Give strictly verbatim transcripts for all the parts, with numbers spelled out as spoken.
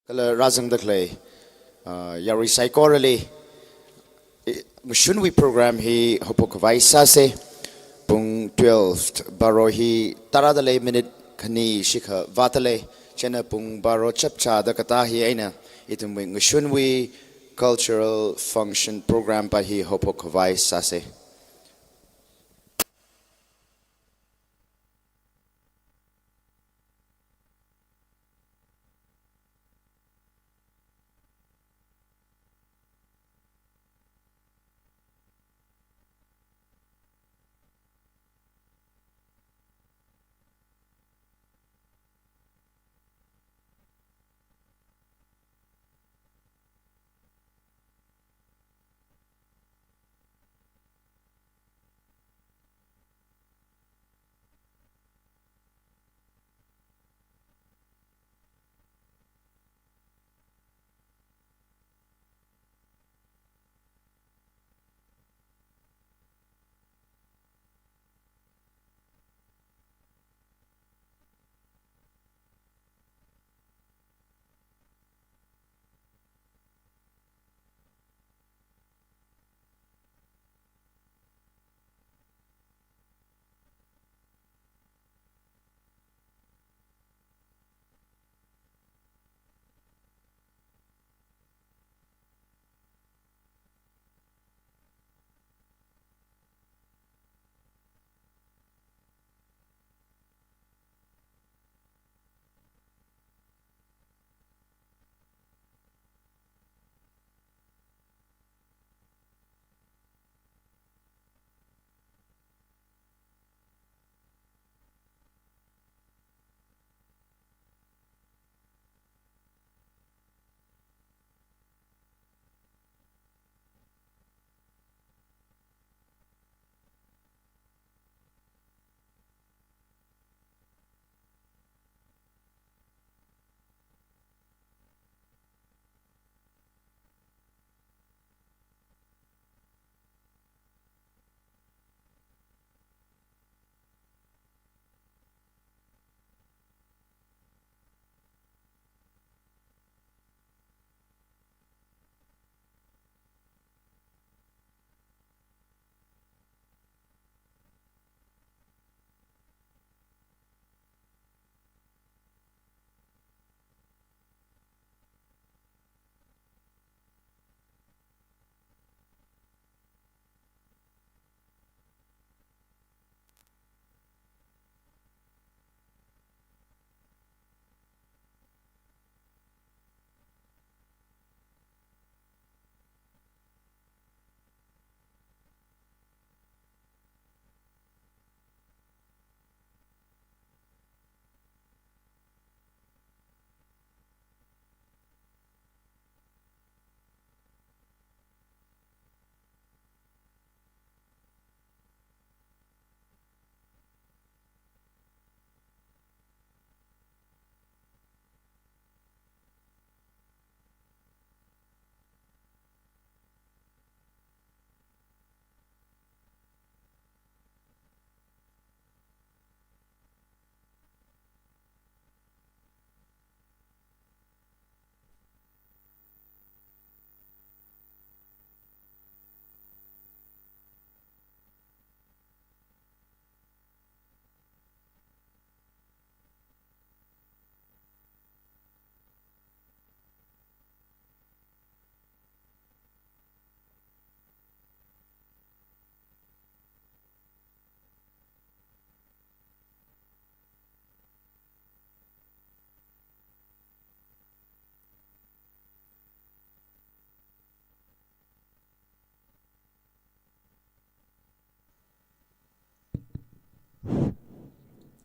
Kala rāzangda khalei, ah, yarui saikorali, i-, ngashunwui program hi haophok khavai sāsa. Pung twelve, baro hi tarāda lei minute khani shikha vāda lei. Chieina pung baro chapchāda katā hi eina ithumwui ngashunwui cultural function program pa hi haophok khavai sāsa.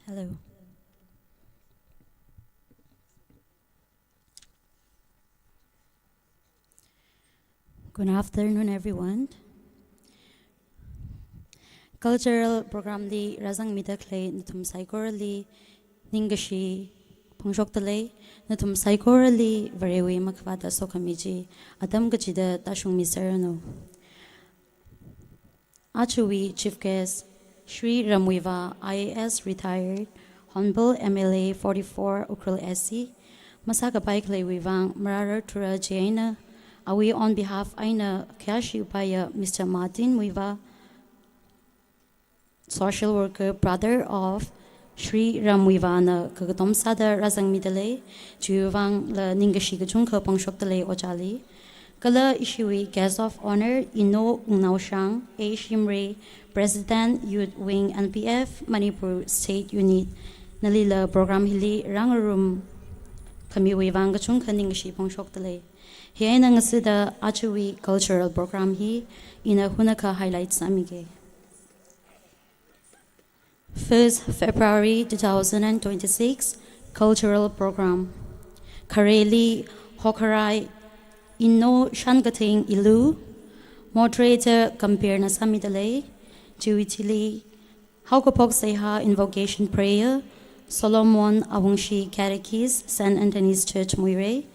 Hello. Good afternoon, everyone. Cultural program li rāzangmida khalei nathum saikorali ningkashi phongshokda lei, nathum saikorali Varewui makhavāta sokhami chi atam kachida tāshungmi serranu. Ajawui Chief Guest, Shri Ramwiva, I A S retired, Honorable M L A forty-four Ukhrul S C, Masākapai khaleiwui vang marārar thura chieina, awui on behalf eina khayāshi paiya Mister Martin Muivah, social worker, brother of Shri Ram Muivahna kakatom sāda rāzangmida lei, chiwui vangla ningkashi kachungkha phongshokda lei ojāli. Kala ishiwui guest of honour, Ino Wungnaoshang A Shimray, President, Youth Wing, N P F, Manipur State Unit, nalila program hili rāngarum khamiwui vang kachungkha ningkashi phongshokda lei. Hi eina ngasida ajawui cultural program hi ina hunakha highlight sāmige. First February two thousand and twenty-six, cultural program. Khareli hokharai Ino Shankathing Ilu, moderator Compare na sāmida lei, chiwui thili Haokaphok Seihā invocation prayer, Solomon Awungshi Catechist, Saint Anthony's Church Muirei,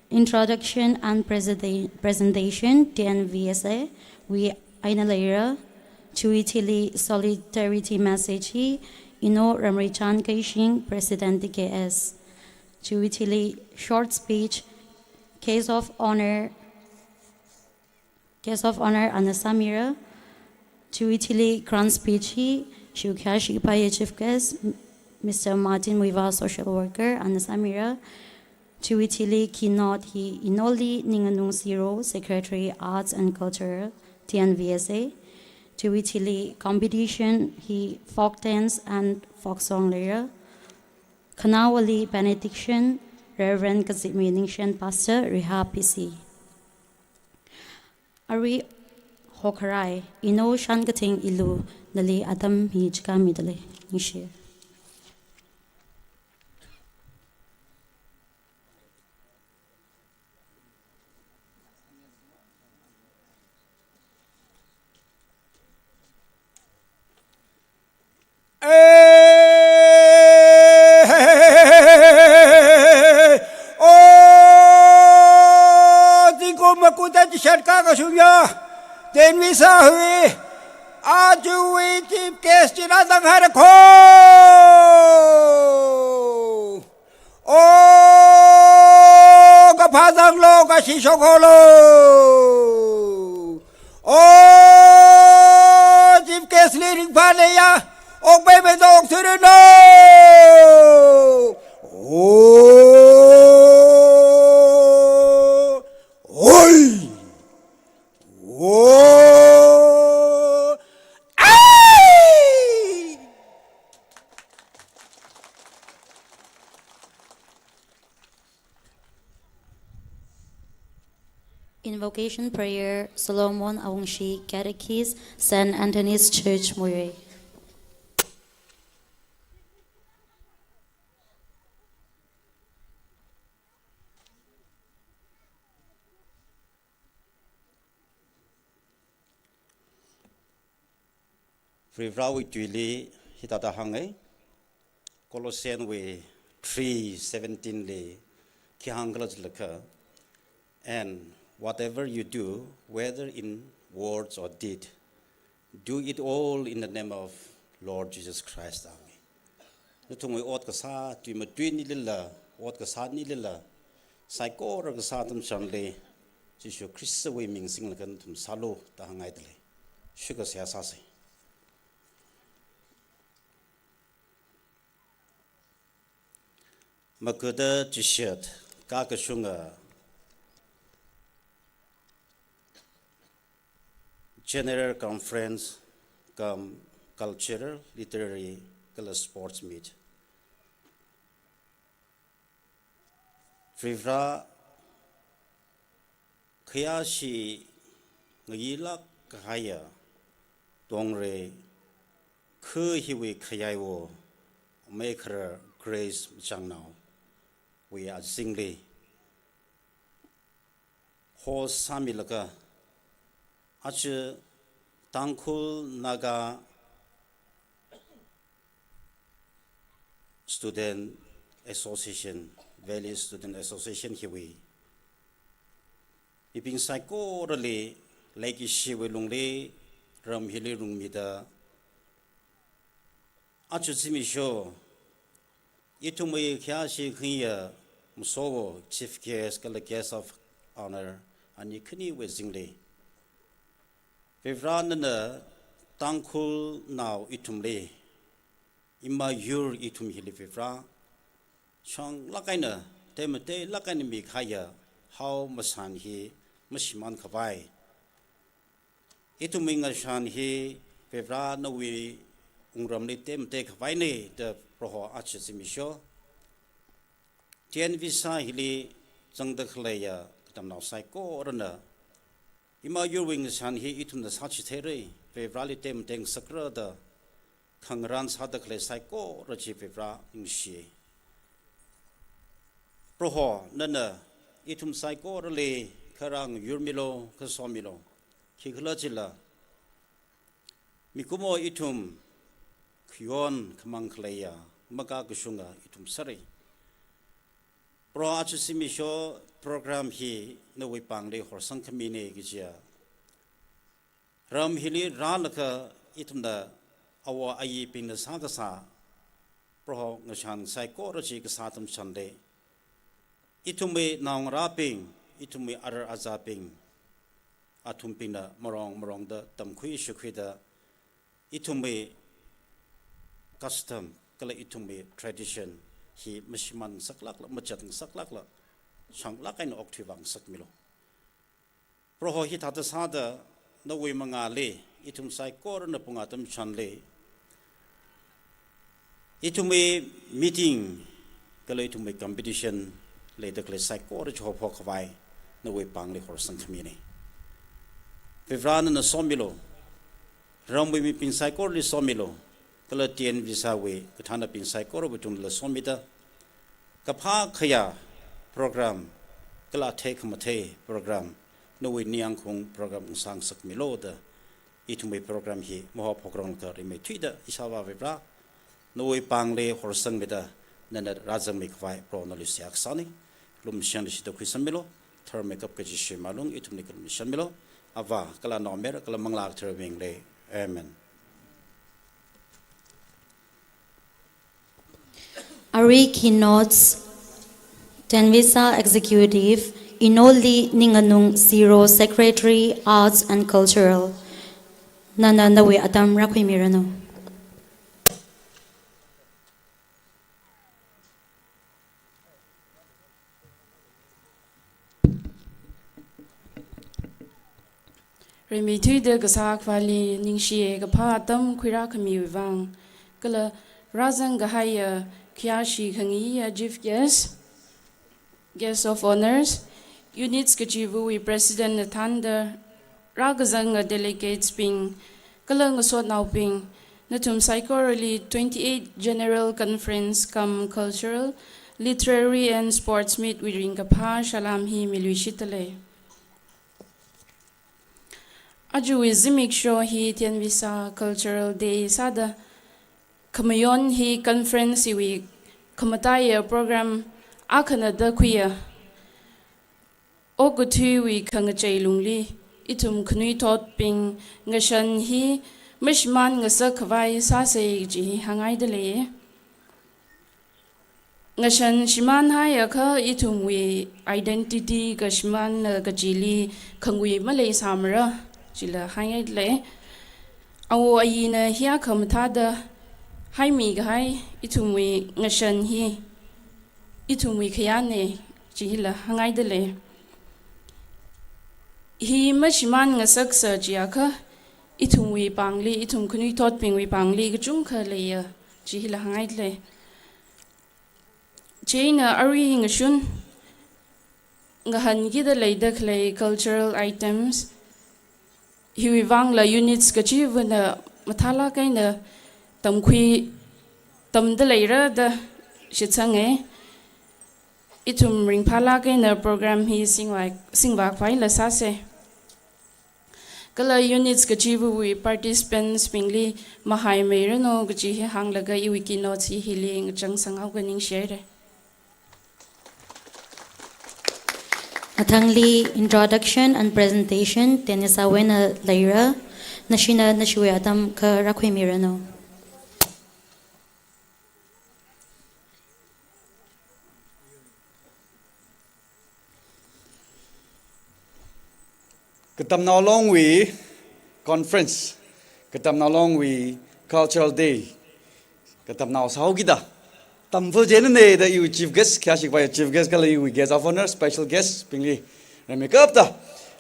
introduction and presenta-, presentation, T N V S A wui eina leira, chiwui thili solidarity message hi Ino Ramreichan Keishing, President T K S. Chiwui thili short speech, case of honour, guest of honour ana sāmira. Chiwui thili grand speech hi shikhayāshi paiya chief guest, Mister Martin Muivah, social worker, ana sāmira. Chiwui thili keynote hi Inoli Ninganung Siro, Secretary, Arts and Culture, T N V S A. Chiwui thili competition hi folk dance and folk song leira. Khanaowali benediction, Reverend Kazimir Ningshen, Pastor, Rihap P C. Arui hokharai Ino Shankathing Ilu, nali atam hi chikāmida lei. Ningshi. Eh, oh, zingkum makuta chishat kakashung ya, tenvisa hui, ajawui chief guest china zanghaira kho. Oh, kaphā zanglu, kashi shokholu. Oh, chief guest li ringphālei ya, okpei mei to okthuiranu. Oh, oi. Oh, ai. Invocation prayer, Solomon Awungshi, Catechist, Saint Anthony's Church, Muirei. Varivarāwui tuili hithāda hānga, Colossians wui three seventeen li khi hāngkhala jilaga, "And whatever you do, whether in words or deed, do it all in the name of Lord Jesus Christ," da hānga. Nathumwui ot kasā, tui matui nilila, ot kasā nilila, saikora kasā atam chānli, Jishu Khristawui ming singlaga nathum sālu da hāngngaida lei. Shikha seihā sāsa. Makuda chishat kakashunga General Conference cum Cultural, Literary kala Sports Meet. Varivarā khayāshi ngayilāk kahaiya Dongrei khu hiwui khayaiwo, Meikharar Grace Machangnaowui azingli host sāmilaga, aja Tangkhul Naga Student Association, Valley Student Association hiwui mibing saikorali leikashiwui lungli ram hili rungmida, aja zimiksho, ithumwui khayāshi khayā Masowo, Chief Guest kala Guest of Honor, ani khaniwui zingli, Varivarā nana Tangkhulnao ithumli, ima yur ithum hili Varivarā, shanglāk eina, temeteilāk eina mikahaiya hao mashan hi mashimānkhavai, ithumwui ngashan hi Varivarā nawui wungramli temeiteikhavaina da Proho aja zimiksho, TNVSA hili zangda khaleiya katamnao saikorana, ima yurwui ngashan hi ithumna sāchitheira, Varivarāli temeiteingasakra da khangarān sāda khalei saikora chi Varivarā ningshi. Proho, nana ithum saikorali kharā ngayurmilu, khasomilu. Khikhalajila, mikumo ithum khayon khamāng khaleiya makakashunga ithum sāra. Proho aja zimiksho, program hi nawui pāngli horsangkhamina kajiya. Ram hili rālaga ithumna awo ayibingna sākasā, Proho ngashan saikora chi kasā atam chānli, ithumwui naongarābing, ithumwui arar azābing, athumbingna marong marongda tamkhui shākhuida, ithumwui custom kala ithumwui tradition hi mashimānngasaklākla, majatngasaklākla, shanglāk eina okthuivāngasakmilu. Proho hithāda sāda nawui mangāli, ithum saikorana pung atam chānli, ithumwui meeting kala ithumwui competition leida khalei saikora chi haophokkhavai nawui pāngli horsangkhamina. Varivarā nana somilu, ramwui mibing saikorali somilu, kala TNVSA wui kathānabing saikorawui tungla somida, kaphā khayā program, kala athei khamathei program, nawui ningyāngkhaung program ngasāngasakmilu da, ithumwui program hi mahaophokranglaga rimeithuida ishāvā Varivarā, nawui pāngli horsangmida, nana rāzangmikhavai Proho nali seihā kasāna. Lumashan leishida khuisangmilu, tharmeikap kaji shim alung ithumli khalumashanmilu. Avā kala Naomayara kala Manglā Katharawui mingli. Amen. Arui keynotes, TNVSA Executive, Inoli Ninganung Zero, Secretary, Arts and Cultural. Nana nawui atam rākhuimiranu. Rimeithuida kasā Akhavali ningshiya, kaphā atam khuirākhamiwui vang. Kala rāzangkahaiya khayāshi khangaiya chief guest, guest of honours, units kachivawui president nathānda, rākazanga delegatesbing, kala ngasotnaobing, nathum saikorali twenty-eight General Conference cum Cultural, Literary and Sports Meet wui ringkaphā salām hi miluishitdalei. Ajawui zimiksho hi TNVSA Cultural Day sāda, khamayon hi conference hiwui khamataiya program akhana da khuiya. Okathuiwui khangachei lungli, ithum khanuithotbing ngashan hi mashimānngasakkhavai sāsa kaji hi hāngngaidalei. Ngashan shimānhaiakha ithumwui identity kashimānna kajili khangui maleisāmara, chila hāngngaidalei. Awo ayina hiyākha mathāda haimikahai ithumwui ngashan hi ithumwui khayāna, chila hāngngaidalei. Hi mashimānngasaksa chiakha, ithumwui pāngli, ithum khanuithotbingwui pāngli kachungkha leiya, chila hāngngaidalei. Chieina arui ngashun ngahānkida leida khalei cultural items hiwui vangla units kachivana mathālāk eina tamkhui, tamda leira da shitsanga. Ithum ringphālāk eina program hi singvā, singvākhavai la sāsa. Kala units kachivawui participants bingli mahaimeiranu kaji hi hānglaga iwui keynote hi hili ngachang sanghaoga ningshihaira. Mathangli introduction and presentation TNVSA wuina leira, nashina nashiwui atam kha rākhuimiranu. Katamnao Longwui conference, Katamnao Longwui cultural day, katamnao sāhaokida, tamful jenane da iwui chief guest, khayāshik pai chief guest kala iwui guest of honor, special guest bingli, rami kapta,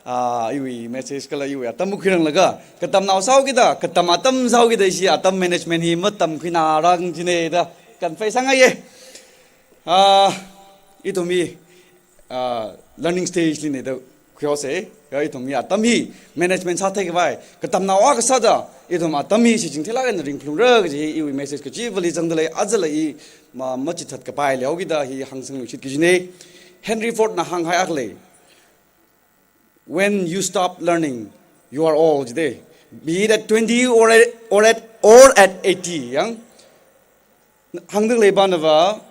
ah, iwui message kala iwui atam khuiranglaga, katamnao sāhaokida, katam atam sāhaokida ishi atam management hi matamkhuinarang jine da, confess sāngaiye. Ah, ithum hi, ah, learning stage li ne da khuihaose, ya ithum hi atam hi management sāthei khavai, katamnao akha sāda, ithum atam hi shichin theilaga na ringphalungra kaji iwui message kachivali zangdalei, ajala i ma, machithat kapai leokida hi hāngsangluishit kajine. Henry Ford na hānghai akha lei, "When you stop learning, you are old," jide. Be it at twenty or at, or at, or at eighty, yang. Hāngdalei banava,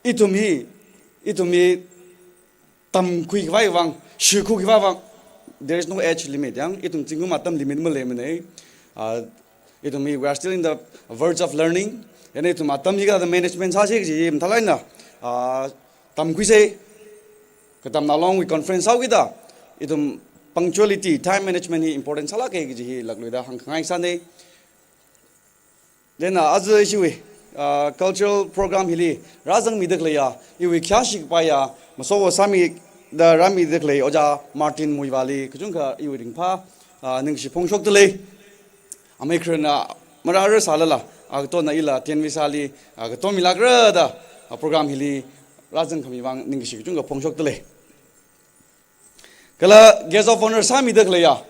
ithum hi, ithum hi tamkhui khavai vang, shikhui khavai vang, there is no age limit, yang. Ithum zingkum atam limit maleimane. Ah, ithum hi, we are still in the verge of learning. Yana ithum atam hi kathāda management sāsi kaji mathālāk eina, ah, tamkhuise. Katamnao Longwui conference sāhaokida, ithum punctuality, time management hi important sālāke kaji hi lakluida hāngkhangai sāne. Then, ah, aja ishiwui, ah, cultural program hili rāzangmida khaleiya, iwui khayāshik paiya, masowa sāmida rāmida khalei Ojā Martin Muivahli kachungkha iwui ringphā, ah, ningshi phongshokdalei. Amei khararna marāra sālala, ah, katonna ila Tenvisali, ah, katom milākra da, ah, program hili rāzangkhami vang ningshi kachungkha phongshokdalei. Kala guest of honor sāmida khaleiya,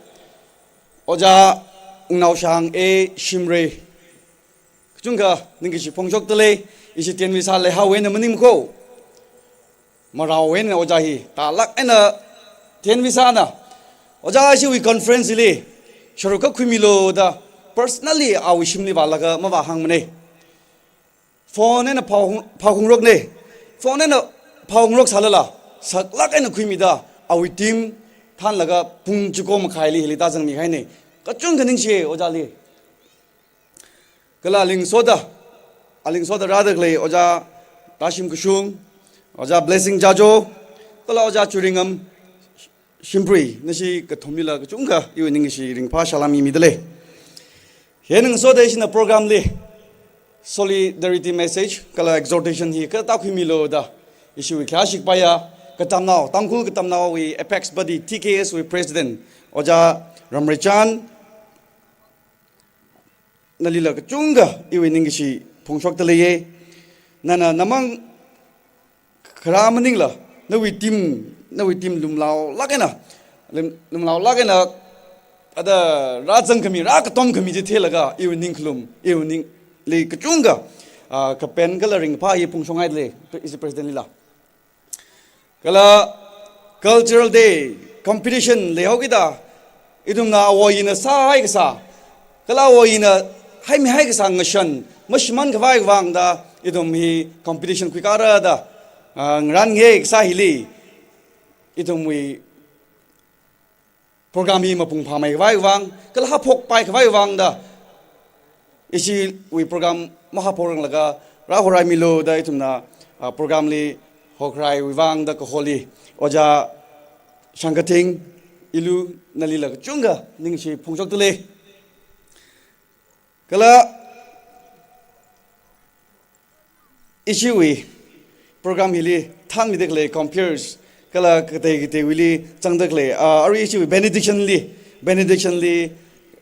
Ojā Wungnaoshang A Shimray, kachungkha ningshi phongshokdalei. Ishi Tenvisa leihaowa eina maningmakho, marao eina ojā hi tālāk eina Tenvisana Ojā ishiwui conference li sharuk khuimilu da personally awui shimli vālaga mavāhāngmane. Phone eina phāhung-, phāhungrokne. Phone eina phāhungrok sālala, saklāk eina khuimida, awui team thānlaga pung chiko makhaili hili tāzangmi kahaine. Kachungkha ningshiye ojāli. Kala alingsoda, alingsoda rāda khalei Ojā Tashim Kashung, Ojā Blessing Jajo, kala Ojā Churingam Shimprui, nashi kathumlila kachungkha iwui ningshi ringphā salām midalei. Hi ngasoda ishina program li solidarity message kala exhortation hi kathāda khuimilu da, ishiwui khayāshik paiya, katamnao, Tangkhul Katamnaowui apex body, T K S wui president, Ojā Ramreichan, nalila kachungkha iwui ningshi phongshokdaleiye. Nana namang khara maningla, nawui team, nawui team lumlaolāk eina, lum-, lumlaolāk eina, ada rāzangkhami, rākatomkhami chi theilaga, iwui ningkhalum, iwui ningli kachungkha, ah, kapen kala ringphā hi phongshokngaidalei, ishi president lila. Kala cultural day competition leihaokida, ithumna awo ina sāhai kasā, kala awo ina haimihai kasā ngashan mashimān khavai vangda, ithum hi competition khuikara da, ah, ngarān nge kasā hili, ithumwui program hi mapung phāmei khavai vang, kala haphokpai khavai vangda, ishiwui program mahaphokranglakha rāhoraimilu da ithumna, ah, program li horaiwui vangda kaholi Ojā Shangkathing Ilu nalila kachungkha ningshi phongshokdalei. Kala ishiwui program hili thānmida khalei comperes, kala katei kateiwuili zangda khalei, ah, arui ishiwui benediction li, benediction li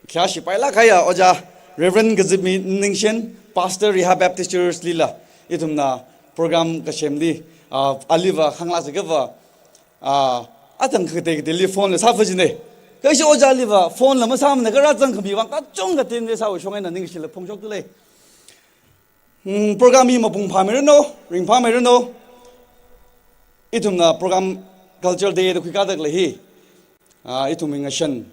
khayāshi pailāk kahaiya Ojā Reverend Kazipmi Ningshen, Pastor Reha Baptist Church lila, ithumna program kasemli, ah, aliva khanglā chikava, ah, atang katei kateili phone la sāfa jine. Kha ishi ojāliva phone la masāmana, kha rāzangkhami vang kachungkha Tenvisāwui shong eina ningshila phongshokdalei. Hmm, program hi mapung phāmeiranu, ringphāmeiranu. Ithumna program cultural day da khuikada khalei hi, ah, ithumwui ngashan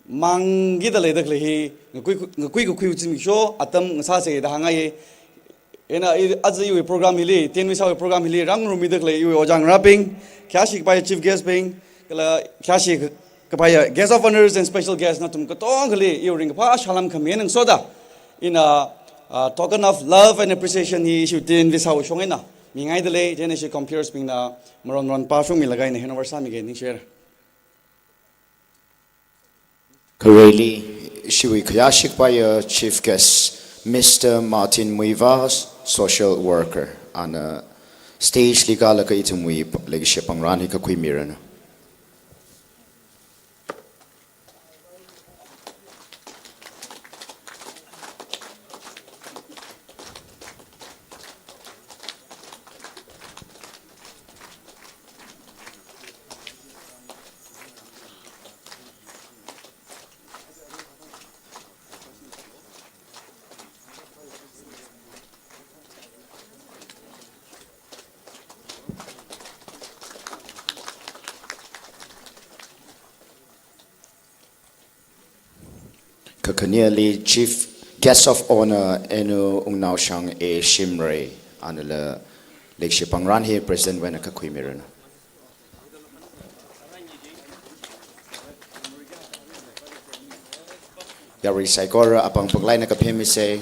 mangkida leida khalei hi, ngakui, ngakui kakhui utsimi sho, atam ngasāse da hāngngaiye. Ina i, aja iwui program hili, Tenvisāwui program hili, rāngarumida khalei iwui ojā ngarābing, khayāshi kapai chief guest bing, kala khayāshi kapai guest of honors and special guest nathum katongkhali iwui ringkaphā salām khami ngasoda, ina, ah, token of love and appreciation hi ishi Tenvisāwui shong eina mingaidalei, then ishi comperes bingna maron maron pāshungmilaga ina handover sāmige, ningshire. Rally, ishiwui khayāshik paiya chief guest, Mister Martin Muivah, social worker, ana stage li kālaga ithumwui leikashi pangran hi kakhuimiranu. Kakhaneli Chief Guest of Honour Inu Wungnaoshang A Shimray, anala leikashi pangran hi President wui eina kakhuimiranu. Yarui saikora apāng pānglaina kaphemisei.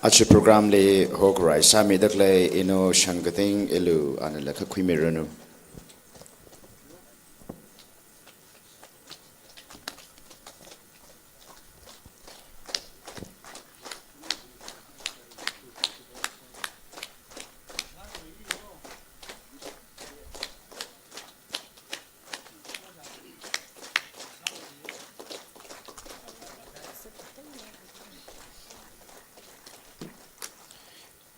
Aja program li hokrai sāmida khalei Inu Shangkathing Ilu, anala kakhuimiranu.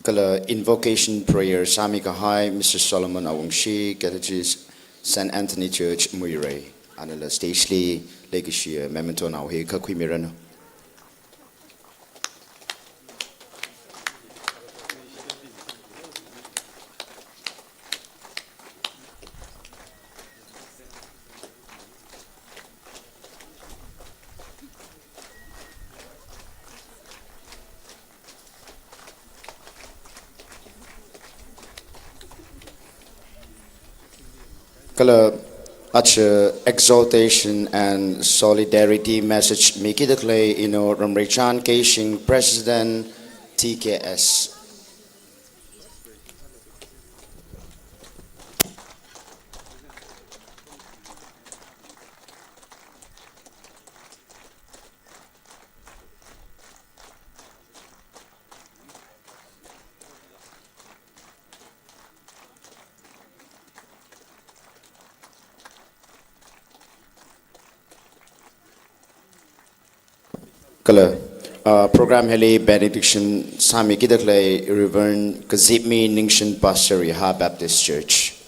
Kala invocation prayer sāmi kahai Mister Solomon Awungshi, Catechist, Saint Anthony Church, Muirei, anala stage li leikashi memento nao hi kakhuimiranu. Kala aja exaltation and solidarity message mikida khalei Inu Ramreichan Keishing, President, T K S. Kala, ah, program hili benediction sāmikida khalei Reverend Kazipmi Ningshen, Pastor, Yehai Baptist Church.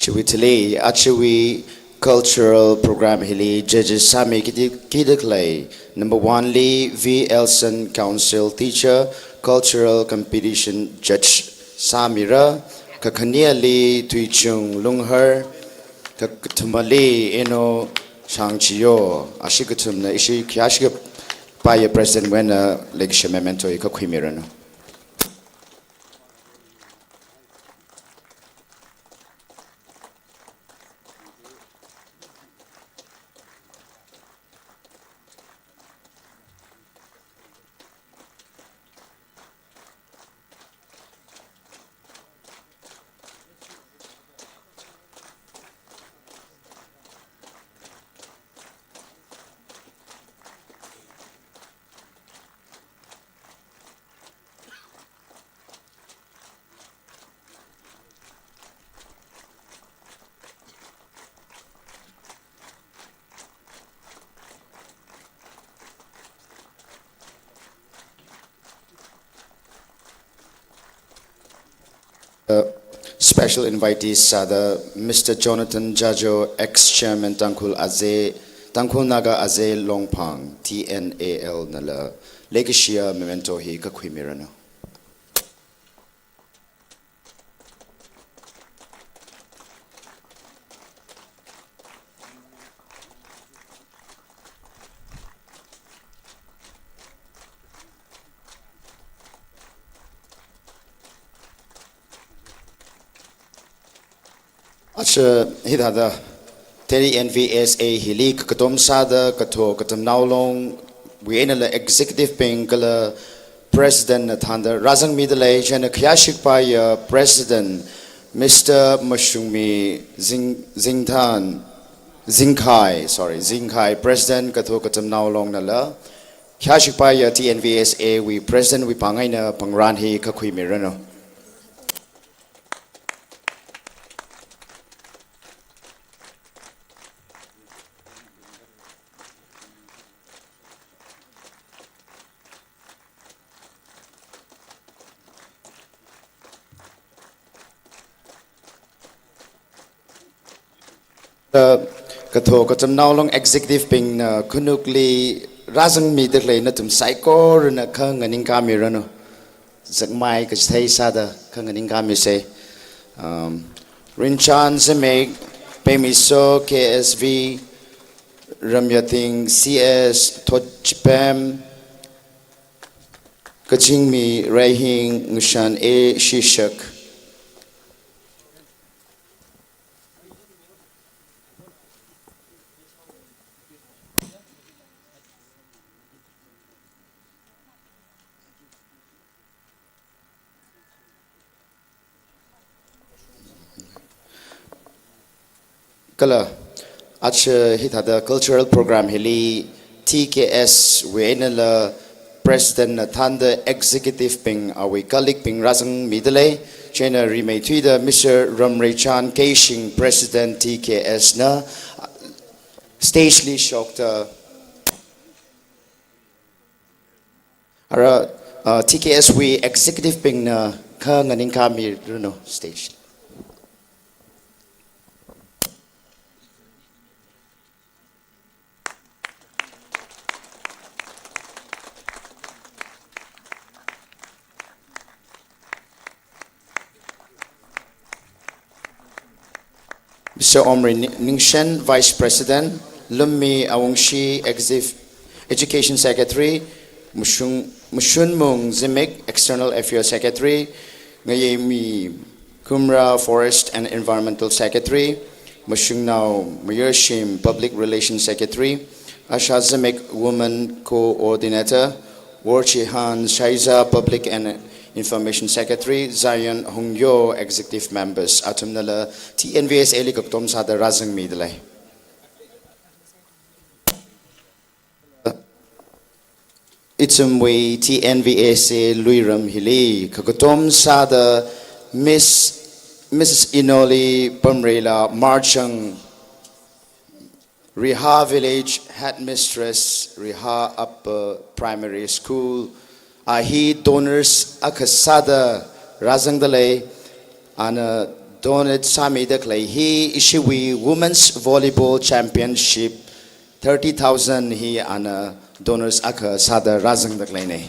Chiwui thili, ajawui cultural program hili judges sāmikida, kida khalei, number one li V Elson, Council Teacher, Cultural Competition Judge sāmira, kakhaneli Tuichung Lunghar, kakathumali Inu Shangchiyo, ashi kathumna ishi khayāshik paiya President wui eina leikashi memento hi kakhuimiranu. Uh, special invitees sāda Mister Jonathan Jajo, ex-chairman Tangkhul Azei, Tangkhul Naga Azei Longphang, T N A L, nala leikashiya memento hi kakhuimiranu. Aja hithāda TNVSA hili kakatom sāda Katho Katamnao Longwui einala executive bing kala president na thānda rāzangmida lei. Chieina khayāshikpaiya president Mister Mashungmi Zing, Zingthan, Zingkhai, sorry, Zingkhai, president Katho Katamnao Long nala khayāshikpaiya TNVSA wui president wui pāng eina pāngran hi kakhuimiranu. Katho Katamnao Long executive bingna khanukli rāzangmida khalei nathum saikorana khanganingkāmiranu. Zakmai kachithei sāda khanganingkāmise. Um, Rinchan Zimik, Pemiso K S V, Ramyating C S, Thotchipem, Kachingmi Reihing, Ngashan A Shishak. Kala, aja hithāda cultural program hili TKS wui einala president na thānda executive bing awui colleague bing rāzangmida lei. Chieina rimeithuida Mister Ramreichan Keishing, president TKS na stage li shokta. Ara, uh, TKS wui executive bingna khanganingkāmiranu stage. Mister Omri Ni-, Ningshen, Vice President, Lummi Awungshi, Exif-, Education Secretary, Mushung-, Mushunmung Zimik, External Affairs Secretary, Ngayemi Kumra, Forest and Environmental Secretary, Mushungnao Mayurshim, Public Relations Secretary, Asha Zimik, Women Coordinator, Worchihan Shaiza, Public and Information Secretary, Zion Hongyo, Executive Members, athumnala TNVSA li kakatom sāda rāzangmida lei. Ithumwui TNVSA Luiram hili kakatom sāda Miss, Missus Inoli Pamreila Marchang, Riha Village Headmistress, Riha Upper Primary School, a hi donors akha sāda rāzangda lei. Ana donate sāmida khalei hi ishiwui Women's Volleyball Championship thirty thousand hi ana donors akha sāda rāzangda khaleina.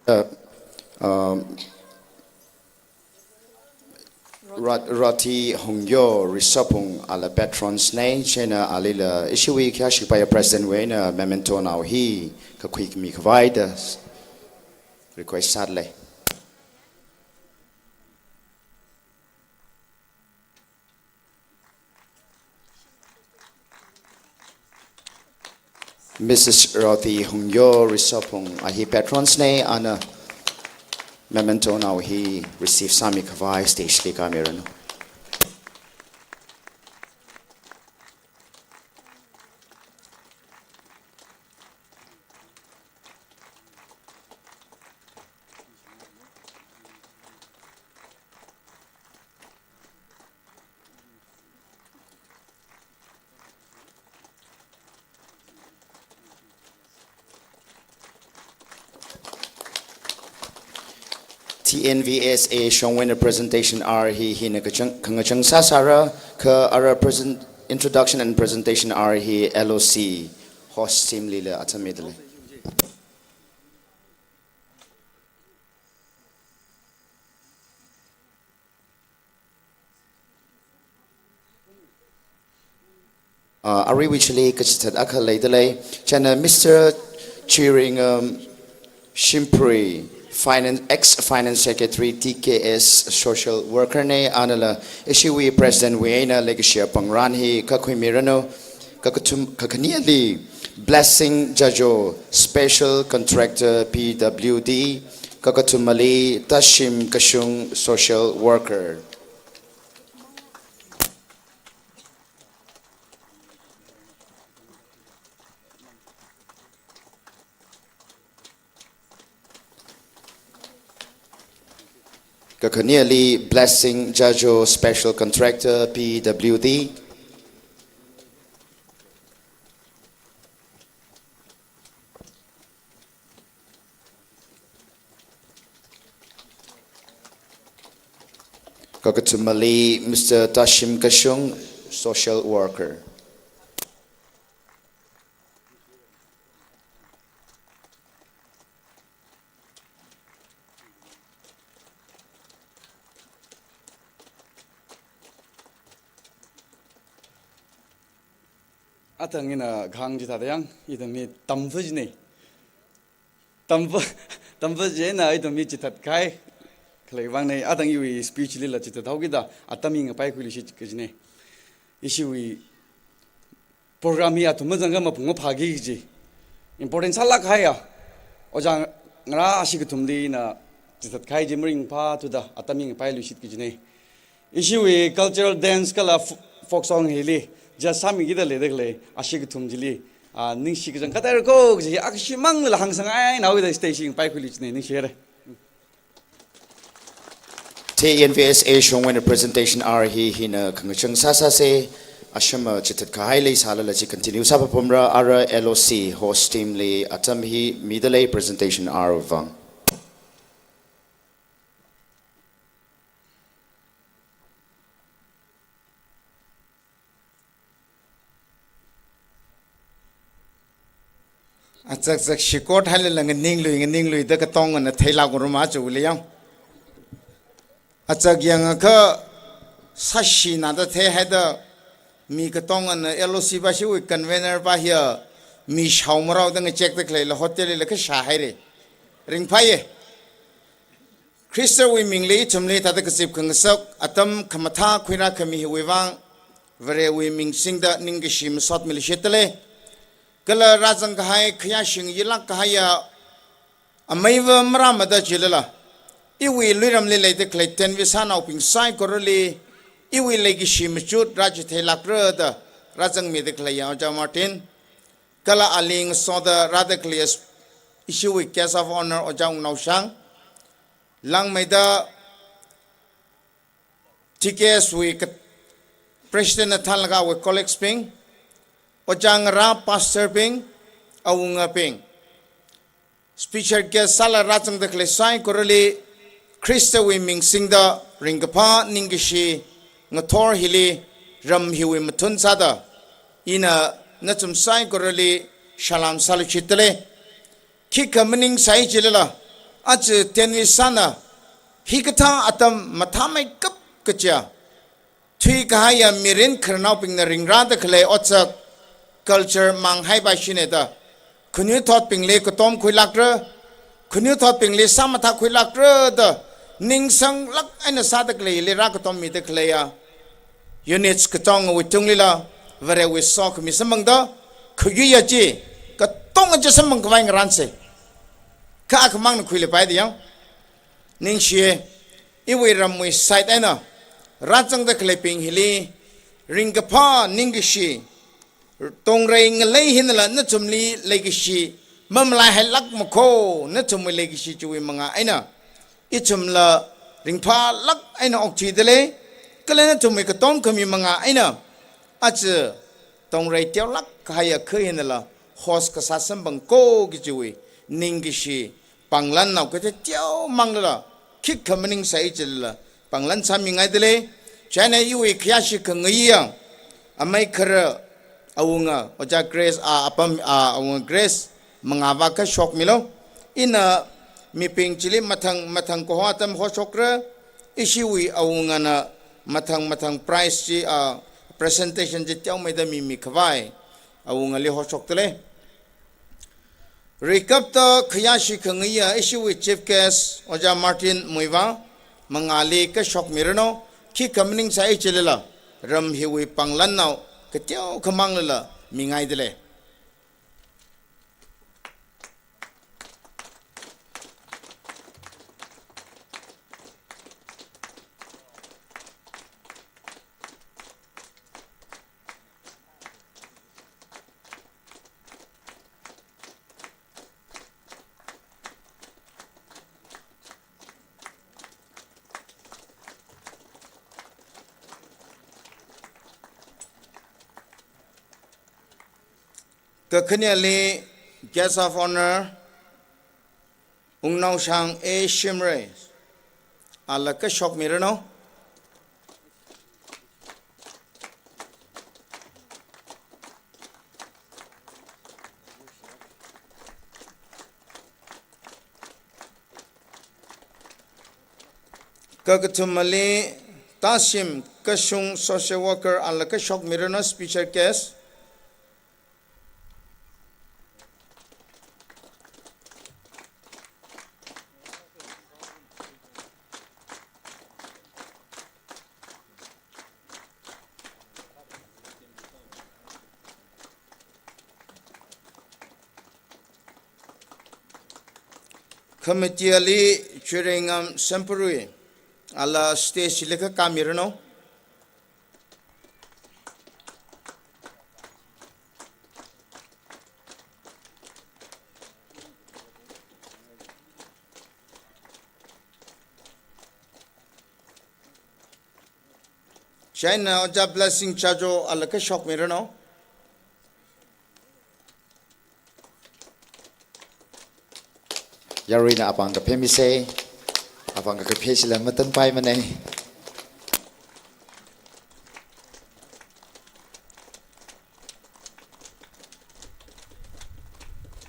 Uh, um, Rot-, Roti Hongyo Risopung ala patrons nei, chieina alila ishiwui khayāshikpaiya president wui eina memento nao hi kakhuimi khavai da request sāda lei. Missus Roti Hongyo Risopung a hi patrons nei, ana memento nao hi receive sāmi khavai stage li kāmiranu. TNVSA shongwui eina presentation R hi hina kachang, khangachang sāsāra, kha ara present, introduction and presentation R hi LOC host team lila atam mida lei. Uh, aruiwui chili kachithat akha leidalei. China Mister Chiring, um, Shimphri, Finance, ex-Finance Secretary, T K S, social worker ne, anala ishiwui President wui eina leikashi apāng ran hi kakhuimiranu. Kakathum, kakhaneli Blessing Jajo, Special Contractor, P W D, kakathumali Tashim Kashung, Social Worker. Kakhaneli Blessing Jajo, Special Contractor, P W D. Kakathumali Mister Tashim Kashung, Social Worker. Atang ina khang chithāda yang, ithum hi tamva jine. Tamva, tamva jina ithum hi chithat kahai khalei vang ne, atang iwui speech lila chithat haokida, atam hi ngapaikhuiluishit kajine. Ishiwui program hi athum mazangkha maphung maphāki kaji. Important sālāk kahaiya. Ojā ngarā ashi kathumli ina chithat kahai chi maringphāthuda atam hi ngapailuishit kajine. Ishiwui cultural dance kala fo-, folk song hili, judge sāmikida leida khalei, ashi kathum chili, ah, ningshi kachang kadaira ko kaji, akashimang lala hāngsanghaina haokida stage hi ngapaikhuiluishitne, ningshire. Thei N V S A shongwui eina presentation hour hi hina khangachang sāsāse, ashama chithat kahai leisālala chi continue sāpapamra, ara L O C host team li atam hi midalei presentation hour vang. Achakchak shikot hailala nganinglui, nganingluida katongana theilāk ngaruma chu lei yang. Achak yangakha sāshina da theihaida mi katongana L O C pa ishiwui convener pa hiya mi shao marao da ngachekda khaleila hotel lila kashā haire. Ringphāye. Khristawui mingli ithumli thāda kazip khangasak atam khamathā khuirā khami hiwui vang, Varewui ming singda ningkashi masot miluishitdalei. Kala rāzang kahai khayāshing yilāk kahaiya ameiva marāmada chilala, iwui luiramli leida khalei tenvisa naobing saikorali, iwui leikashi machut rāchitheilākra da rāzangmida khaleiya Ojā Martin, kala ali ngasoda rāda khalei ishiwui Guest of Honour Ojā Wungnaoshang, langmeida T K S wui ka-, President na thānlaga awui colleagues bing, ojā ngarā pastor bing, awungabing. Special guest sāla rāzangda khalei saikorali, Khristawui ming singda ringkaphā ningkashi ngathor hili, ram hiwui mathun sāda, ina nathum saikorali salam sāluishitdalei. Khikha maningsai chilala, aja tenvisana, hikathā atam mathāmeikap kaja, thuikahaiya mirin khararnaobingna ringrāda khalei otsak culture māng haipaishine da, khanuithotbingli katom khuilākra, khanuithotbingli sāmathā khuilākra da, ningsanglāk eina sāda khaleili rākatom mida khaleiya units katongawui tunglila, Varewui sokhami samphangda, khayuiya chi katonga chi samphang khavai ngarānse. Kha akhamangna khuilapai da yang. Ningshiye, iwui ramwui side eina, rāzangda khaleibing hili, ringkaphā ningkashi, tongrei ngalei hinala nathumli leikashi, mamalaihailāk makho, nathumwui leikashi chiwui manga eina, ithumla ringphālāk eina okthuidalei, kala nathumwui katom khami manga eina, aja tongrei teolāk kahaiya kha hinala, host kasā samphang ko kajiwui ningkashi, pānglannao kateoteomang lala, khikha maningsai chilala, pānglan sāmingaidalei, chieina iwui khayāshi khangayi yang, amei khara awunga, Ojā Grace, a, apam, a, awunga Grace, mangāva kashokmilu. Ina mibing chili mathang, mathang kaho atam hoshokra, ishiwui awungana mathang, mathang prize chi, a, presentation chi teomeida mimi khavai awungali hoshokdalei. Rikapta khayāshi khangayiya ishiwui chief guest Ojā Martin Muivah, mangāli kashokmiranu, khikha maningsai chilala, ram hiwui panglannao kateokha manglala mingaidalei. Kakhaneli Guest of Honor, Wungnaoshang A Shimray, ala kashokmiranu. Kakathumali Tashim Kashung, social worker, ala kashokmiranu, special guest. Committee li Chureingam Semparui, ala stage li kakamiranu. Chieina Ojā Blessing Chajo, ala kashokmiranu. Yaruina apāng kaphemisei, apāng kaphei chila matanpaimanei.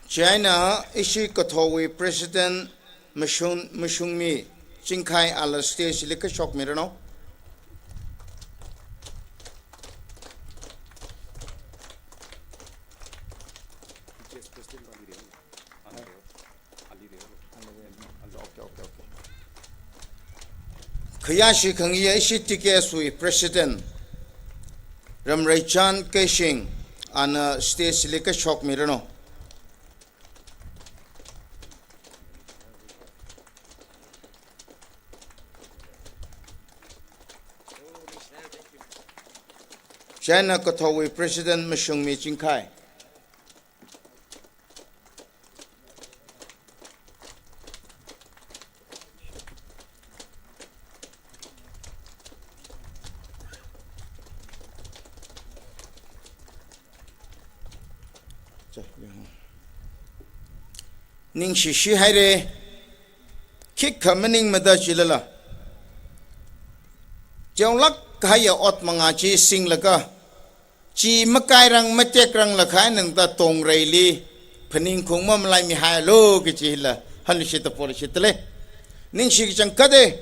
Chieina ishi kathowui President Mashung, Mashungmi Chingkhai, ala stage li kashokmiranu. Khayāshi khangayiya ishi T K S wui President Ramreichan Keishing, ana stage li kashokmiranu. Chieina kathowui President Mashungmi Chingkhai. Ningshishi haire, khikha maningmada chilala, teolāk kahaiya ot mangā chi singlaga, chi makairang matekrang lakhai nangda tongreili phaningkhaung mamalaimihaialu kaji hila hanlushit da polushitalei. Ningshi kachangkhatta,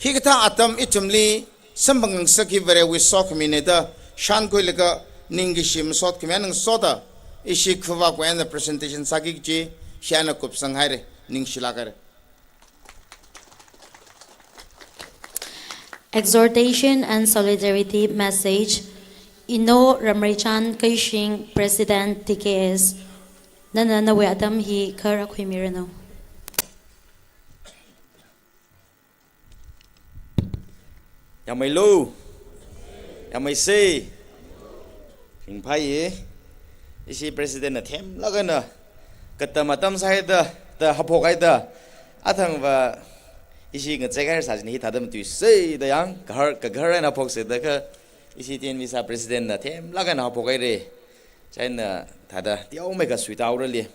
hikathā atam ithumli samphangkhangasak hi Varewui sokhamina da shānkhuilaga ningkashi masot khami eina ngasoda ishi khavāwui eina presentation sāki kaji hieina kupsang haire, ningshilāk haire. Exhortation and solidarity message, Ino Ramreichan Keishing, President T K S, nana nawui atam hi kharakhuimiranu. Yangmeilu, yangmeisei. Ringphāye. Ishi President na themlāk eina katam atam sāhaida, da haophokhaida, athangva ishi ngachek haira sāchina hithāda matuiseida yang, kahar, kagahar eina haophokseida kha, ishi T N V sā President na themlāk eina haophok haire. Chieina thāda teomeikha suitaorali.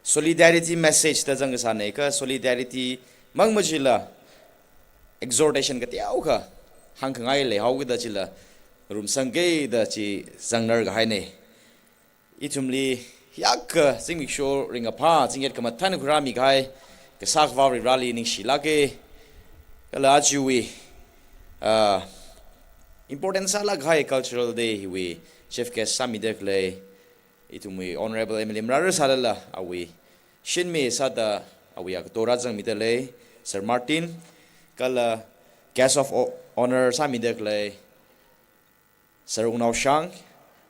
Solidarity message da zangkasāna kha, solidarity mang machila, exhortation kateokha hāngkhangai leihaokida chila ngarumsangkida chi zangnarkahaina. Ithumli hiyākha zimiksho ringaphā, zingyat khamathān khuirāmikahai Kasā Akhava Vareli ningshilāka. Kala ajawui, ah, Important sālāk kahai Cultural Day hiwui chief guest sāmida khalei ithumwui Honorable M L A marāra sālala awui shinmi sāda awui agato rāzangmida lei Sir Martin, kala Guest of Ho-, Honor sāmida khalei Sir Wungnaoshang,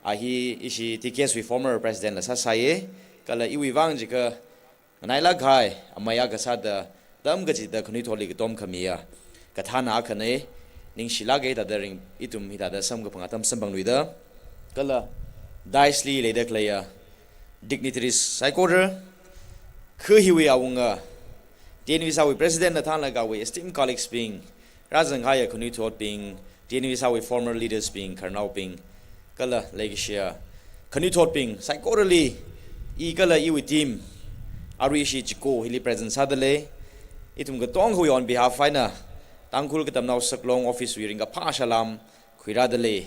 a hi ishi T K S wui former president la sāsāya, kala iwui vang jiakha nganailāk kahai amei akha sāda atam kachida khanuithotli katom khamiya kathāna akhana, ningshilāka da ring ithum hithāda samkaphang atam samphanglui da. Kala dais li leida khaleiya dignitaries saikora, kha hiwui awunga T N V S A wui president na thānlaga awui esteemed colleagues bing, rāzang kahaiya khanuithotbing, T N V S A wui former leaders bing, khararnaobing, kala leikashiya khanuithotbing saikorali, i kala iwui team, arui ishi chiko hili present sāda lei. Ithum katongawui on behalf eina Tangkhul Katamnao Saklong office wui ringkaphā salām khuirāda lei.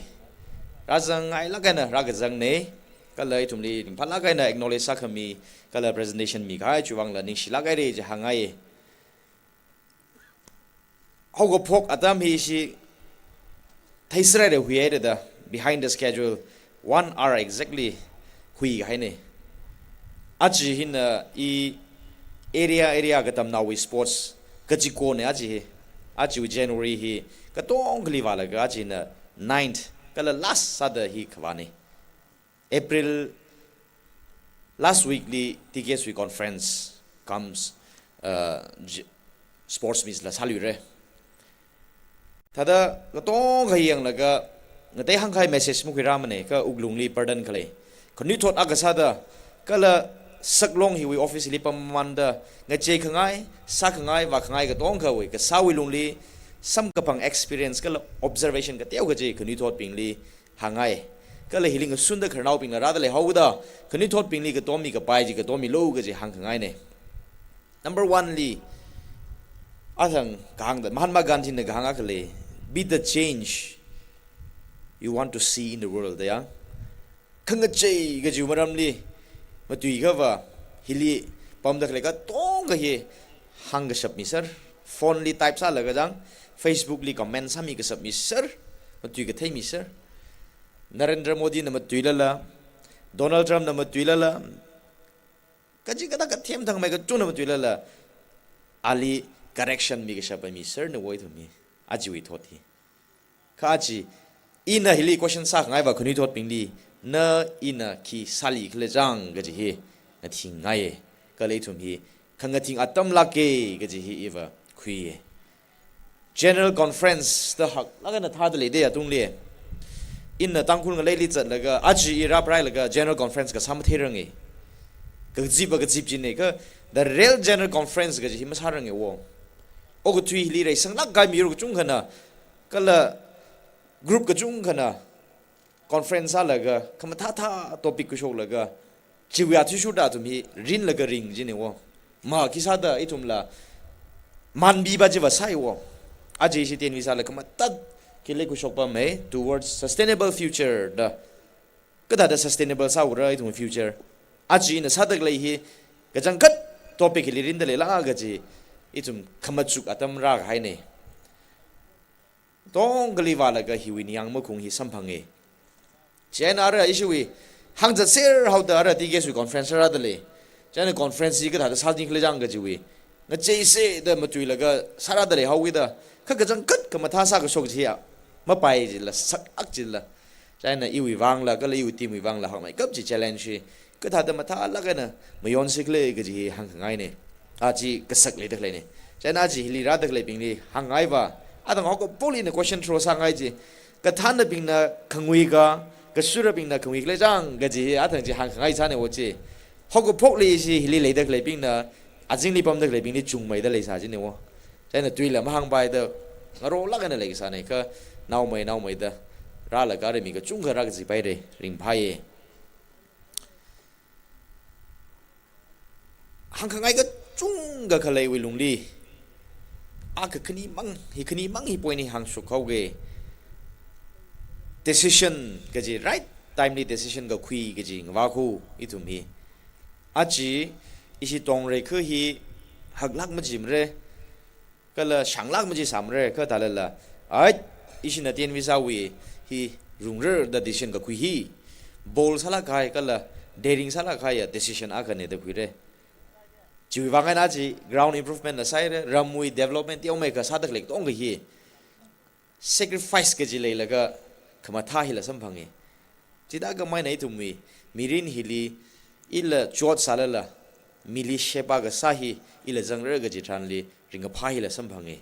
Rāzangngailāk eina rākazangna, kala ithumli ringphālāk eina acknowledge sākhami, kala presentation mikahai chiwui vangla ningshilāk haira ji hāngngai. Haokaphok atam hi ishi theiserhaira, huihaira da, behind the schedule, one hour exactly huikahaina. Aja hina i area, area katamnaowui sports kachikona aja hi. Ajawui January hi katongali vālaga aja hina ninth kala last sāda hi khavāna. April last week li T K S wui conference comes, uh, j-, sports meets la sāluira. Thāda katonga hi yanglaga ngatei hāngkahai message makhuirāmana, kha wuklungli burden khalei khanuithot akha sāda, kala Saklong hiwui office li pam mamānda ngacheikhangai, sākhangai, vākhangai katongawui kasāwui lungli samkaphang experience kala observation kateokha chi khanuithotbingli hāngngai. Kala hili ngasunda khararnaobingla rāda leihaoda, khanuithotbingli katom mikapai chi katom milu kaji hāngkhangaina. Number one li, athang kahāngda, Mahatma Gandhi na kahāng akha lei, "Be the change you want to see in the world," da ya. Khangachei kajiwui maramli matuiakhava hili pamda khalei katonga hi hāngkashap miser, phone li type sālaga chang, Facebook li comment sāmi kashap miser, matuikathei miser. Narendra Modi na matuilala, Donald Trump na matuilala, kachikathā kathem thangmei kachungna matuilala, ali correction mikashap miserna wo ithum hi, ajawui thot hi. Kha aja ina hili question sākhangai va khanuithotbingli, na ina khi sāli khala chang kaji hi ngathingngaiya, kala ithum hi khangathing atam lāka kaji hi iva khuiya. General Conference da haklāk eina thāda leida ya tungli. Ina Tangkhul ngaleili zatlaga, aja i rāpreilaga General Conference kasā matheiranga. Kazipva kazip china, kha the real General Conference kaji hi masāranga wo. Okathui hili reisanglāk kahai miyur kachungkhana, kala group kachungkhana conference sālaga, khamathāthā topic khuishoklaga, chiwui athishurda athum hi rinlaga ring china wo. Ma khi sāda ithumla manbiva chiva sāi wo. Aja ishi T N V S A la khamathā khi lei khuishokpamma, towards sustainable future da. Kathāda sustainable sāura ithum future? Aja ina sāda khalei hi kachangkhat topic hili rinda leila kaji ithum khamachuk atam rākahaina. Tongali vālaga hiwui ningyāng makhung hi samphanga. Chieina ara ishiwui hāngzatser haoda ara T K S wui conference rāda lei. Chieina conference hi kathāda sāzing khala chang kajiwui ngacheiseda matuilaga sārāda leihaoda, kha kachangkhat khamathā sākashok chiya, mapai chila, saklāk chila. Chieina iwui vangla, kala iwui team wui vangla hakmeikap chi challenge hi kathāda mathālāk eina mayonsi khala kaji hi hāngkhangaina. Aja kasak leida khaleina. Chieina aja hili rāda khaleibingli hāngngai va, athang haokaphokli ina question throw sāngai chi, kathānnabingna khangui ka, kasurabingna khangui khala chang kaji hi athang chi hāngkhangai sāna wo chi. Haokaphokli ishi hili leida khaleibingna, azingli pamda khaleibingli chungmeida leisā china wo. Chieina tuila mahāngpaida, ngarolāk eina leikasāna, kha naomei naomeida rālaga ara mi kachungkha rākazipaira, ringphāya. Hāngkhangai kachungkha khaleiwui lungli, akha khanimang, hi khanimang hi point hi hāngshok haoga. Decision kaji, right timely decision kakhui kaji ngavākhu ithum hi. Aja ishi tongreikha hi haklāk majimara, kala shanglāk majisāmara, kha thālala, ai, ishina T N Visawui hi rungrarda decision kakhui hi bold sālāk kahai kala daring sālāk kahai decision akhane da khuire. Chiwui vang eina chi ground improvement la sāhaire, ramwui development teomeikha sāda khalei katonga hi sacrifice kaji leilaga khamathā hila samphange. Chithākhamei eina ithumwui mirin hili ila chotsālala mili sheba kasā hi ila zangra kaji tharanli ringkaphā hila samphange.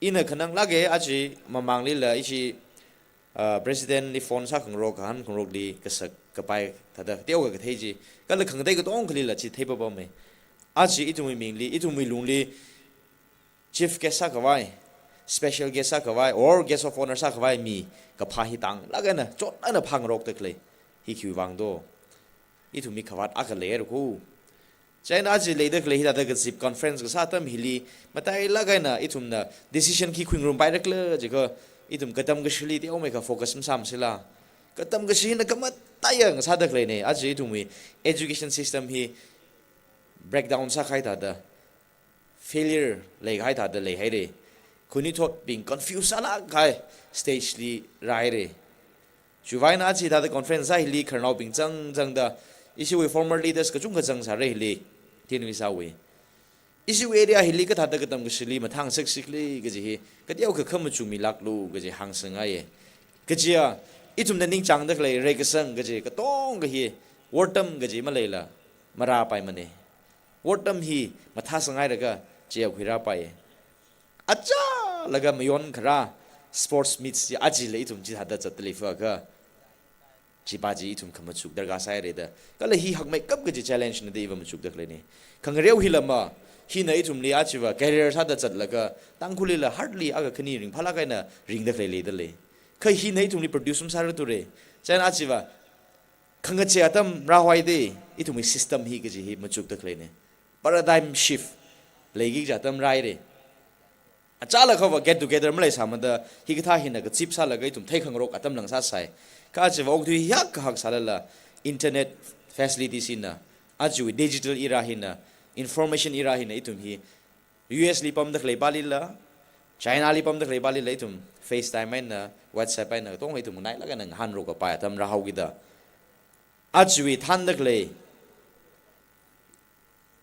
Ina khananglāke, aja mamanglila ishi, ah, President li phone sākhangarok, kahān khangarokli kasak kapai thāda teokha kathei chi, kala khangatei katongkhalila chi theipapame. Aja ithumwui mingli, ithumwui lungli chief guest sākhavai, special guest sākhavai, or guest of honour sākhavai mi kaphā hi tanglāk eina, chotlāk eina phāngarokda khalei. Hi khiwui vang do? Ithumwui khavāt akha leira kho. Chieina aja leida khalei hithāda kazip conference kasā atam hili matailāk eina ithumna decision khi khuingarumpairakhala jiakha, ithum katamkashili teomeikha focus masāmasila. Katamkashi hina khamataiya ngasāda khaleine. Aja ithumwui education system hi breakdown sākahai thāda, failure leikahai thāda leihaire. Khanuithotbing confuse sālāk kahai stage li rāhaire. Chiwui vang eina aja hithāda conference sā hili khararnaobing zangzangda, ishiwui former leaders kachungkha zangsāra hili, T N Visawui. Ishiwui area hili kathāda katamkashili mathāngasakkhala kaji hi kateokha khamachuk milāklu kaji hāngsangngaiye. Kajiya, ithumna ningchāngda khalei reikasang kaji katonga hi wortam kaji maleila marāpaimane. Wortam hi mathāsanghailaga chiya khuirāpaiye. Achālaga mayon kharā sports meets chi ajala ithum chithāda zatda leiakha, chipa chi ithum khamachuk darkar sāhaire da. Kala hi hakmeikap kaji challenge na da iva machukda khaleine. Khangareo hila ma, hina ithumli ajava career sāda zatlaga, Tangkhulli la hardly akha khani ringphālāk eina ringda khalei leida lei. Kha hina ithumli produce masārature. Chieina ajava khangachei atam rāhaohaide, ithumwui system hi kaji hi machukda khaleine. Paradigm shift leiki kaji atam rāhaire. Achālakhava get together maleisāmada, hikathā hina kazip sālaga ithum theikhangarok atam lāngsāsai. Kha ajava okathui hiyākha kahak sālala, internet facilities hina, ajawui digital era hina, information era hina ithum hi U S li pamda khalei palila, China li pamda khalei palila ithum FaceTime eina, WhatsApp eina katonga ithum nganailāk eina ngahānrok kapai atam rāhaokida. Ajawui thānda khalei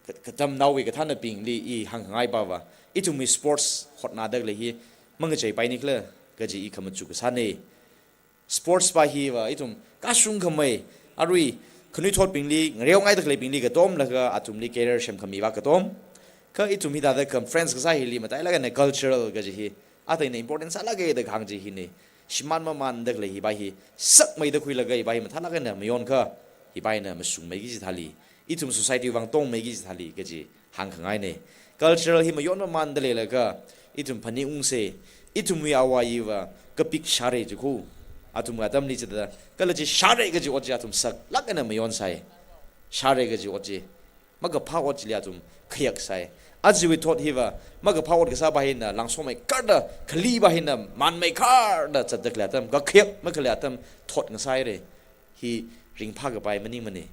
ka-, katamnaowui kathānabingli i hāngkhangai pava, ithumwui sports hotnada khalei hi mangacheipaini khala kaji i khamachuk kasāne. Sports pa hiva ithum kashungkhamei, arui khanuithotbingli, ngareongaida khaleibingli katomlaga athumli career semkhami vak katom. Kha ithum hithāda conference kasā hili matailāk eina cultural kaji hi athāna important sālāke da kahāng chi hine. Shimān mamānda khalei hipa hi sakmeida khuilaga hipa hi mathālāk eina mayonkha, hipa hina mashungmeiki kaji thāli, ithum society vang tongmeiki kaji thāli kaji hāngkhangaine. Cultural hi mayon mamānda leilaga ithum phaningungse, ithumwui āwo āyiva kapik shāre chi kho. Athum atamli chithāda, kala chi shāre kaji ot chi athum saklāk eina mayonsai. Shāre kaji ot chi, makaphā ot chili athum khayaksai. Ajawui thot hiva, makaphā ot kasāpa hina lāngsomeikharda, khalipa hina mānmeikharda zatda khalei atam, kakhayak makhalei atam thot ngasāhaire. Hi ringphā kapai maningmane.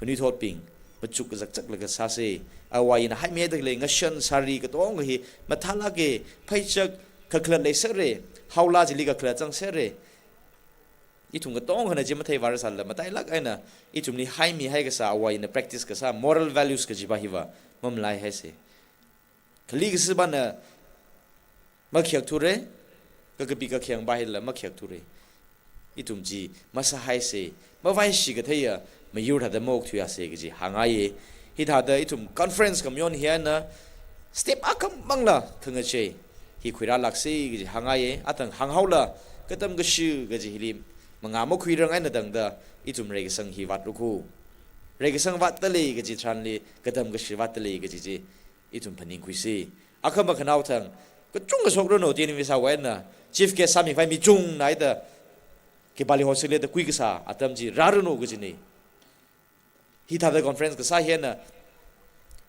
Khanuithotbing, machuk kazakzaklaga sāse. Āwo āyina haimida khalei ngashan sari katonga hi mathālāke, pheichak kakhalat leisere, haola chili kakhalat zangsere. Ithum katonga hina chi mathei varasālala matailāk eina ithumli haimihai kasā, āwo āyina practice kasā moral values kajipa hiva mamalaihaise. Khali kasipana makhayakthura, kakapi kakhayangpa hila makhayakthura. Ithum chi masāhaise, mavaishi katheiya mayur thāda maokthuiase kaji hāngngaiye. Hithāda ithum conference khamayon hi eina step akhamangla khangachei hi khuirālākse kaji hāngngaiye. Athang hānghaola, katamkashi kaji hili mangā makhuirang eina tangda ithum reikasang hi vātra kho. Reikasang vātda lei kaji tharanli katamkashi vātda lei kaji chi ithum phaningkhuise. Akhama khanaothang kachungkha shokranu, T N Visawui eina chief guest sāmikhavai mi chungnaida khipāli hostel da kui kasā atam chi rāranu kajine. Hithāda conference kasā hi eina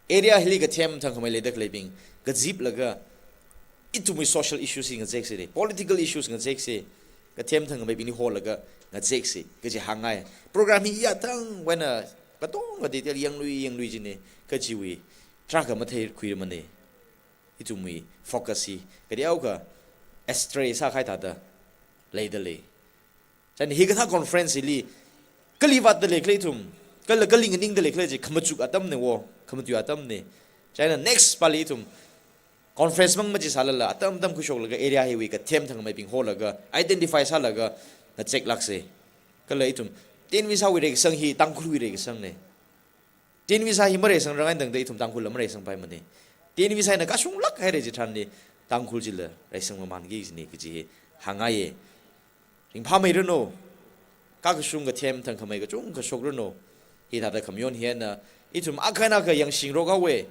area hili kathem thangkhamei leida khaleibing kaziplaga ithumwui social issues hi ngazeksere, political issues ngazekse, kathem thangkhameibingli holaga ngazekse kaji hāngngai. Program hi yathangwui eina katonga detail yanglui yanglui jine, kha chiwui tarākha matheikhuimane. Ithumwui focus hi kateokha astray sākahai thāda leidalei. Chieina hikathā conference hili kali vātdalei khala ithum, kala kali nganingdalei khala chi khamachuk atamna wo, khamatui atamna. Chieina next pali ithum conference mang machi sālala, atam atam khuishoklaga area hiwui kathem thangmeibing holaga, identify sālaga, ngacheklāksa. Kala ithum, TNVSA wui reikasang hi Tangkhulwui reikasangna. TNVSA hi mareisangrang eina tangda ithum Tangkhulla mareisangpaimana. TNVSA hina kashunglāk haira chitharanli, Tangkhul chila reisang mamānki kajina kaji hi hāngngaiya. Ringphāmeiranu, kakashung kathem thangkhamei kachungkha shokranu. Hithāda khamayon hina, ithum akha eina akha yangshingrok haowa,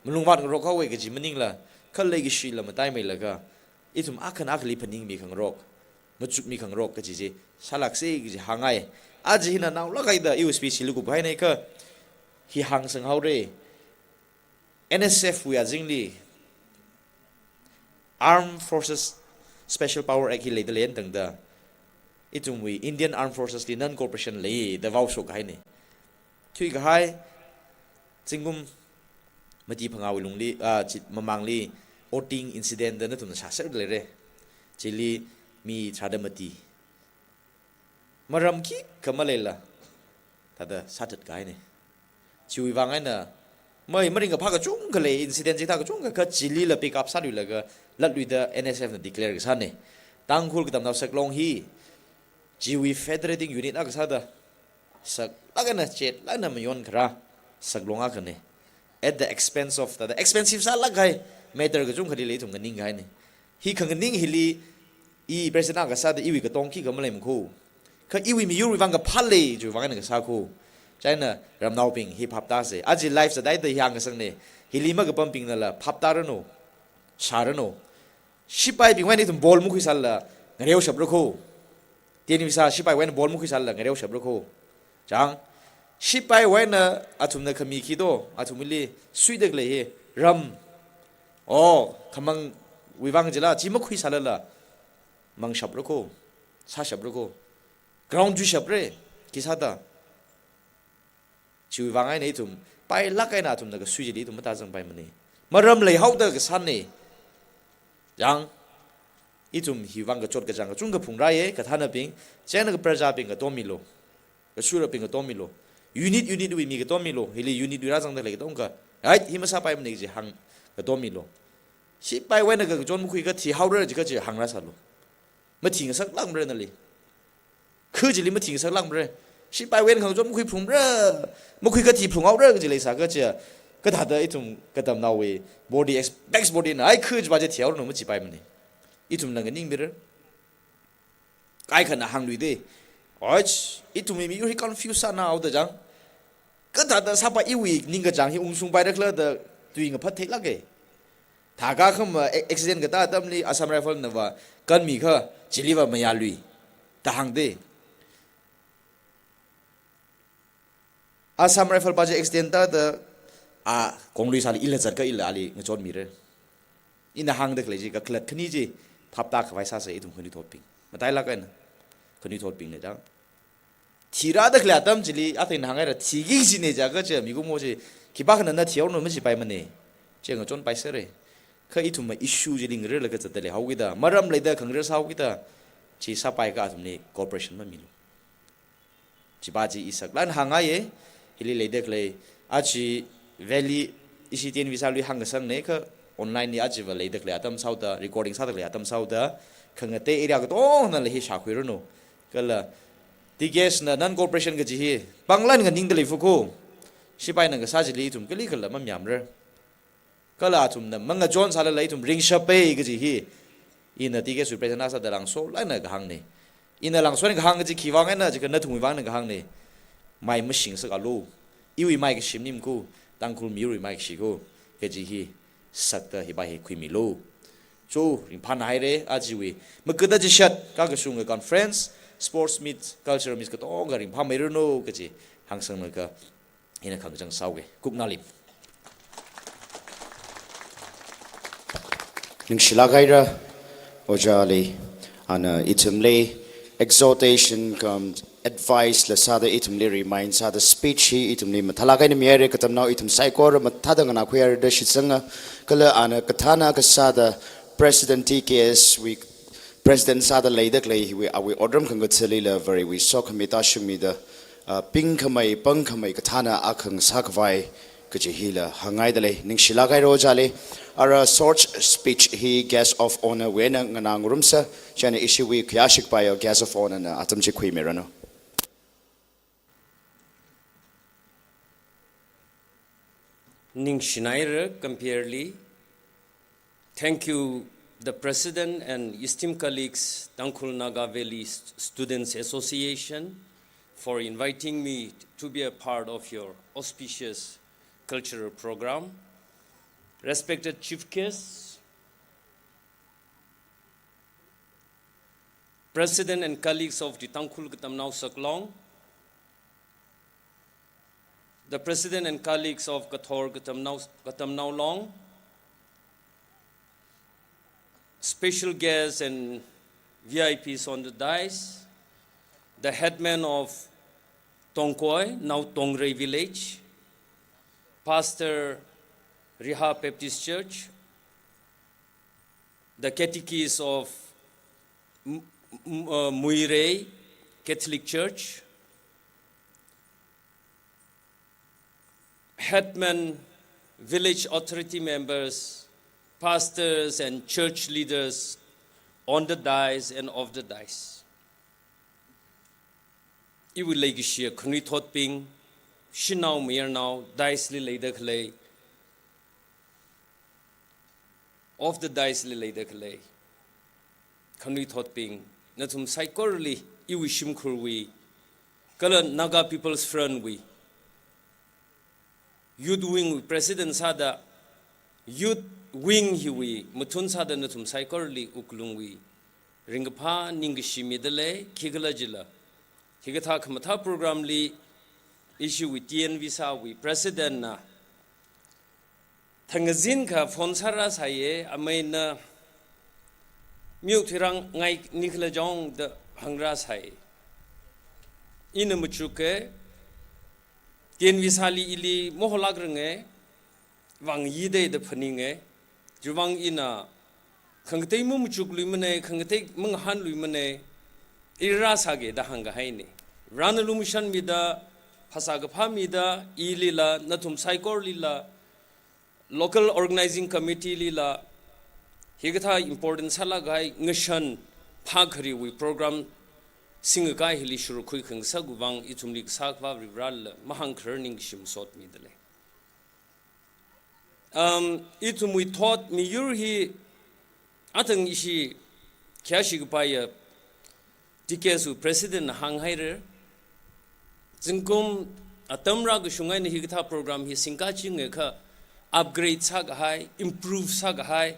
malungvātngarok haowa kaji maningla, khalei kashila mataimeilaga, ithum akhana akhali phaningmi khangarok, machukmi khangarok kaji chi sālāksa kaji hāngngai. Aja hina naolāk haida iwui speech hi lukhup haina kha, hi hāngsang haora. NSF wui azingli, Armed Forces Special Power Act hi leidalei eina tangda, ithumwui Indian Armed Forces li non-cooperation lei da vaoshok haina. Thuikahai, zingkum mati phangāwui lungli, ah, chi-, mamangli, Oting incident da nathumna shāserda leira. Chili mi tharāda mati. Maram khikha maleila, thāda sāthatkahaina. Chiwui vang eina, mai maringkaphā kachungkha lei, incident chithā kachungkha, kha chilila pick up sāluilaga, latluida NSF na declare kasāna. Tangkhul Katamnao Saklong hi, chiwui federating unit akha sāda, saklāk eina chetlāk eina mayon kharā, Saklong akhana. At the expense of, thāda expensive sālāk kahai matter kachungkhali lei ithum nganingkahaina. Hi khanganing hili, i president akha sāda iwui katong khikha maleimakho. Kha iwui miyurwui vang kaphā lei chiwui vang eina kasākho. Chieina ramnaobing hi phaptāsa. Aja live sāda hi hāngkasangna. Hili makapambingnala phaptāranu, shāranu. Sipaibingwui eina ithum ball makhuisālala ngareoshaprako. TNVSA sipaiwui eina ball makhuisālala ngareoshaprako. Chang, sipaiwui eina athumna khami khi do, athumli suidalei hi, ram. Oh, khamangwui vang chila, chi makhuisālala, mangshaprako, sāshaprako. Ground chuishapra, khi sāda. Chiwui vang eina ithum, pailāk eina athumna kasui chili ithum matāzangpaimana. Maram leihaoda kasāna. Chang, ithum hiwui vang kachot kachāng kachungkha phungrāya, kathānabing, chieina kaprajabing katom milu. Kashurabing katom milu. Unit, unit wui mi katom milu. Hili unit wui rāzangdalei katongkha. Right, hi masāpaimana kaji hāng katom milu. Sipaiwui eina kakachon makhuikha thihaora jiakha chi hāngrāsālu. Mathingasaklākmara nali. Khu chili mathingasaklākmara. Sipaiwui eina kakachon makhuiphungmara. Makhuikha thiphunghaora kaji leisākha chi. Kathāda ithum katamnaowui body, ex-, apex body na, ai khu chiva chi thihaoranu machipaimana. Ithumla nganingmira. Kaikhana hāngluida. Oi, ithumwui miyur hi confuse sānaoda chang. Kathāda sāpai iwui ningkachāng hi ungshungpaira khala da tui ngaphat theilāka. Thākha khama a-, accident katā atamli Assam Rifle nava kanmikha chiliva mayālui da hāngda. Assam Rifle pa chi accident tāda, a, konglui sāli ila zatka ila ali ngachonmira. Ina hāngda khalei chi kakhalat khani chi phaptākhavai sāsa ithum khanuithotbing. Matailāk eina khanuithotbingna chang. Thirāda khalei atam chili, athei ina hānghaira, thiki kajina jiakha chi, mikumo chi, khipākhana na thihaoranu machipaimana. Chi ngachonpaisera. Kha ithumva issue chili ngararlaga zatdalei haokida, maram leida khangarar sāhaokida, chi sāpaikha athumli cooperation mamilu. Chiva chi i saklāk eina hāngngaiya, hili leida khalei, aja valley, ishi TNVSA lui hāngkasangna kha, online li ajava leida khalei atam sāhaoda, recording sāda khalei atam sāhaoda, khangatei area katongnala hi shākhuiranu. Kala, TKS na non-cooperation kaji hi, panglāk eina nganingdalei fuko, sipaina kasā chili ithum kalikhala mamayāmara. Kala athumna mangachon sālala ithum ringshapa kaji hi, ina TKS wui president akha sāda langsolāk eina kahāngna. Ina langso eina kahāng kaji khiwui vang eina jiakha nathumwui vang eina kahāngna. Mai mashingsakalu. Iwui maikashi maningmako, Tangkhul miyurwui maikashi ko, kaji hi sakta hiva hi khuimilu. Cho, ringphānāhaira, ajawui makada chishat, kakashunga conference, sports meet, cultural meet katonga ringphāmeiranu kaji hāngsanglaga ina khangachang sāhaoga. Kuknalim. Ningshilāk haira, Ojāli, ana ithumli exhortation cum advice la sāda ithumli remind sāda speech hi ithumli mathālāk eina mihaira, katamnao ithum saikora mathāda nganākhuihaira da shitsanga, kala ana kathāna kasāda President TKS wui President sāda leida khalei hiwui awui otram khangathālila Varewui sokhami tāshungmida, ah, pingkhamei, pangkhamei kathāna akha ngasākhavai kaji hila hāngngaida lei. Ningshilāk haira ojāli. Ara short speech hi Guest of Honour wui eina nganāngarumsa, chieina ishiwui khayāshikapaiya Guest of Honour na atam chi khuimiranu. Ningshina haira Kamphirli. Thank you, the President and esteemed colleagues, Tangkhul Naga Valley St-, Students Association, for inviting me to be a part of your auspicious cultural program. Respected chief guests, President and colleagues of the Tangkhul Katamnao Saklong, the President and colleagues of Kathor Katamnao, Katamnao Long, special guests and V I Ps on the dais, the headman of Tongkoi, now Tongrei Village, Pastor Riha Baptist Church, the catechist of M-, M-, uh, Muirei Catholic Church, headman, village authority members, pastors and church leaders on the dais and off the dais. Iwui leikashiya khanuithotbing, shanao mayarnao, dais li leida khalei, off the dais li leida khalei khanuithotbing, nathum saikorali iwui shimkhurwui, kala Naga People's Front wui, Youth Wing wui President sāda, Youth Wing hiwui mathun sāda nathum saikorali wuklungwui ringkaphā ningkashi mida lei, khikhalajila hikathā khamathā program li ishiwui T N Visa wui President na thangkazin akha phone sārāsāya, ameina miyuk thuirāngai nikhala jong da hāngrāsai. Ina machuka, T N Visa li ili maholākranga, vang yida da phaninga, chiwuivang ina khangatei mamachukluimana, khangatei mangahānluimana, i rāsāga da hāngkahaina. Varena lumashanmida, phasā kaphā mida, ilila, nathum saikoralila, local organizing committee lila, hikathā important sālāk kahai ngashan phākhariwui program singkahai hili shurkhui khangasak wuivang ithumli kasā Akhava Varivarala mahāngkharar ningkashi masotmida lei. Um, ithumwui thot miyur hi athang ishi khayāshikapaiya T K S wui President na hānghaira. Zingkum atam rākashung eina hikathā program hi singkachingakha upgrade sākahai, improve sākahai,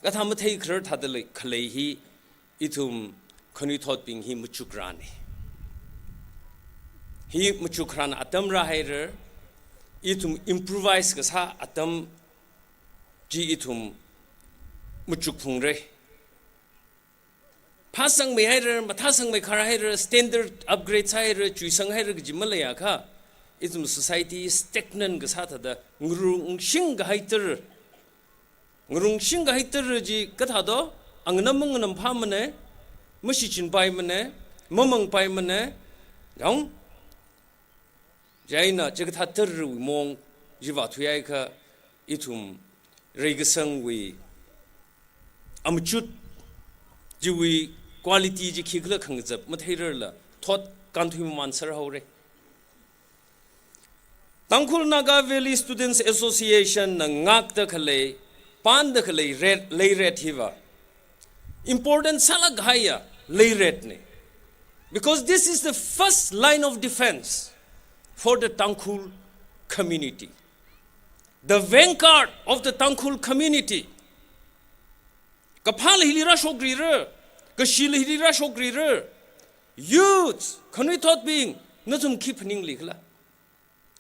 kathā matheikharar thāda lei khalei hi ithum khanuithotbing hi machukrāna. Hi machukharan atam rāhaira, ithum improvise kasā atam chi ithum machukphungra. Phāsangmeihaira, mathāsangmeikharhaira, standard upgrade sāhaira, chuisanghaira kaji maleiakha, ithum society stagnant kasā thāda ngarungshing kahai tara. Ngarungshing kahai tara chi kathā do, anganam manganamphāmana, mashichinpaimana, mamangpaimana, yang, chieina chikathā tarawui maong chi vāthuiakha, ithum reikasangwui amachut chiwui quality chi khikhala khangazap matheirarla thot kānthui mamānserhaora. Tangkhul Naga Valley Students Association na ngākda khalei, pānda khalei ret, leiret hiva important sālāk kahaiya leiretna. Because this is the first line of defense for the Tangkhul community. The vanguard of the Tangkhul community. Kaphāla hili rāshokrira, kashila hili rāshokrira. Youth, khanuithotbing, nathum khi phaninglikhala?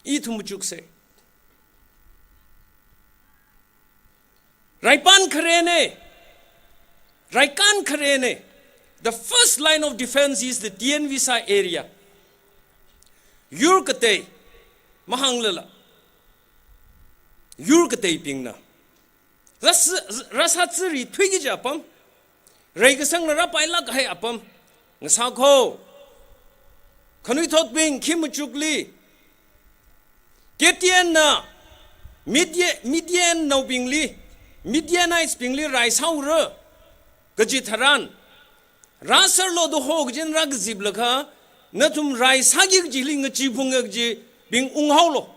Ithum machuksa. Raipān kharena, raikān kharena. The first line of defense is the T N Visa area. Yur katei, mahānglala, yur kateibingna rasa, rasa tsiri thuiki kaji apam, Reikasangna rāpailāk kahai apam. Ngasā kho. Khanuithotbing khi machukli. Gideonna Midian, Midiannaobingli, Midianitesbingli rai sāura kaji tharan, rāserlu da ho kajina rākaziplaga, nathum rai sāki kajili ngacheephunga kajibing unghaolu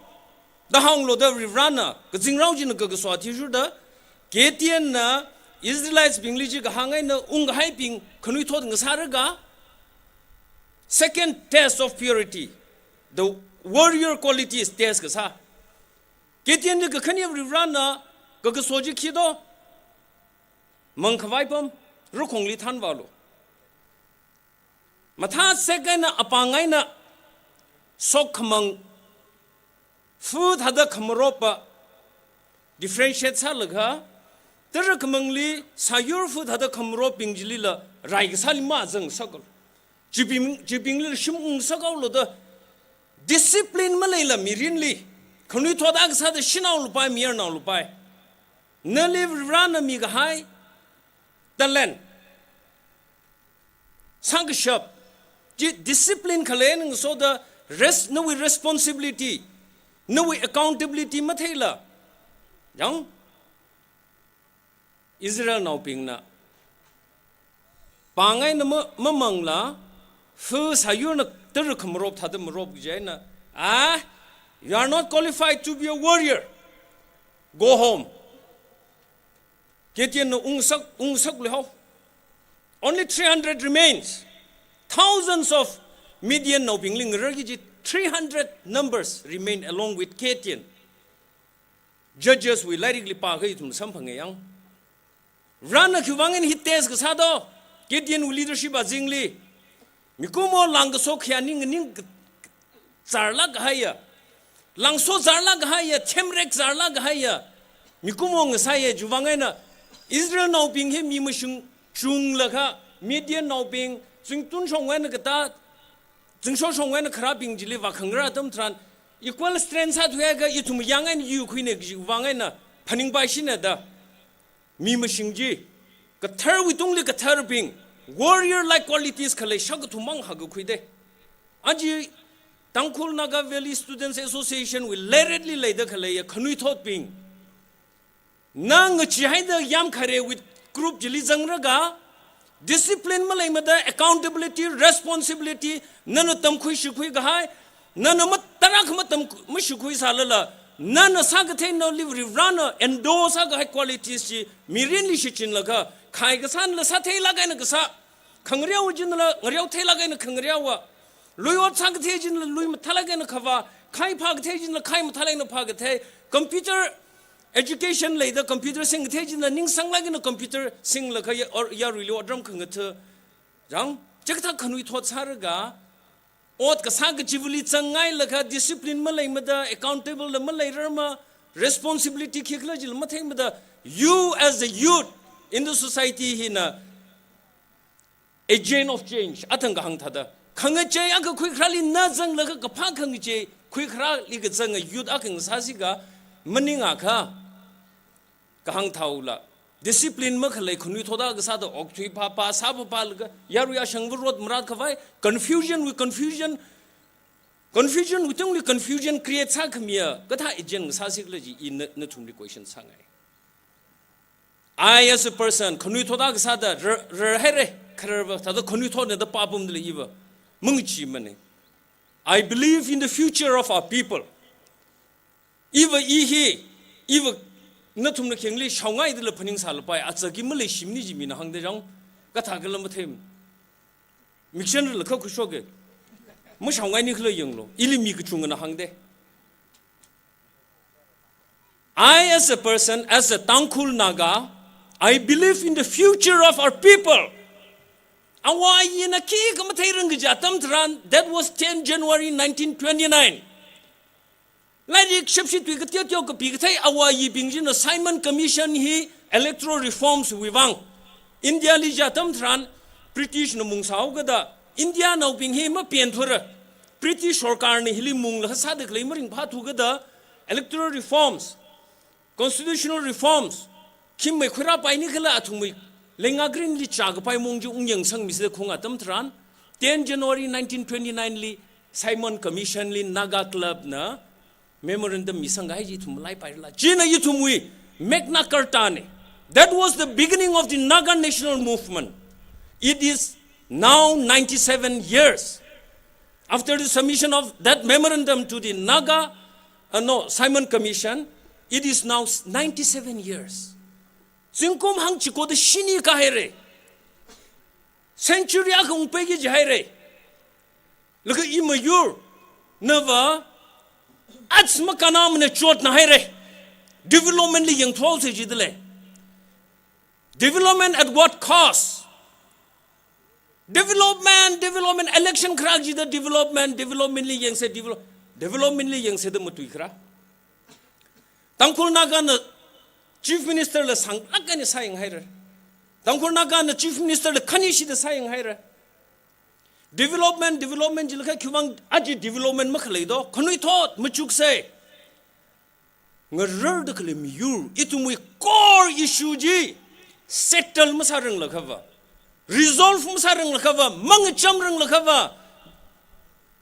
da hānglu da Varivarana kazingrao china kakaso athishurda, Gideonna Israelitesbingli chi kahāng eina ungkahaibing khanuithot ngasālaga, second test of purity, the warrior qualities test kasā. Gideonli kakhane Varivarana kakaso chi khi do? Mangkhavai apam, rakhongli thanvālu. Mathāsek eina apāng eina sokkhamang, fu thāda khamaroppa differentiate sālaga, tara khamangli sāyur fu thāda khamaropbing chilila rai kasāli mazang sākhaolu. Chibing, chibingli shim ungsākhaolu da, discipline maleila mirinli, khanuithot akha sāda shanaolupai, mayarnaolupai. Nali Varivarana mikahai talent, sākashap chi discipline khaleina ngasoda, res-, nawui responsibility, nawui accountability matheila. Yang Israelnaobingna pāng eina ma-, mamangla, fu sāyurna tara khamarop thāda marop kaji eina, "Ah, you are not qualified to be a warrior. Go home." Gideonna ungsak, ungsak lehao. Only three hundred remains. Thousands of Midiannaobingli ngararki kaji, three hundred numbers remain along with Gideon. Judges wui lairikli pākha ithum samphanga yang. Varivarana khiwui vang eina hi test kasā do? Gideonwui leadership azingli. Mikumo langkaso khayā ning, ning k-, zarlāk kahaiya, langso zarlāk kahaiya, themrek zarlāk kahaiya mikumo ngasāya. Chiwui vang eina Israelnaobing hi mi mashung chunglaga, Midiannaobing zingtun shongwui eina katā, zingsho shongwui eina kharābing chili vākhangra atam tharan, equal strength sāthuiakha ithum yang eina yuikhuina kajiwui vang eina phaningpaishina da. Mi mashing chi, katharwui tungli katharbing, warrior like qualities khalei shākathummang hakakhui de. Aja Tangkhul Naga Valley Students Association wui lairetli leida khaleiya khanuithotbing, na ngacheehaida yamkharewui group chili zangraga, discipline maleimada, accountability, responsibility, nana tamkhui shikhui kahai, nana ma-, tarākha matam-, mashikhui sālala, nana sākathei nali Varivarana endorse sākahai qualities chi mirinli shichinlaga, khai kasānla sātheilāk eina kasā, khangareo chinala ngareo theilāk eina khangareowa, lui ot sākathei chinala lui mathālāk eina khavā, khai phākathei chinala khai mathālāk eina phākathei, computer education leida computer singkathei chinala ningsanglāk eina computer singlaga ya-, or yaruili otram khangatha. Yang, chikathā khanuithot sālaga, ot kasā kachivali zangngailaga, discipline maleimada, accountable la maleirarma, responsibility khikhala chila matheimada, you as a youth in the society hina agent of change, athang kahāng thāda. Khangachei akha khuikharāli na zanglaga kaphā khangachei khuikharāli kazanga youth akha ngasāsi kha, maningakha kahāng thaola. Discipline makhalei khanuithot akha sāda okthui phāphā, sāphāphālaga, yarui ashangva rot marat khavai, confusion wui confusion, confusion wui tungli confusion create sākhamiya kathā agent ngasāsi khala chi ina, nathumli question sāngai. I as a person, khanuithot akha sāda rar, rarhaira, khararva, thāda khanuithotna da pāpamdalei iva. Mangacheemana. I believe in the future of our people. Iva i hi, iva nathumna khengli shaongaidala phaningsālapai, atsaki maleishimana chi mina hāngda yang, kathākhala matheimana. Miksen rila kha khuishoka. Mashaongaini khala yanglu. Ili mi kachungana hāngda. I, as a person, as a Tangkhul Naga, I believe in the future of our people. Awui ayina khikha matheirang kaji atam tharan, that was ten January nineteen twenty-nine. Lairik shapshi tui kateoteo kapikathei awui ayibing china Simon Commission hi electoral reforms wui vang. India li chi atam tharan British na mungsāhaokada, Indianaobing hi mapenthura. British sorkarna hili munglaga sāda khalei maringphāthukada, electoral reforms, constitutional reforms, khi makhuirāpaini khala athumwui Leinga Green li chākapai maong chi ungyangsangmisa da khung atam tharan, ten January nineteen twenty-nine li Simon Commission li Naga Club na memorandum misangkahai chi ithum malaipairala. China ithumwui Magna Carta ne. That was the beginning of the Naga National Movement. It is now ninety-seven years. After the submission of that memorandum to the Naga, uh, no, Simon Commission, it is now ninety-seven years. Zingkum hangchiko da shini kahaire. Century akha ungpaiki jihaire. Laga i miyur nava ats makanamana chotna haire. Development li yangthuhaose jidalei. Development at what cost? Development, development, election kharak jida development, development li yangse, develop, development li yangse da matui kharak. Tangkhul Naga na Chief Minister la sanglāk eina sāyang haira. Tangkhul Naga na Chief Minister la khani shida sāyang haira. Development, development jilakha khiwuivang aja development makhalei do, khanuithot machukse. Ngararda khalei miyur, ithumwui core issue chi settle masāranglakha va, resolve masāranglakha va, mangachamranglakha va,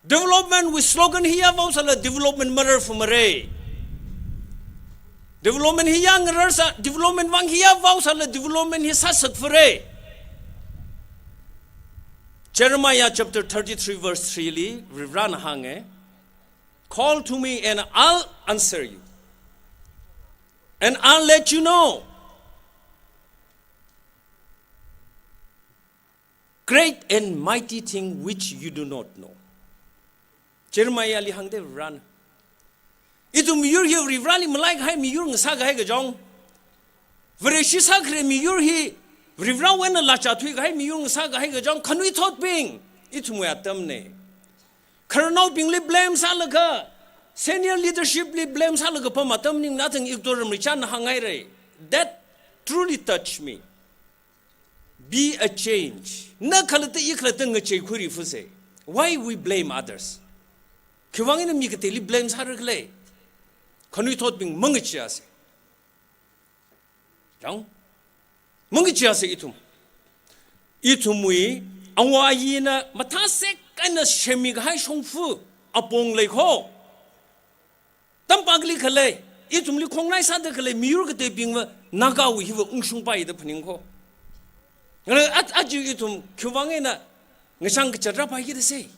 development wui slogan hiya vaosāla development mararfamara. Development hiya ngararsā, development vang hiya vaosāla development hi sāsakfara. Jeremiah chapter thirty-three verse three li Varivarana hānga, "Call to me and I'll answer you, and I'll let you know great and mighty thing which you do not know." Jeremiah li hāngda Varivarana. Ithum miyur hi Varivarali malaikahai miyur ngasākahai kajong, Vareshi sākhare miyur hi Varivarawui eina lāchā thuikahai miyur ngasākahai kajong, khanuithotbing, ithumwui atamna. Khararnaobingli blame sālaga, senior leadership li blame sālaga pam atam maningla, thang Victor Ramrichanna hānghaira. That truly touched me. Be a change. Na khalatta i khalatta ngacheikhuirifuse. Why we blame others? Khiwuivang ina mi kateili blame sāra khala? Khanuithotbing mangacheease. Yang? Mangacheease ithum. Ithumwui awayina mathāsek eina shemikahai shongfa apong lei kho. Tampakli khalei, ithumli khongnai sāda khalei miyur kateibingva Nagawui hiva ungshungpai da phaning kho. Ngala at, aja ithum khiwuivang eina ngachang kachatra paiki da sei.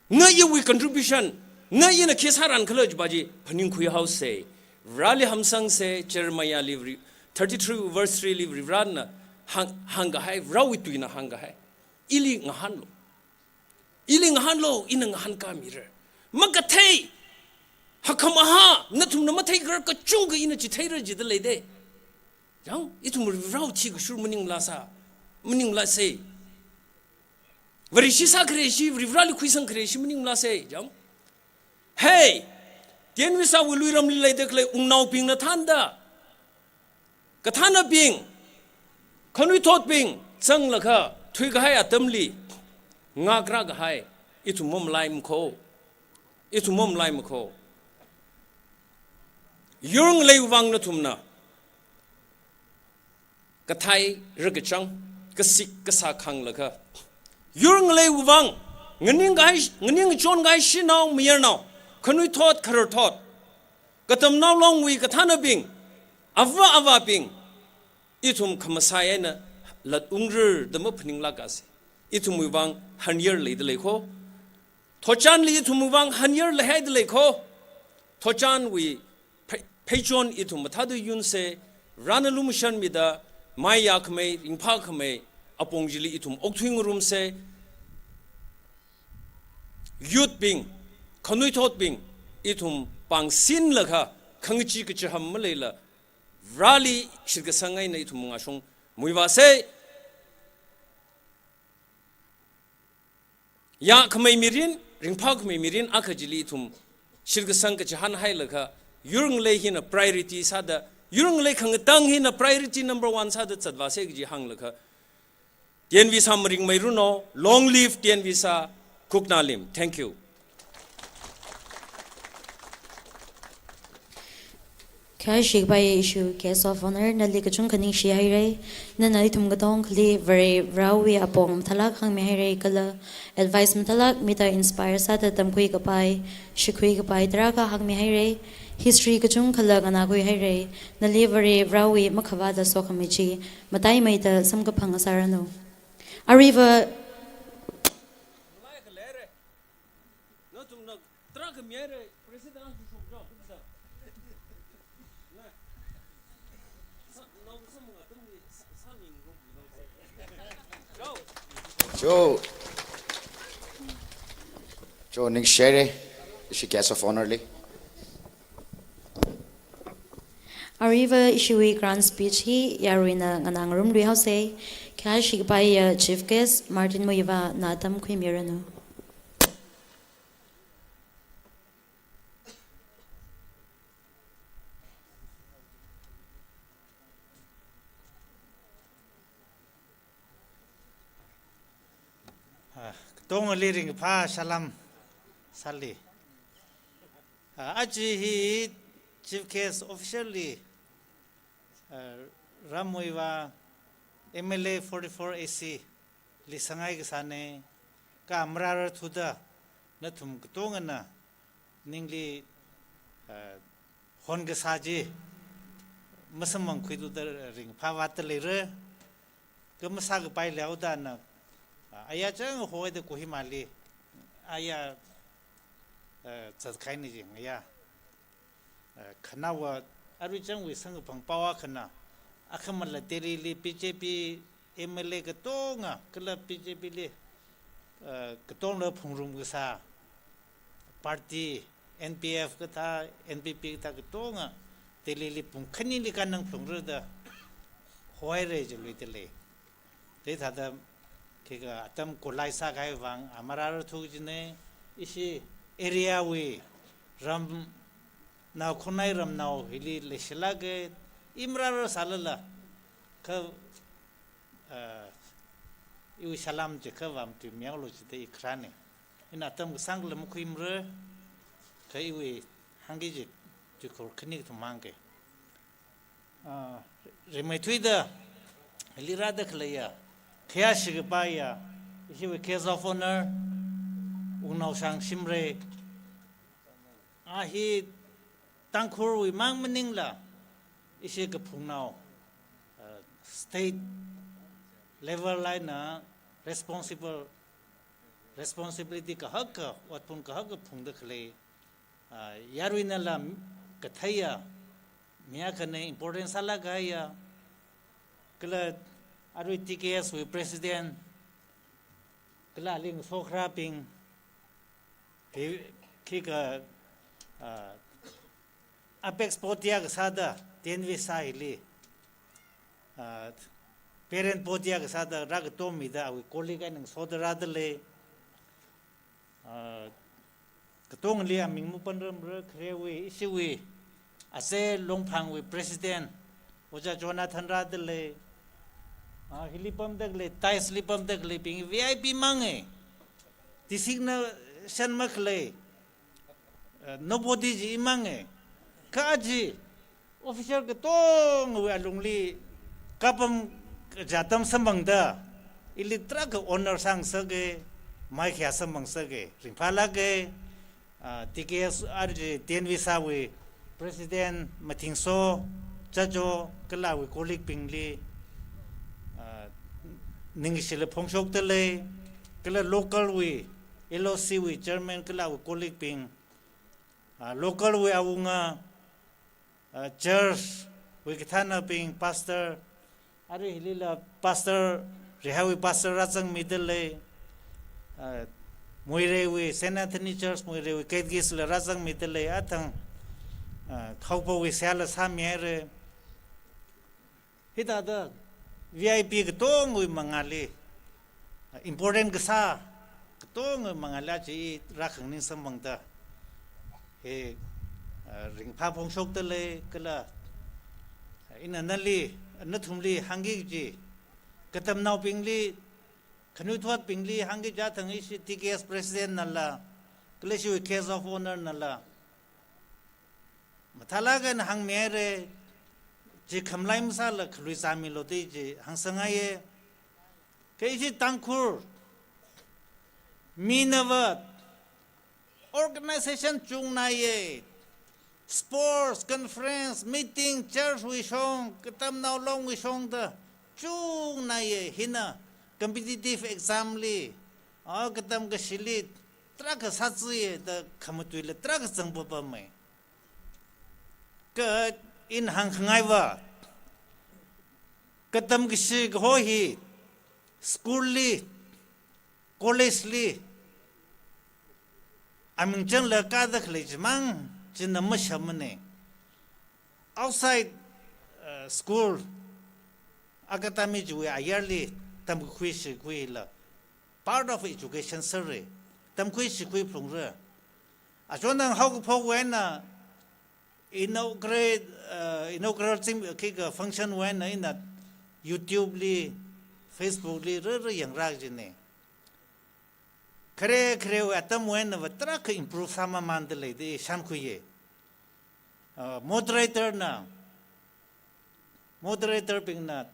Na iwui contribution, na ina khi sāran khala jiva chi phaningkhuihaose. Vareli hamsangse, Jeremiah li Vari, thirty-three verse three li Varivarana hāng, hāngkahai, Varewui tuina hāngkahai. Ili ngahānlu. Ili ngahānlu, ina ngahānkāmira. Makathei, hakhamaha, nathumna matheikharar kachungkha ina chitheira jida leida. Yang, ithum Varewui thikashur maninglasa, maninglase. Vareshi sākhare chi, Varivarali khuisangkhare chi maninglase. Yang. Hey, Tienvisawui luiramli leida khalei wungnaobingna thānda, kathānabing, khanuithotbing, zanglaga thuikahai atamli, ngakrākahai, ithum mamalaima kho, ithum mamalaima kho. Yur ngaleiwui vang nathumna kathai rakachang, kasik kasā khanglaga, yur ngaleiwui vang, nganingkahai, nganingchon kahai shanao mayarnao, khanuithot khararthot, katamnao Longwui kathānabing, ava avābing, ithum khamasai eina latungra da maphaninglākase. Ithumwui vang hanyar leida lei kho. Thotchanli ithumwui vang hanyar leihaida lei kho. Thotchanwui phei, pheichon ithum mathāda yunse, Varena lumashanmida, maiya khamei, ringphā khamei apong chili ithum okthuingarumse. Youth bing, khanuithotbing, ithum pāngsinlaga, khangachee kachiham maleila, Vareli shitkasang eina ithum ngashong muivāse. Ya khamei mirin, ringphā khamei mirin akha chili ithum shitkasang kachihān hailaga, yur ngalei hina priority sāda, yur ngalei khangatang hina priority number one sāda zatvāse kaji hānglaga, Tienvisa maringmeiruno, long live Tienvisa, Kuknalim. Thank you. Khayāshi kapai ishiwui Guest of Honour, nali kachungkha ningshihaira. Nana ithum katongali Vare Varewui apong mathālāk hāngmihaira kala advice mathālāk mida inspire sāda tamkhui kapai, shikhui kapai tarākha hāngmihaira. History kachungkhala nganākhuihaira. Nali Vare Varewui makhavāda sokhami chi mataimeida samkaphang sāranu. Aruiva Cho, cho, ningshihaira, ishi Guest of Honour li. Aruiva ishiwui crown speech hi yaruina nganāngarumluihaosa. Khayāshi kapaiya Chief Guest Martin Muivah, na tamkhuimiranu. Ah, katongali ringkaphā salam sāli. Ah, aja hi Chief Guest officially, ah, Ram Muivah, M L A forty-four A C li sāngai kasāna, kha marārarthuda nathum katongana ningli, ah, honkasā chi masamphangkhuithuda ringphā vātda leira. Kha masākapai leoda na, ah, aya chang hoida Kohimali, aya, ah, zatkahai ni jing, aya. Ah, khanaowa arui changwui samkaphang pao akhana, akhamala Delhi li B J P M L A katonga, kala B J P li, ah, katongla phungrum kasā party, N P F kathā, N P P kathā katonga Delhi li pung khanili kannang phungra da hoira jiluida lei. Chithāda khikha atam kholai sākahai vang, ah, marārarthu kajina, ishi area wui ramnao, khongnai ramnao hili leishilāka, i marārar sālala, kha, ah, iwui salam chi kha vāmatuimeolu jida i kharāna. Ina atam kasāngla makhuimara, kha iwui hāngki kaji tuikhur khani kathum hāngka. Ah, rimeithuida hili rāda khaleiya, khayāshi kapaiya ishiwui Guest of Honour, Wungnaoshang Shimray, a hi Tangkhulwui mang maningla ishi kaphungnao, ah, state level eina responsible, responsibility kahaka, otphun kahaka phungda khalei, ah, yaruinala katheiya mi akhana, important sālāk kahaiya, kala arui T K S wui president, kala ali ngasokharābing, khi, khikha, ah, apex body akha sāda T N V sā hili, ah, parent body akha sāda rākatommida awui colleague eina ngasoda rāda lei. Ah, katongali aming mapanrarmara, kharewui, ishiwui, Ase Longphangwui president, Ojā Jonathan rāda lei. Ah, hili pamda khalei, dais li pamda khaleibing V I P manga. Designation makhalei, ah, nobody chi i manga. Kha aja official katongawui alungli kapam kaja atam samphangda, ili tarākha honour sāngasaka, maikhayā samphangsaka, ringphālāka, ah, T K S R G T N V sāwui president Mathingso, Chajo, kala awui colleague bingli, ah, ningshila phongshokda lei, kala local wui, L O C wui chairman kala awui colleague bing, ah, local wui awunga, ah, church wui kathānabing, pastor, arui hilila pastor, Reihaiwui pastor rāzangmida lei, ah, Muireiwui, Saint Anthony Church Muireiwui catechist la rāzangmida lei, athang, ah, Khaopawui seihāla sāmihaira. Hithāda V I P katongawui mangāli, important kasā katongawui mangāli aja i rākhangning samphangda, hi, ah, ringphā phongshokda lei kala, ah, ina nali, nathumli hāngki kaji, katamnaobingli, khanuithotbingli hāngki kaji athang ishi T K S president nala, kala ishiwui Guest of Honour nala, Mathālāk eina hāngmihaira, chi khamlai masāla khalui zāmilu da chi hāngsangngaiya. Kha ishi Tangkhul minava organization chungnaiya, sports, conference, meeting, church wui shong, katamnao longwui shong da chungnaiya, hina competitive exam li, a, katam kashili tarākha sāchiya da khamatuila tarākha zangpapamma. Kha ina hāngkhangaiva, katam kashi kaho hi school li, college li, aming changlaga kāda khalei chimang china mashammana. Outside, uh, school, academy chiwui ayarli tamkakhui shikhuila part of education sāra, tamkhui shikhui phalungra. Achonnang haokaphokva eina inaugurate, uh, inaugural ching khikha function wui eina ina YouTube li, Facebook li rāra yangra kajina. Khare kharewui atamwui einava tarākha improve sāmamānda lei da shānkhuiya. Uh, moderator na, moderator bingna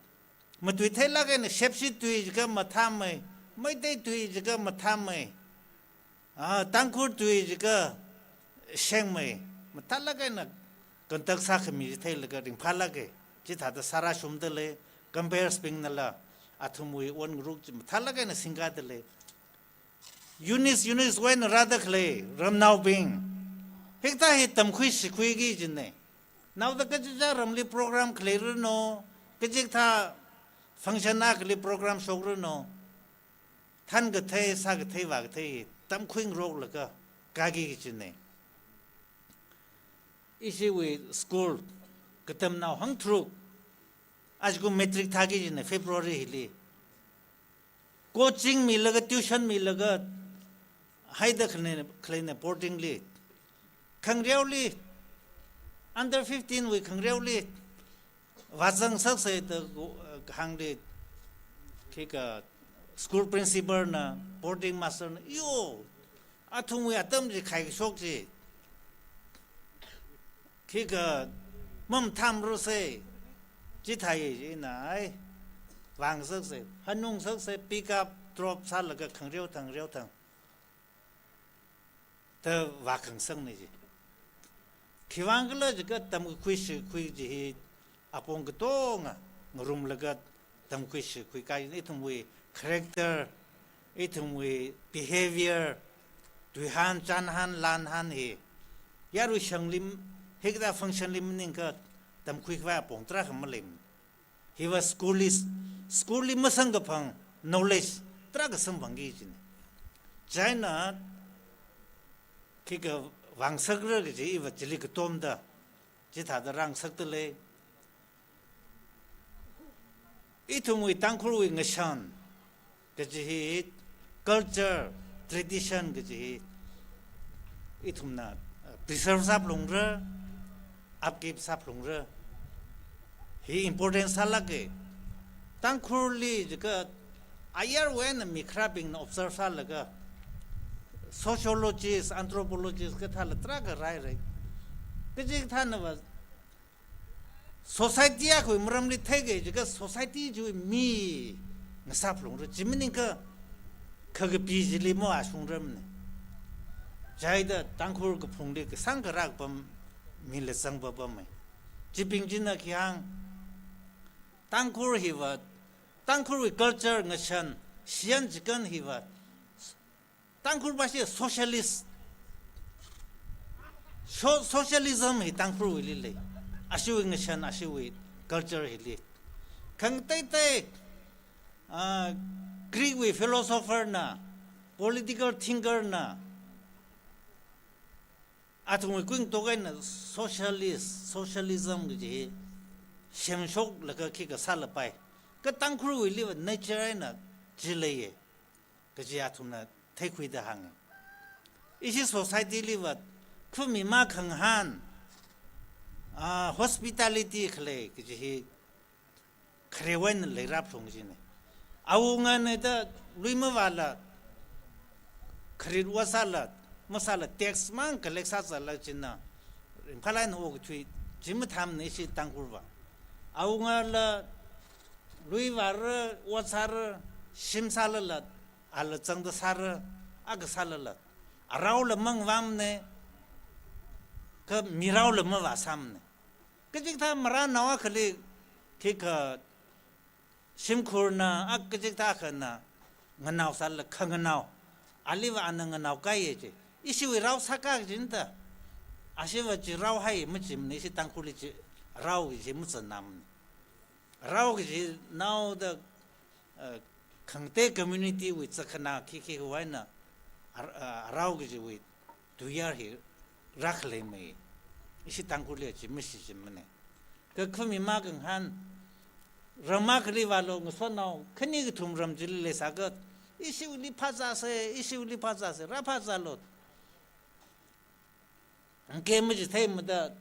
matuitheilāk eina Shepshi tui jiakha mathāmei, Meitei tui jiakha mathāmei, ah, Tangkhul tui jiakha shengmei, mathālāk eina contact sākhami chitheilaga ringphālāka. Chithāda sārāshungda lei, comperes bingnala athumwui won ngaruk chi mathālāk eina singkāda lei. Unit, unit wui eina rāda khalei ramnaobing, hikathā hi tamkhui shikhuiki kajina. Naoda kachichā ramli program khalei ranu, kachikathā function akhali program shokranu, thankathei, sākathei, vākathei tamkhuingaroklaga kāki kajina. Ishiwui school katamnao hangtharuk, ajakum matric thāki kajina February hili. Coaching milaga, tuition milaga haida khaleina, khaleina boarding li. Khangareoli, under fifteen wui khangareoli vāzangsaksei da, uh, hāngli, khikha school principal na, boarding master na, yo, athumwui atam chi khaikashok chi khikha mamathāmarosei, chithāya china ai, vāngasaksei, hanungsaksei, pick up, drop sālaga khangareo thang, ngareo thang da vākhangasakna ji. Khiwuivang khala jiakha tamkakhui shikhui chi hi apong katonga ngarumlaga tamkhui shikhui kajina. Ithumwui character, ithumwui behavior, tuihān, chānhān, lanhān hi yarui shangli, hikathā function li maningakha tamkhui khavai apong tarākha maleimana. Hiva school li, school li masangkaphang knowledge tarākha samphangki kajina. China khikha vāngasakra kaji iva chili katomda chithāda rāngasakda lei. Ithumwui Tangkhulwui ngashan kaji hi, culture, tradition kaji hi ithumna, uh, preserve sāphalungra, upkeep sāphalungra. Hi important sālāka. Tangkhulli jiakha ayarwui eina mi kharābingna observe sālaga, sociologist, anthropologist kathāla tarākha rāhaira. Kachikathānava society akhawui maramli theiki jiakha society chiwui mi ngasāphalungra. Chi maningakha khakapi chili mavāshungramana. Chieina Tangkhul kaphungli kasāngkha rākapam mila zangpapamma. Chibing china khi hāng, Tangkhul hiva, Tangkhulwui culture ngashan, shiyan chikan hiva, Tangkhul pāshi socialist. So-, socialism hi Tangkhulwuili lei. Ashiwui ngashan, ashiwui culture hili. Khangateitei, ah, Greek wui philosopher na, political thinker na, athumwui kuingatok eina socialist, socialism kaji hi semshoklaga khikha sālapai. Kha Tangkhulwuiliva nature eina chi leiya kaji athumna theikhuida hānga. Ishi society liva khumi makhangahān, ah, hospitality khalei kaji hi kharewui eina leirāphalung kajina. Awungana da lui mavāla, kharit vāsāla, masāla tax mang collect sāsāla china, Ringphālāk eina okathui chi mathāmana ishi Tangkhulva. Awungala, lui vāra, ot sāra, shim sālala, ala zangda sāra, akha sālala, araola mangvāmana, kha miraola mavāsāmana. Kachikathā marānao akhali, khikha shimkhurna, a kachikathā akhana nganao sālala khanganao, aliva ana nganao kaiya chi. Ishiwui rao sāka kajina da. Ashiva chi raohai machimana, ishi Tangkhulli chi rao kaji machānamana. Rao kaji naoda, uh, khangatei community wui zakhana khikhi huaina, ar-, uh, rao kajiwui tuiyār hi rākhaleimei. Ishi Tangkhulli chi mashichinmana. Kha khami makhanghān ram akhali vālu, ngasotnao khani kathum ram chili leisākha, ishiwuili phāzāsa, ishiwuili phāzāsa, rāphāzālu. Ngke machitheimada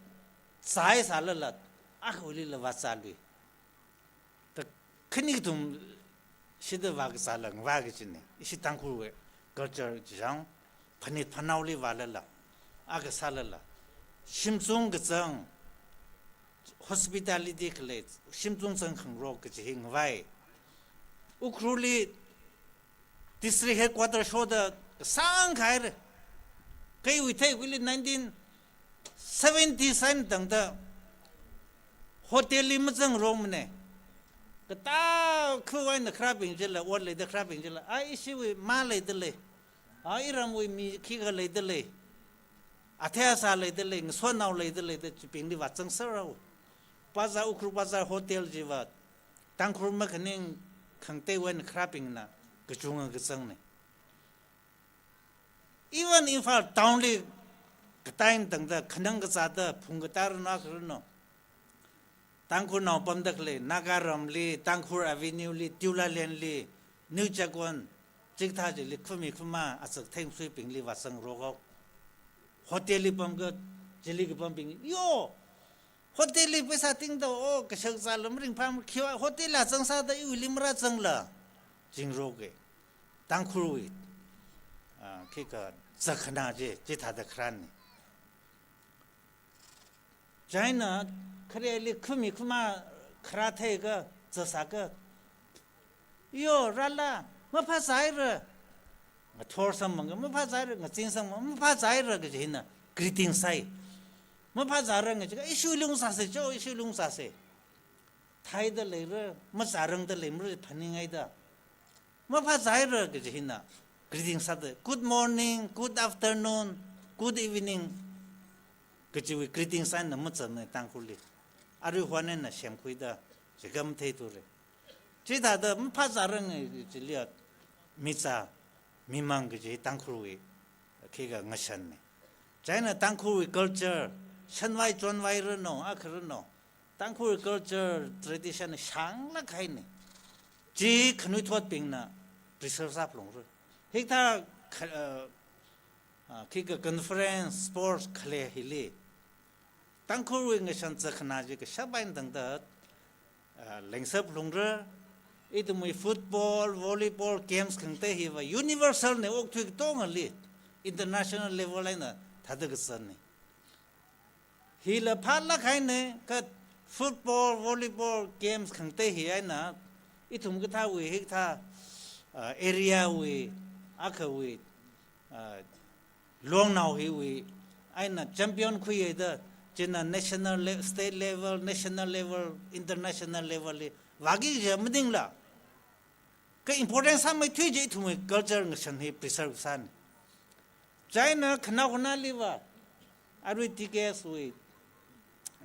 zai sālala, akhawuilila vāzālui. Da khani kathum shida vākazāla ngavā kajina. Ishi Tangkhulwui culture chijang, phanit phanaoli vālala, akha sālala, shimzung kazang, hospitality khalei, shimzung zangkhangarok kaji hi ngavai. Ukhrulli district headquarter shoda kasāng khaira. Kha iwui theikhuili nineteen seventies eina tangda hotel li mazangrokmana. Katā khuiwui eina kharābing chila, ot leida kharābing chila, a ishiwui mā leidalei, a iramwui mi khikha leidalei, athei asā leidalei, ngasotnao leidalei da chibingli vāzangserrao. Bazaar, Ukhrul Bazaar hotel chiva Tangkhul makhaning khangateiwui eina kharābingna kachunga kazangna. Even Imphal town li katā eina tangda khanang kazāda phung katā ranu kharanu, Tangkhulnao pamda khalei Naga Ramli, Tangkhul Avenue li, Tula Lane li, New Jagon, chikathā chili khami khamā azak thengsuibingli vāzangrokhaowa. Hotel li pamkha, chili kapambing, yo, hotel li paisa tingda, o, kashak zāla maringphāmara, khiwui hotel la zangsāda iwuili marāzangla, jingroka. Tangkhulwui, ah, khikha zakhana chi, chithāda kharāna. Chieina khareli khami khamā kharā theikha, zāsākha, yo, rāla, maphāzāhaira. Ngathor samphangkha, maphāzāhaira, ngazin samphang, maphāzāhaira kaji hina greeting sāi. Maphāzāra ngachikha, ishiwuili ungzāsa cho, ishiwuili ungzāsa. Thaida leira, mazārangda leimara phaningngaida. Maphāzāhaira kaji hina greeting sāda, good morning, good afternoon, good evening kajiwui greetings eina mazangna Tangkhulli. Arui huan eina semkhuida, chikha matheithura. Chithāda maphāzāranga chiliya, mizā, mimang kaji Tangkhulwui khikha ngashanna. Chieina Tangkhulwui culture, shanvai chonvai ranu, akha ranu, Tangkhul culture tradition shānglāk haina. Chi khanuithotbingna preserve sāphalungra. Hikathā kha-, uh, uh, khikha conference, sports khalei hili Tangkhulwui ngashan zakhana chi kashap eina tangda, uh, lengsāphalungra. Ithumwui football, volleyball, games khangatei hiva universal na, okathui katongali international level eina thāda kazatna. Hila phālāk haina, kha football, volleyball, games khangatei hi eina, ithum kathāwui, hikathā, uh, area wui, akhawui, uh, longnao hiwui eina champion khuihaida, china national le-, state level, national level, international level li vāki kaja maningla, kha important sāmeithui chi ithumwui culture ngashan hi preserve sāna. Chieina khanao khanāliva, arui T K S wui,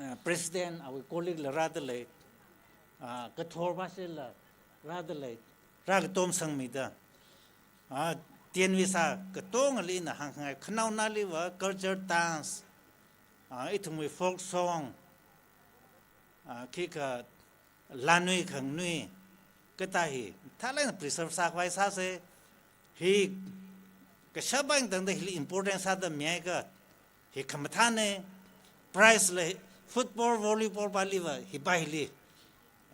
uh, president awui colleague la rādalei, uh, Kathor Bashila rādalei, rākatom sangmida, uh, T N V sā katongali ina hāngngai, khanaonaliva culture dance, uh, ithumwui folk song, uh, khikha lanui khanganui kathā hi, thālāk eina preserve sākhavai sāsa. Hi kashap eina tangda hili important sāda mihaikha, hi khamathāna, prize la hi, football, volleyball pāliva, hi pā hili,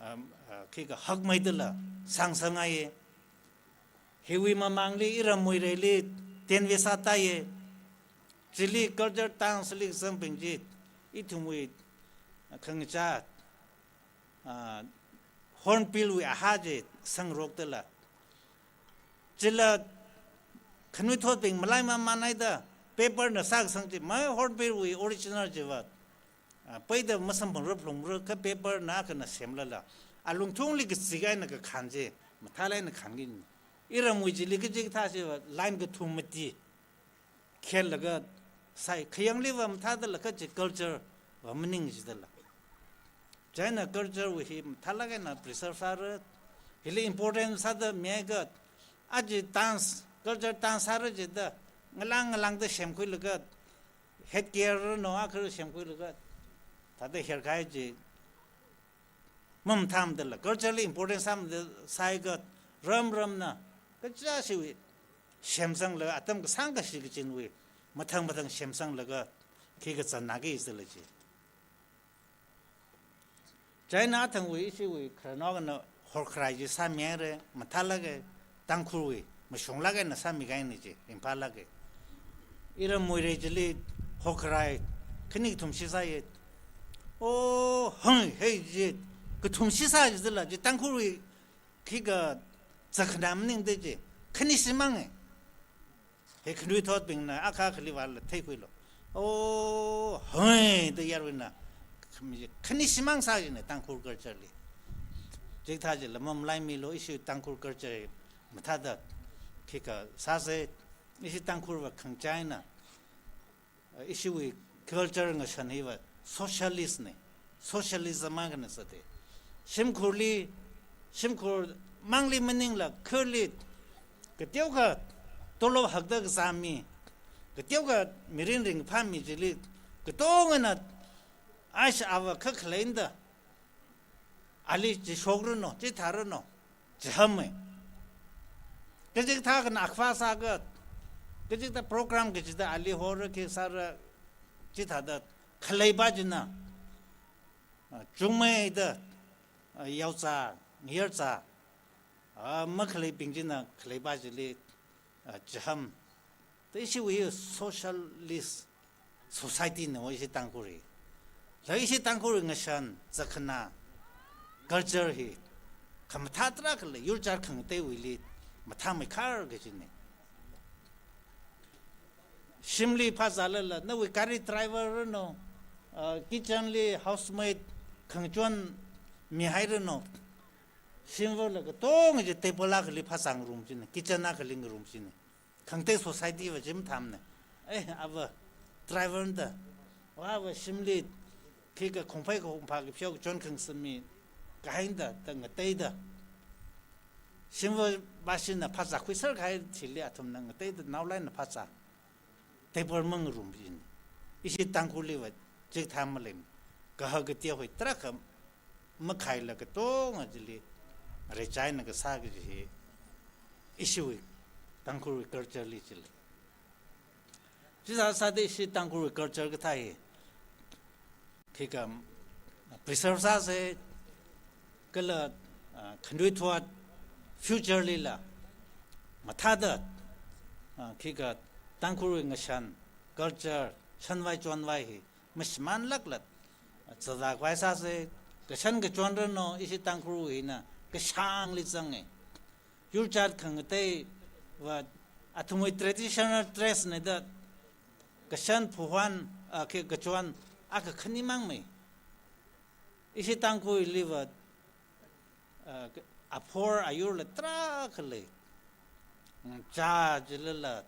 um, uh, khikha hakmeidala sāngasakngaiya. Hiwui mamangli iramwui reili T N V sātaiya. Chili culture dance li kazangbing chi ithumwui khangachā, ah, Hornbill wui aha chi sangrokdala. Chila khanuithotbing malai mamānhaida paper na sākasang chi, mai Hornbill wui original chiva, ah, peida masamphangra phalungra kha paper na akhana semlala, alungthungli kazikaina kakhan chi, mathālāk eina khanki. Iramwui chili kachikathā chiva line kathum mati khellaga sāi, khayangliva mathādala kha chi culture va maning jidala. Chieina culture wui hi mathālāk eina preserve sāra, hili important sāda miakha, aja dance, culture dance sāra jida, ngalang ngalangda semkhuilaga, headgear no akhara semkhuilaga, thāda herkhai chi, mamathāmdala, culture li important sāmda sāikha, ram ramna, kachāshiwui semsanglaga, atam kasāng kashi kachinwui mathang mathang semsanglaga, khikha zangna kajila chi. Chieina athangwui ishiwui khararnao akhana horkharai chi sāmihaira, mathālāka, Tangkhulwui mashunglāk eina sāmikahaina chi, ringphālāka. Iramwui rai chili horkharai khani kathum shi sāya. O, hang, hei chi, kathum shi sā jidala, chi Tangkhulwui khikha zakhana maningda chi, khani shimanga. He khanuithotbingna akha akhali vāla theikhuilu. O, hoi, da yarwuina. Khami, khani shimang sā jina Tangkhul culture li. Chikathā chila mamalaimilu, ishi Tangkhul culture mathāda khikha sāsa, ishi Tangkhulva khangachāna. Ishiwui culture ngashan hiva socialist na, socialism akhana sāda. Shimkhurli, shimkhur mangli maningla kharli, kateokha tolop hakda kazā mi, kateokha mirin ringphā mi chili, katongana aisha ava kha khaleina da, ali chi shokranu, chi tharanu, chihāma. Kachikathā akhana akhava sākha, kachikathā program kachida ali hora khi sāra, chithāda khaleipa china, ah, chungmeida, ah, yaozā, ngayarzā, ah, makhaleibing china khaleipa chili, ah, chihām. Da ishiwui socialist society na ishi Tangkhulwui. Laga ishi Tangkhulwui ngashan, zakhana, culture hi khamathā tarākha lei, yurchar khangateiwuili mathāmeikhar kajina. Shimli phazālala, nawui gari driver ranu, ah, kitchen li housemaid khangachon mihairanu. Shimvala katonga chi table akhali phazāngarum china, kitchen akhali ngarum china. Khangatei society va chi mathāmana. Eh, ava driver na da, wa ava shimli khikha khongphei khongphā kapheo kachon khangasā mi kahaina da, da ngateida. Shimva bashina phazākhuiser kahai thili athumna ngateida naolaina phazā. Table mangarum china. Ishi Tangkhulliva chikathā maleimana. Kaha kateo hoi tarākha makhailaga katonga chili ngareichaina kasā kaji hi ishiwui Tangkhulwui culture li chili. Chi sāsāda ishi Tangkhulwui culture kathā hi khikha preserve sāsa, kala, ah, khanuithot future lila mathāda, ah, khikha Tangkhulwui ngashan, culture, shanvai chonvai hi mashimānlākla, ah, zāda khavai sāsa, kashan kachon ranu, ishi Tangkhulwui hina kashāngli zanga. Yurchar khangateiva athumwui traditional dress na da, kashan phuhan, ah, khi kachon akha khanimangmei. Ishi Tangkhulliva, ah, aphor ayurla tarākha lei. Mm, chā chilala,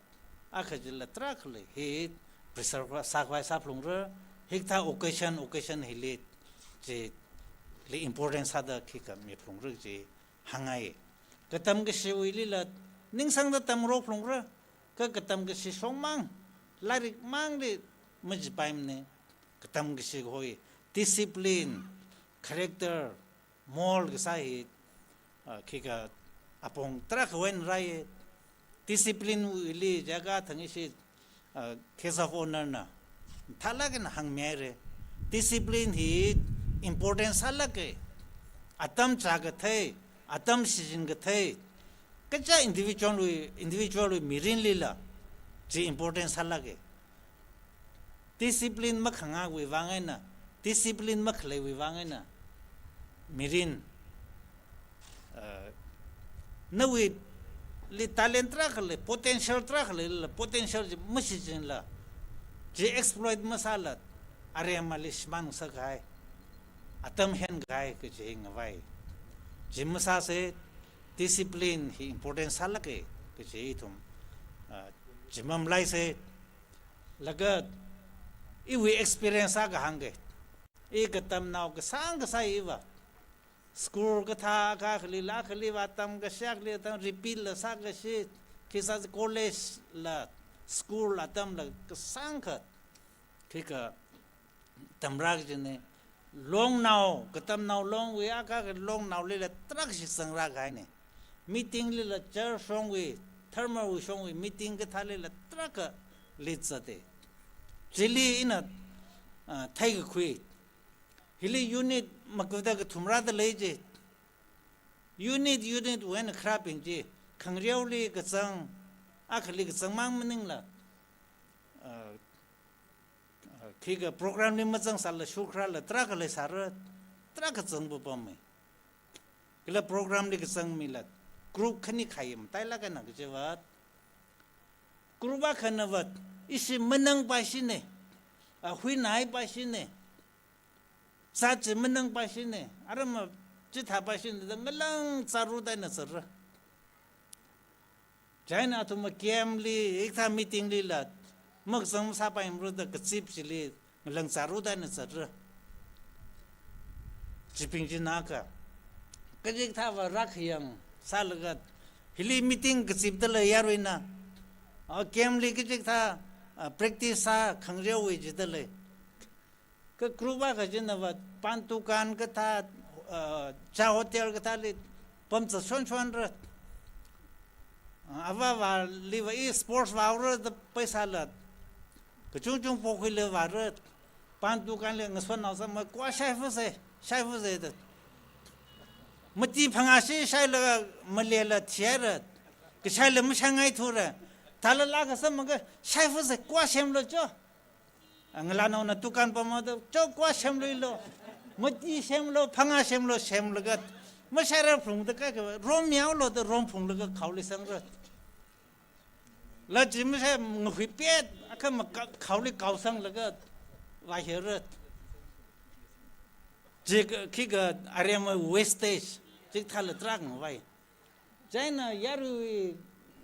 akha chila tarākha lei. Hi preserve sākhavai sāphalungra, hikathā occasion, occasion hili chili important sāda khikha miphalungra chi hāngngai. Katam kashiwuilila ningsangda tamrok phalungra, kha katam kashi shongmang, lairik mangli majipaimana, katam kashi kahoi, discipline, character, mold kasā hi, ah, khikha apong tarākhawui eina rāi, discipline wuili jiakha thang ishi, ah, case of honor na mathālāk eina hāngmihaira. Discipline hi important sālāka. Atam chākathei, atam shichinkathei, kaja individual wui, individual wui mirinlila chi important sālāka. Discipline makhangawui vang eina, discipline makhaleiwui vang eina, mirin, uh, nawuili talent tarākha lei, potential tarākha leila, potential chi mashichinla, chi exploit masāla, aremali shimān ngasakahai, atam henkahai kaji ngavai. Chi masāsa, discipline hi important sālāka kaji ithum, uh, chi mamalaisa. Laga iwui experience akha hāngga. I katamnao kasāng kasā iva. School kathā akha khalila, akhali vātam kashi, akhali atam repeat la sākashi, khi sā college la, school atamla kasāngkha. Khikha tamrā kajina. Longnao, katamnao longwui akha kha longnaolila tarākha shitsangrā kahaina. Meeting lila church shongwui, tharmawui shongwui meeting kathālila tarākha lead zata. Chili ina, ah, theikakhui. Hili unit makuda kathum rāda lei chi. Unit, unit wui eina kharābing chi. Khangareoli kazang, akhali kazangmang maningla. Ah, khikha program li mazangsāla shukharāla tarākha leisāra, tarākha zangpapama. Kala program li kazang mila group khani khayam tailāk eina kajiva. Group akhana va, ishi manangpaishina, a huinaipaishina, zat chi manangpaishina, arama chithāpaishina da ngalāng zārda eina zatra. Chieina athum camp li, hikathā meeting lila, makazang masāpaimara da kazip chili, ngalāng zārda eina zatra. Chibing china kha. Kachikathāva rākhayang sālaga, hili meeting kazipdala yaruina. A, camp li kachikathā, a, practice sā khangareowui jidala. Kha group akha china va pan dukan kathā, uh, chā hotel kathāli pamzat shonshonra. Uh, avāvali va i sports vāura da paisāla kachungchung pokhuila vāra. Pan dukan li ngasotnao sāma kwa shaifusa, shaifusa da. Mati phangā shi shailaga malela thihaira. Kashaila mashangai thura. Thālala kasāma kha shaifusa kwa semlu cho. Ngalānaona dukan pamda, cho kwa semluilu, mati semlu, phangā semlu, semlaga, mashaira phungda kha, rom yaolu da rom phunglaga khaoli sangra. La chi mashai ngahui pet, akha ma kha-, khaoli kaosanglaga, vāhera. Chi kha, khikha aremma wastage, chithāla tarākha ngavai. Chieina yaruiwui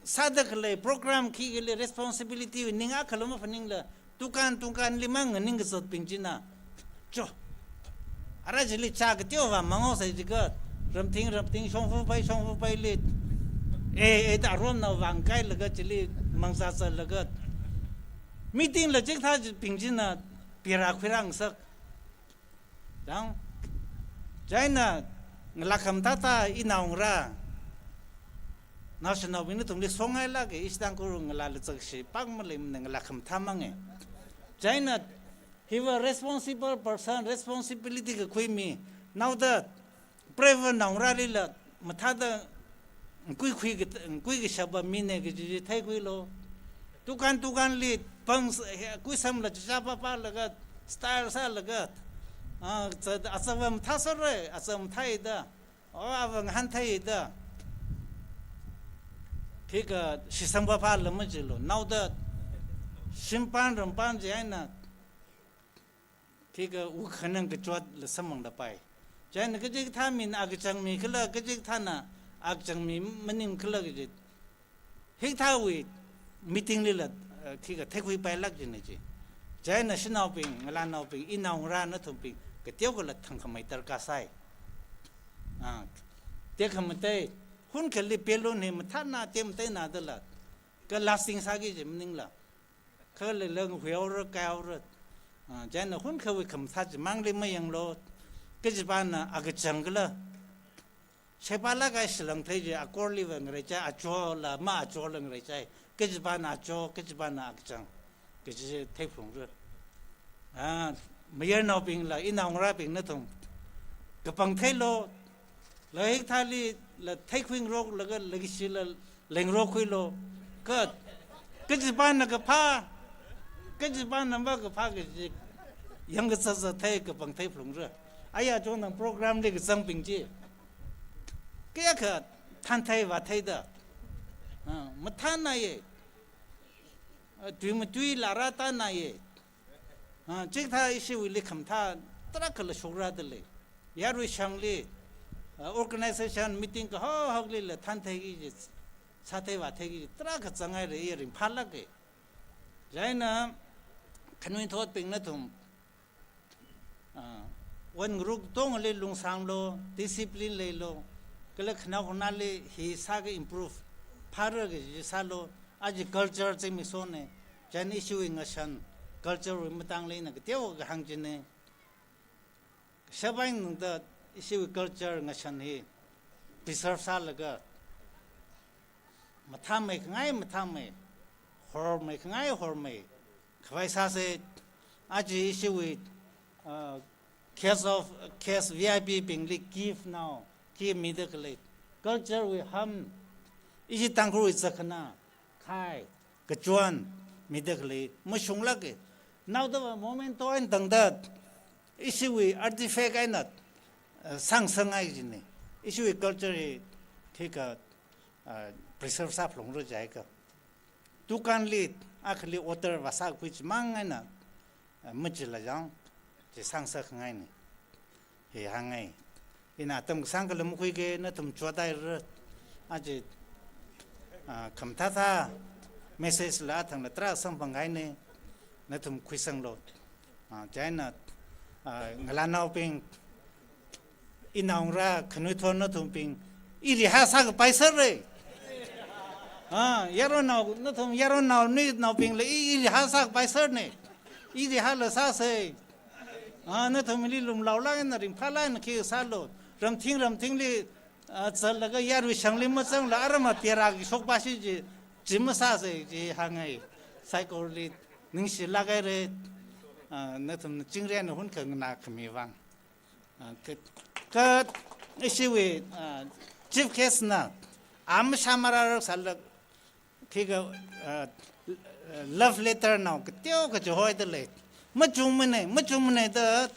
sāda khalei program khikha lei responsibility wui ning akhala maphaningla dukan dukan li mang nganing kazatbing china. Cho. Ara chili chā kateova mangosai jiakha ramting ramting shongfa pai shongfa paili. Eh, eh, da romnao vāngkailaga chili mangzāzālaga. Meeting la chikathābing china pira khuirāngasak. Chang, chieina ngalā khamathā thā inao ngarā. Naoshinaobing nathumli songailāka, ishi Tangkhul ngalāla zakshi pāng maleimana ngalā khamathā manga. Chieina, hiva responsible person, responsibility kakhui mi, naoda, private nao ngarālila, mathāda, ngakui khui ka, ngakui kashapa mina kaji theikhuilu. Dukan dukan li pang s-, he, kuisamla chichā papalaga, style sālaga. Ah, za, azava mathāsāra, aza mathāi da. O, ava ngahānthei da. Khikha shitsang papala majilu. Naoda shimpan rampan chieina. Khikha wukhanang kachotla samphangda pai. Chieina kachikathā mina akachang mi khala, kachikathāna akachang mi maning khala kaji. Hikathāwui meeting lila, eh, khikha theikhuipailāk jina chi. Chieina shanaobing, ngalānaobing, inao ngarā nathumbing, kateokhala thangkhamei darkar sai. Ah, tekhamatei, hunkhali balloon hi mathāna, temateina dala. Kha lasting sāki kaji maningla. Kha leilei ngahuihaora, kaihaora. Ah, chieina hunkhawui khamathā chimangli mayanglu. Kachipana akachang khala. Shaipa lākahai shilāng thei chi akorliva ngareichai, achola ma achola ngareichai. Kachipana acho, kachipana akachang. Kaji theiphungra. Ah, mayarnaobingla, inao ngarābing nathum. Kapang theilu, la hikathālila theikhuingaroklaga, la kashila leingarokhuilu. Kha, kachipana kaphā, Kachipāna makaphā kaji, yangkazā zāthei kapangthei phalungra. Aya chongnang program li kazangbing chi kayākha thanthei vātheida, ah, mathānāya. Ah, tui matui lara tānāya. Ah, chikathā ishiwuili khamathā tarākhala shokrada lei. Yarui shangli, ah, organization meeting kahao haoklila thanthei kaji, sāthei vāthei kaji tarākha zanghaira, i ringphālāka. Chieina khanuithotbing nathum, ah, wan ngarok katongali lungsanglu, discipline leilu, kala khanao khanāli hi sākha improve phāra kaji sālu, aja culture zimiksho ne, chieina ishiwui ngashan, culture wui matangli ina kateokha hāngchina. Sāpai nungda ishiwui culture ngashan hi preserve sālaga, mathāmei khangai mathāmei, hormei khangai hormei khavai sāsa. Aja ishiwui, uh, guest of, guest V I P bingli gift nao khi mida khalei, culture wui ham, ishi Tangkhulwui zakhana, khai, kachon mida khalei mashunglāka. Naodava memento eina tangda, ishiwui artifact eina, uh, sāngasakngai kajina. Ishiwui culture hi khikha, uh, preserve sāphalungra jiakha, dukanli akhali order vāsākhui chimang eina, uh, majila yang, chi sāngasakngaina. Hi hāngngai. Ina atam kasāngkhala makhuiga, nathum chothaira. Aja, ah, khamathāthā message la athangla tarā samphanghaina, nathum khuisanglu. Ah, chieina, ah, ngalānaobing, inaongarā khanuithot nathumbing, i rihā sākapai sāra. Ah, yaronao, nathum yaronao, nuinaobingla i, i rihā sākapai sārana. I rihāla sāsa. Ah, nathumli lumlaolāk eina ringphālāk eina khi sālu. Ramthing ramthingli, ah, zatlaga yarui shangli mazangla aram ateraki shokpashi chi, chi masāsa chi hāngngai. Saikorali ningshilāk haira, ah, nathum chingri eina hunkhanganā khami vang. Ah, ka, ka, ishiwui, ah, chief guest na, am shamara rak salak, khikha, ah, love letter nao kateokha chihoida lei. Machungmana, machungmana da,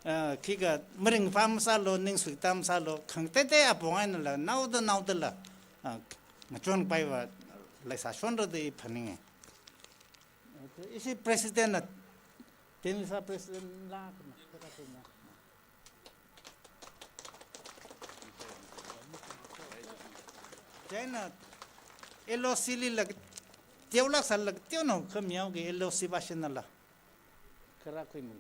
ah, khikha maringphā masālu, ningsuitā masālu, khangateitei apong einala, naoda naodala, ah, ngachonpaiva leisāshonra da i phaninga. Ishi president na, Tenvisa president la, chieina L O C lila teolāk sālāk teonao khamihaoki, L O C pashinala. Kharā khuimi.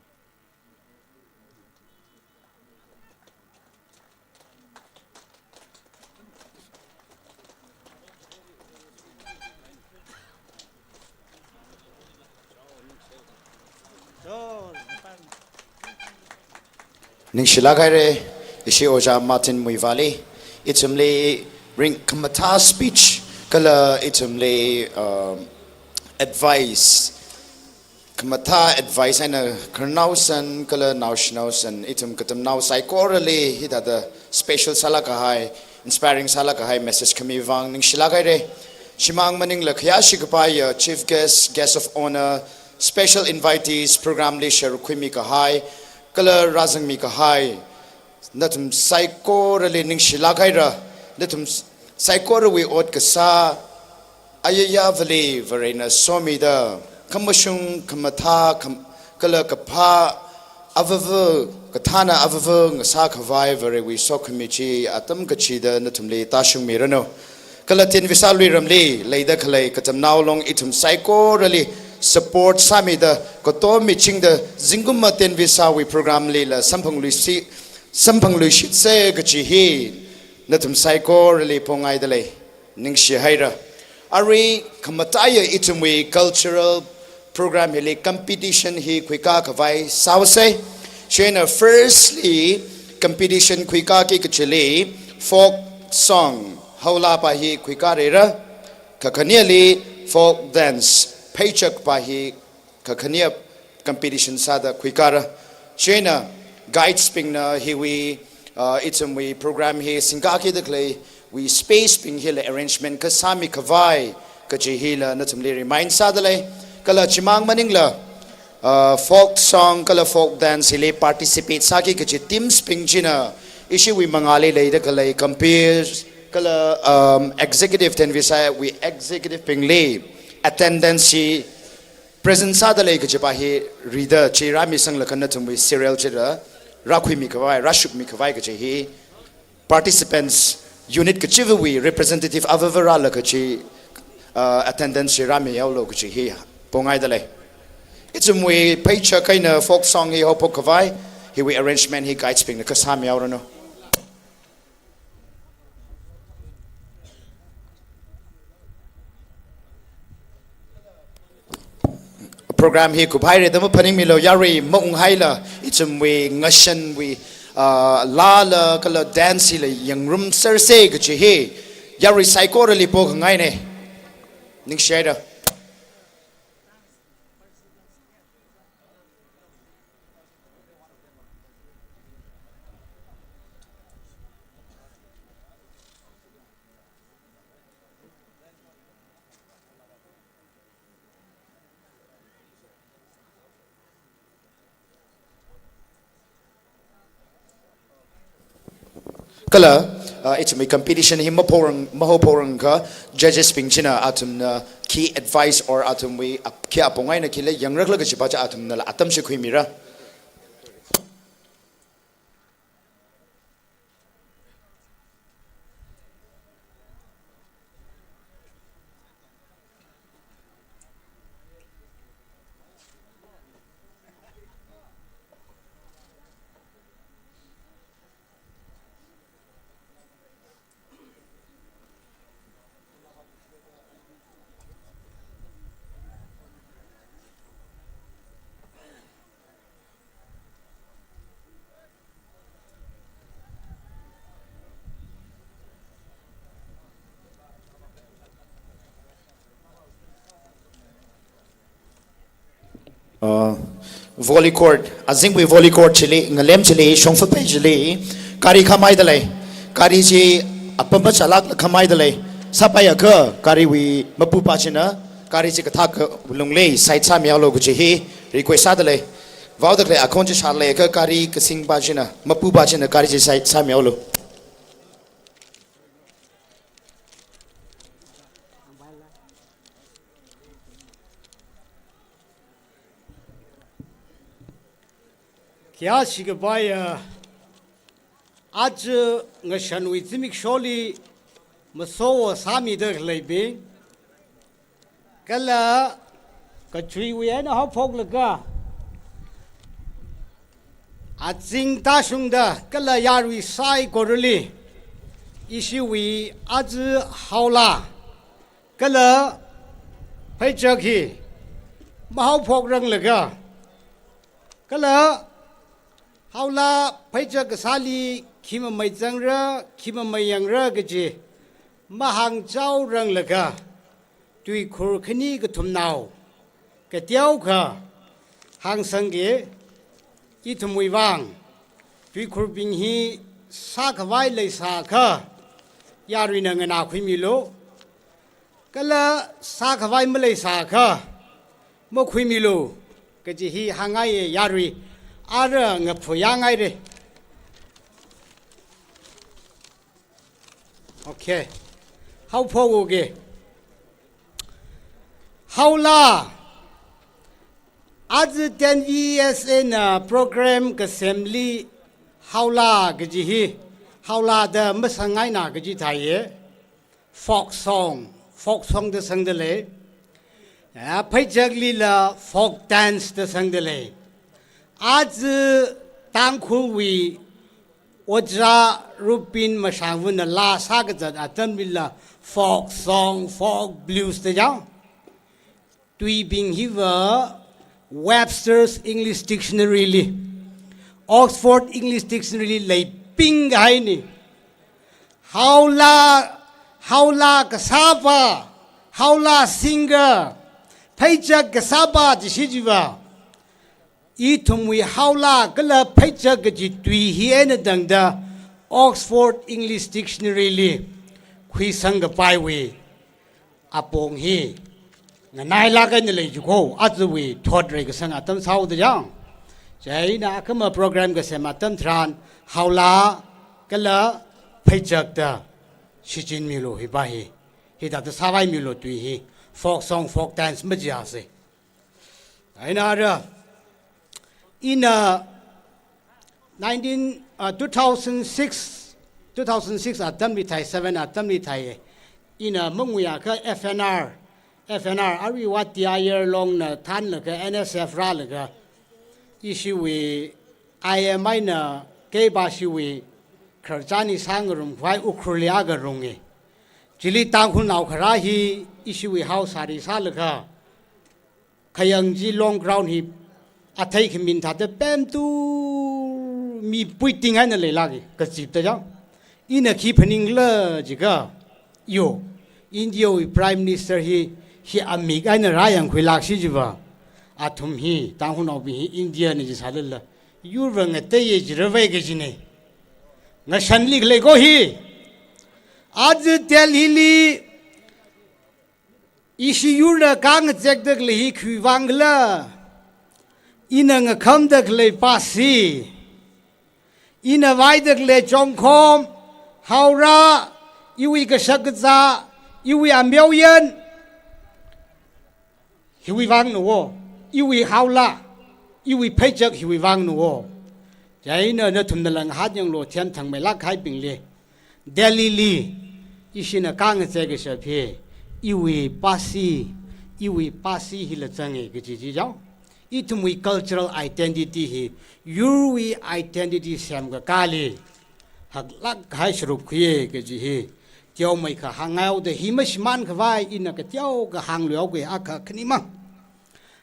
Ningshilāk haira, ishi Ojā Martin Muivahli, ithumli ringkhamathā speech, kala ithumli, um, advice, khamathā advice eina khararnaosan, kala naoshinaosan, ithum katamnao saikorali hithāda special sālāk kahai, inspiring sālāk kahai message khami vang ningshilāk haira. Shimang maningla khayāshi kapaiya chief guest, guest of honour, special invitees, program li sharuk khuimi kahai, kala rāzangmi kahai, nathum saikorali ningshilāk haira, nathum saikorawui ot kasā, ayayāvali Varena somida, khamashung, khamathā, kham-, kala kaphā, avava, kathāna avava ngasā khavai Varewui sokhami chi atam kachida nathumli tāshungmiranu. Kala Tenvisa Luiramli leida khalei katamnao long ithum saikorali support sāmida, katom michingda, zingkumva Tenvisawui program lila samphangluisi, samphangluishitsa kaji hi nathum saikorali pongaida lei. Ningshi haira. Arui khamataiya ithumwui cultural program hili competition hi khuikā khavai sāvāsa. Chieina firstly competition khuikāki kachili folk song haolapa hi khuikāra. Kakhaneli folk dance pheichakpa hi kakhanea competition sāda khuikāra. Chieina guides bingna hiwui, uh, ithumwui program hi singkākida khaleiwui space bing hila arrangement kasāmi khavai kaji hila nathumli remind sāda lei. Kala chimang maningla, uh, folk song kala folk dance hili participate sāki kachi teams bing china ishiwui mangāli leida khalei comperes kala, um, executive tenvisa wui executive bingli attendance hi present sāda lei kachipa hi rida chi rāmi sangla khanna thumwui serial chida rākhuimi khavai, rāshukmi khavai kachi hi participants unit kachiva̱wui representative avāva̱ rālaga chi, uh, attendance chi rāmi yaolo kachi hi pongaida lei. Ithumwui pheichak eina folk song hi haophok khavai, hiwui arrangement hi guides bingna kasāmi yaoranu. Program hi kuphaire da maphaningmilo, yarui maunghaila, ithumwui ngashanwui, ah, laala kala dance hila yangrum serse kachi hi yarui saikorali pongaine. Ningshihaira. Kala, uh, ithumwui competition hi maphorang, mahaophorang kha judges bing china athumna khi advice or athumwui ap-, khi apong eina khila yangrakla kachipa cha athumnala atam chi khuimira. Uh, volley court, azingwui volley court chili, ngalem chili, shongfa phei chili, gari khamai da lei. Gari chi apam pachalak khamai da lei. Sāpai akha, gariwui mapupa china, gari chi kathak lungli, side sāmi yaolo kachi hi, request sāda lei. Vaoda khalei akhon chi shālei akha, gari kasingpa china, mapupa china, gari chi side sāmi yaolo. Khayāshi kapai, ah, aja ngashanwui zimiksholi masowo sāmida khaleibing, kala kachuiwui eina haophoklaga, azing tāshungda kala yarui saikorali, ishiwui aja haola kala pheichak hi mahaophokranglaga, kala haola pheichak kasāli khi mamei zangra, khi mamei yangra kaji mahāngchaoranglaga, tuikhur khani kathumnao kateokha hāngsangki. Ithumwui vang tuikhurbing hi sākhavai leisākha, yaruina nganākhuimilu. Kala sākhavai maleisākha, makhuimilu kaji hi hāngngaiye yarui, ara ngaphuyāngaire. Okay. Haophokuke. Haola. Aja ten V S A na program kasemli haola kaji hi, haola da masangngaina kaji thāiye. Folk song, folk song da sangda lei. Ya, pheichaklila folk dance da sangda lei. Aja Tangkhulwui Ojā Rupin Mashangvana laa sākazat atamlila folk song, folk blues da jao. Tuibing hiva Webster's English Dictionary li, Oxford English Dictionary li leibing kahaini. Haola, haola kasāpa, haola singer, pheichak kasāpa jishi jiva, ithumwui haola kala pheichak kaji tui hi eina tangda Oxford English Dictionary li khuisang kapaiwui apong hi nganailāk eina lei jiko, ajawui thot reikasang atam sāhaoda jang. Chieina akhama program kasem atam tharan, Haola kala Pheichak da shichinmilu hipa hi. Hithāda sāvaimilu tui hi. Folk song, folk dance majiasa. Eina ara, ina nineteen, uh, two thousand six, two thousand six atamli thai, seven atamli thai, ina manguiakha F N R, F N R, arui Wattiyaar Longna thanlaga N S F rālaga, ishiwui I M I na keipa shiwui khararchan hi sāngarumkhavai Ukhrulli akha runga. Chili Tangkhulnao kharā hi ishiwui house sari sālaga, khayang chi long ground hi athei khamin thāda pemtu mi puiting eina leilāka, kazipta jang. Ina khi phaningla jiakha, yo, India wui Prime Minister hi, hi amik eina rāyangkhuilākshi jiva. Athum hi, Tangkhulnaobing hi India na jisālala, yurva ngateiya jiravai kajina. Ngashanli khalei ko hi. Aja Delhili ishi yurna kangazekda khalei hi khiwuivang khala? Ina ngakhamda khalei pasi, ina vaida khalei Chongkhom, Haora, iwui kashak kazā, iwui amyoyan, hiwuivangna wo, iwui Haola, iwui Pheichak hiwuivangna wo. Chieina nathumna langhat yanglu, themthangmeilāk kahaibingli. Delhili, ishina kangazek kashap hi, iwui pasi, iwui pasi hila zanga kaji chi jang. Ithumwui cultural identity hi, yurwui identity semkakāli haklāk kahai sharuk khuiya kaji hi teomeikha hānghaoda hi mashimānkhavai ina kateokha hāngluihaoki, akha khanimang.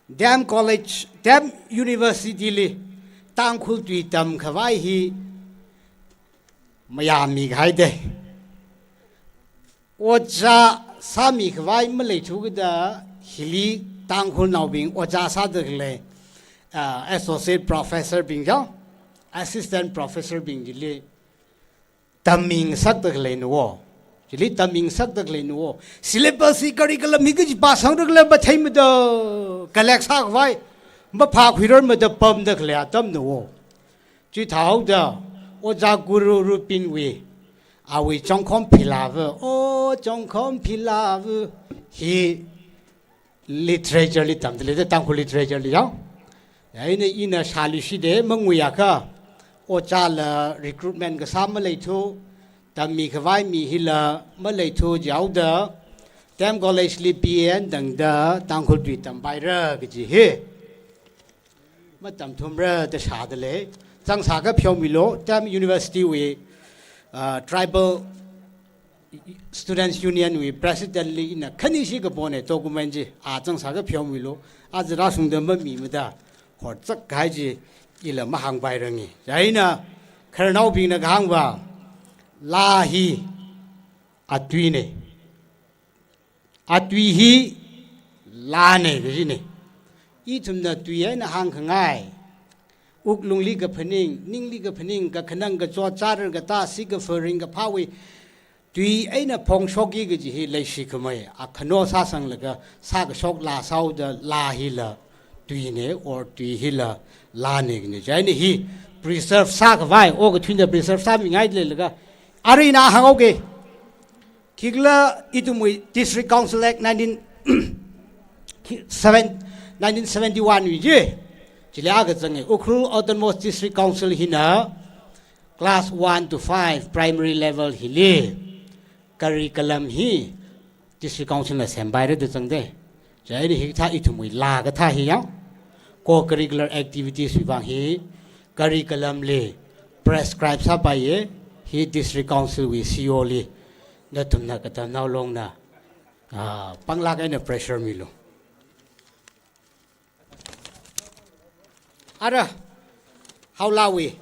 DAM College, DAM University li Tangkhul tui tamkhavai hi mayāmikahai de. Ojā sāmikhavai maleithu kida hili Tangkhulnaobing ojā sāda khalei, ah, associate professor bing jang, assistant professor bing chili tammingasakda khaleina wo. Chili tammingasakda khaleina wo. Syllabus hi curriculum hi kaji pāsangda khalei matheimada, collect sākhavai maphākhuirarmada pamda khalei atamna wo. Chithāhaoda, Ojā Guru Rupin wui, awui Chongkhom Philava, O Chongkhom Philava, hi literature li tamda leida, Tangkhul literature li jang. Chieina ina shāluishida manguiakha, ojāla recruitment kasā maleithu, tammikhavai mi hila maleithu jihaoda, DAM College li B A eina tangda Tangkhul tui tampaira kaji hi matamthumra da shāda lei. Zangsākha pheomilu, DAM University wui, ah, Tribal Students Union wui President li ina khanishi kapona document chi, a zangsākha pheomilu, aja rāshungda mamimada, horzak kahai chi ila mahāngpairanga. Chieina khararnaobingna kahāngva, laa hi atuina. Atui hi laana kajina. Ithumna tui eina hāngkhangai. Wuklungli kaphaning, ningli kaphaning, kakhanang kachot, chārar katā, sikafa ringkaphāwui tui eina phongshokki kaji hi leishikhamei akhano sāsanglaga sākashok laa sāhaoda laa hila tuina or tui hila laana kajina. Chieina hi preserve sākhavai, okathuina preserve sāmingaida leilaga, arui ina hānghaoki. Khikhala ithumwui District Council Act nineteen, seven, nineteen seventy-one wui chi, chili akha zanga, Ukhrul Autonomous District Council hina class one to five primary level hili curriculum hi District Council na sempaira da zangda. Chieina hikathā ithumwui laa kathā hi yang, co-curricular activities wui vang hi curriculum li prescribe sāpaiya, hi District Council wui C E O li nathumna katamnao longna, ah, panglāk eina pressure milu. Ara, Haolawui,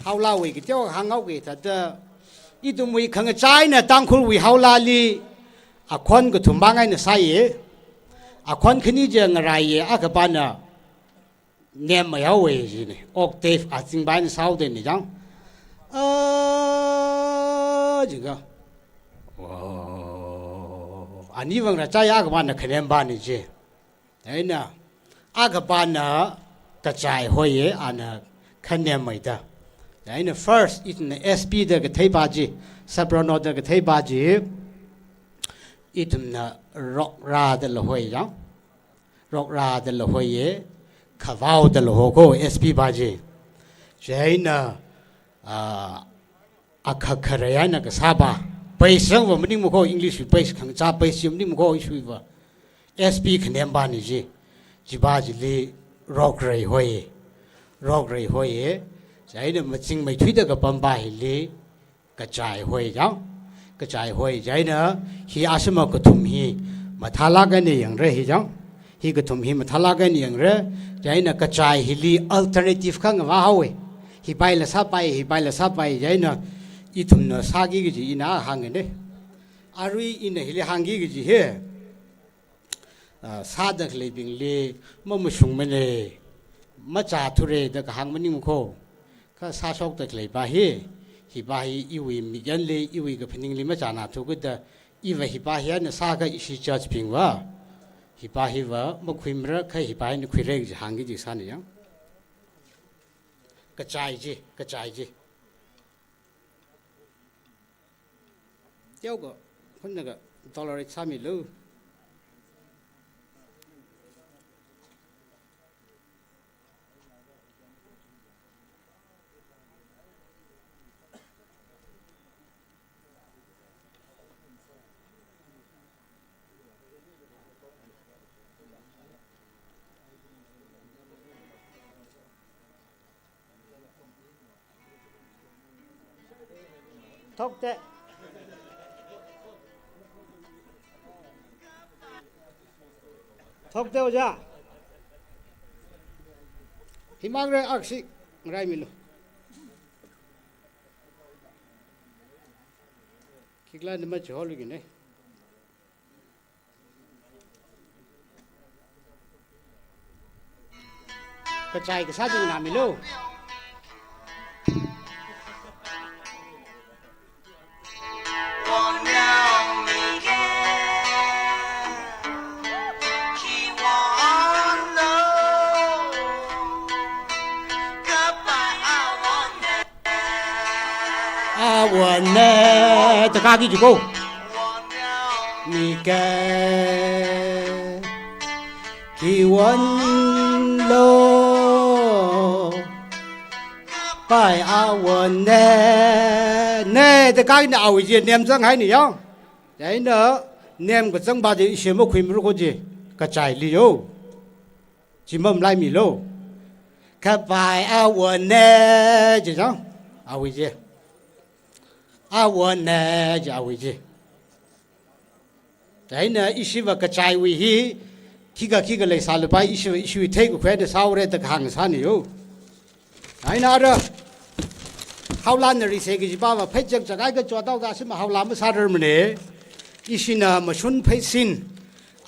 Haolawui kateo hānghaoki thāda, ithumwui khangachā eina Tangkhulwui Haolali akhon kathum mang eina sāya. Akhon khani chi ngaraiya, akhapana nemmeihaowa jina. Octave azingpa eina sāhaoda ni jang. A, jiakha. Wa. Ani vang rāchai, akhapana khanempani ji. Chieina akhapana kachai hoiya, ana khanemmeida. Chieina first ithumna S P da katheipa chi, soprano da katheipa chi, ithumna rokrada la hoi yang. Rokrada la hoiya, khavaoda la ho ko S P pa chi. Chieina, ah, akha kharei eina kasāpa. Bass zangva maningmana ko, English wui bass, khangachā bass chi maningmana ko, ishiva. S P khanempani ji. Chipa chili rokrei hoi. Rokrei hoi. Chieina machingmeithuida kapampa hili kachai hoi yang. Kachai hoi. Chieina hi ashama kathum hi mathālāk eina yangra hi yang. Hi kathum hi mathālāk eina yangra. Chieina kachai hili alternative kha ngavā haowa. Hipaila sāpai, hipaila sāpai. Chieina ithumna sāki kaji ina hāngna. Arui ina hili hāngki kaji hi, ah, sāda khaleibingli mamashungmana, machāthura da kahāng maningmana ko. Kha sāshokda khaleipa hi, hipa hi iwui mikyanli, iwui kaphaningli machānathu kida, iva hipa hi eina sākha ishi church bingva hipa hiva makhuimara, kha hipa hi eina khuira kaji hāngki kaji sāna yang. Kachai chi, kachai chi. Teokha, khunna kha tolerate sāmilu. Thokte. Thokte, oja. Himang re aksi, raimilu. Khikhala nima chiholu gine. Kachai kasā chi nganāmilu. Awonne, takaki jiko. Mike. Khiwonlo. Pai awonne. Ne, takaki na awui chi, nem zanghaina yang. Chieina, nem kazangpa chi, ishi makhuimara ko chi. Kachaili yo. Chi mamalaimilu. Khapai awonne, chi chang. Awui chi. Awonne, chi awui chi. Chieina ishiva kachaiwui hi, khikha khikha leisālapai, ishiva ishiwui theikakhui eina sāhaora da kahāng sāna yo. Chieina ara, haola nari se kajipa va pheichak chak eina kachot haoda ashama haola masārarmana. Ishina mashun pheisin,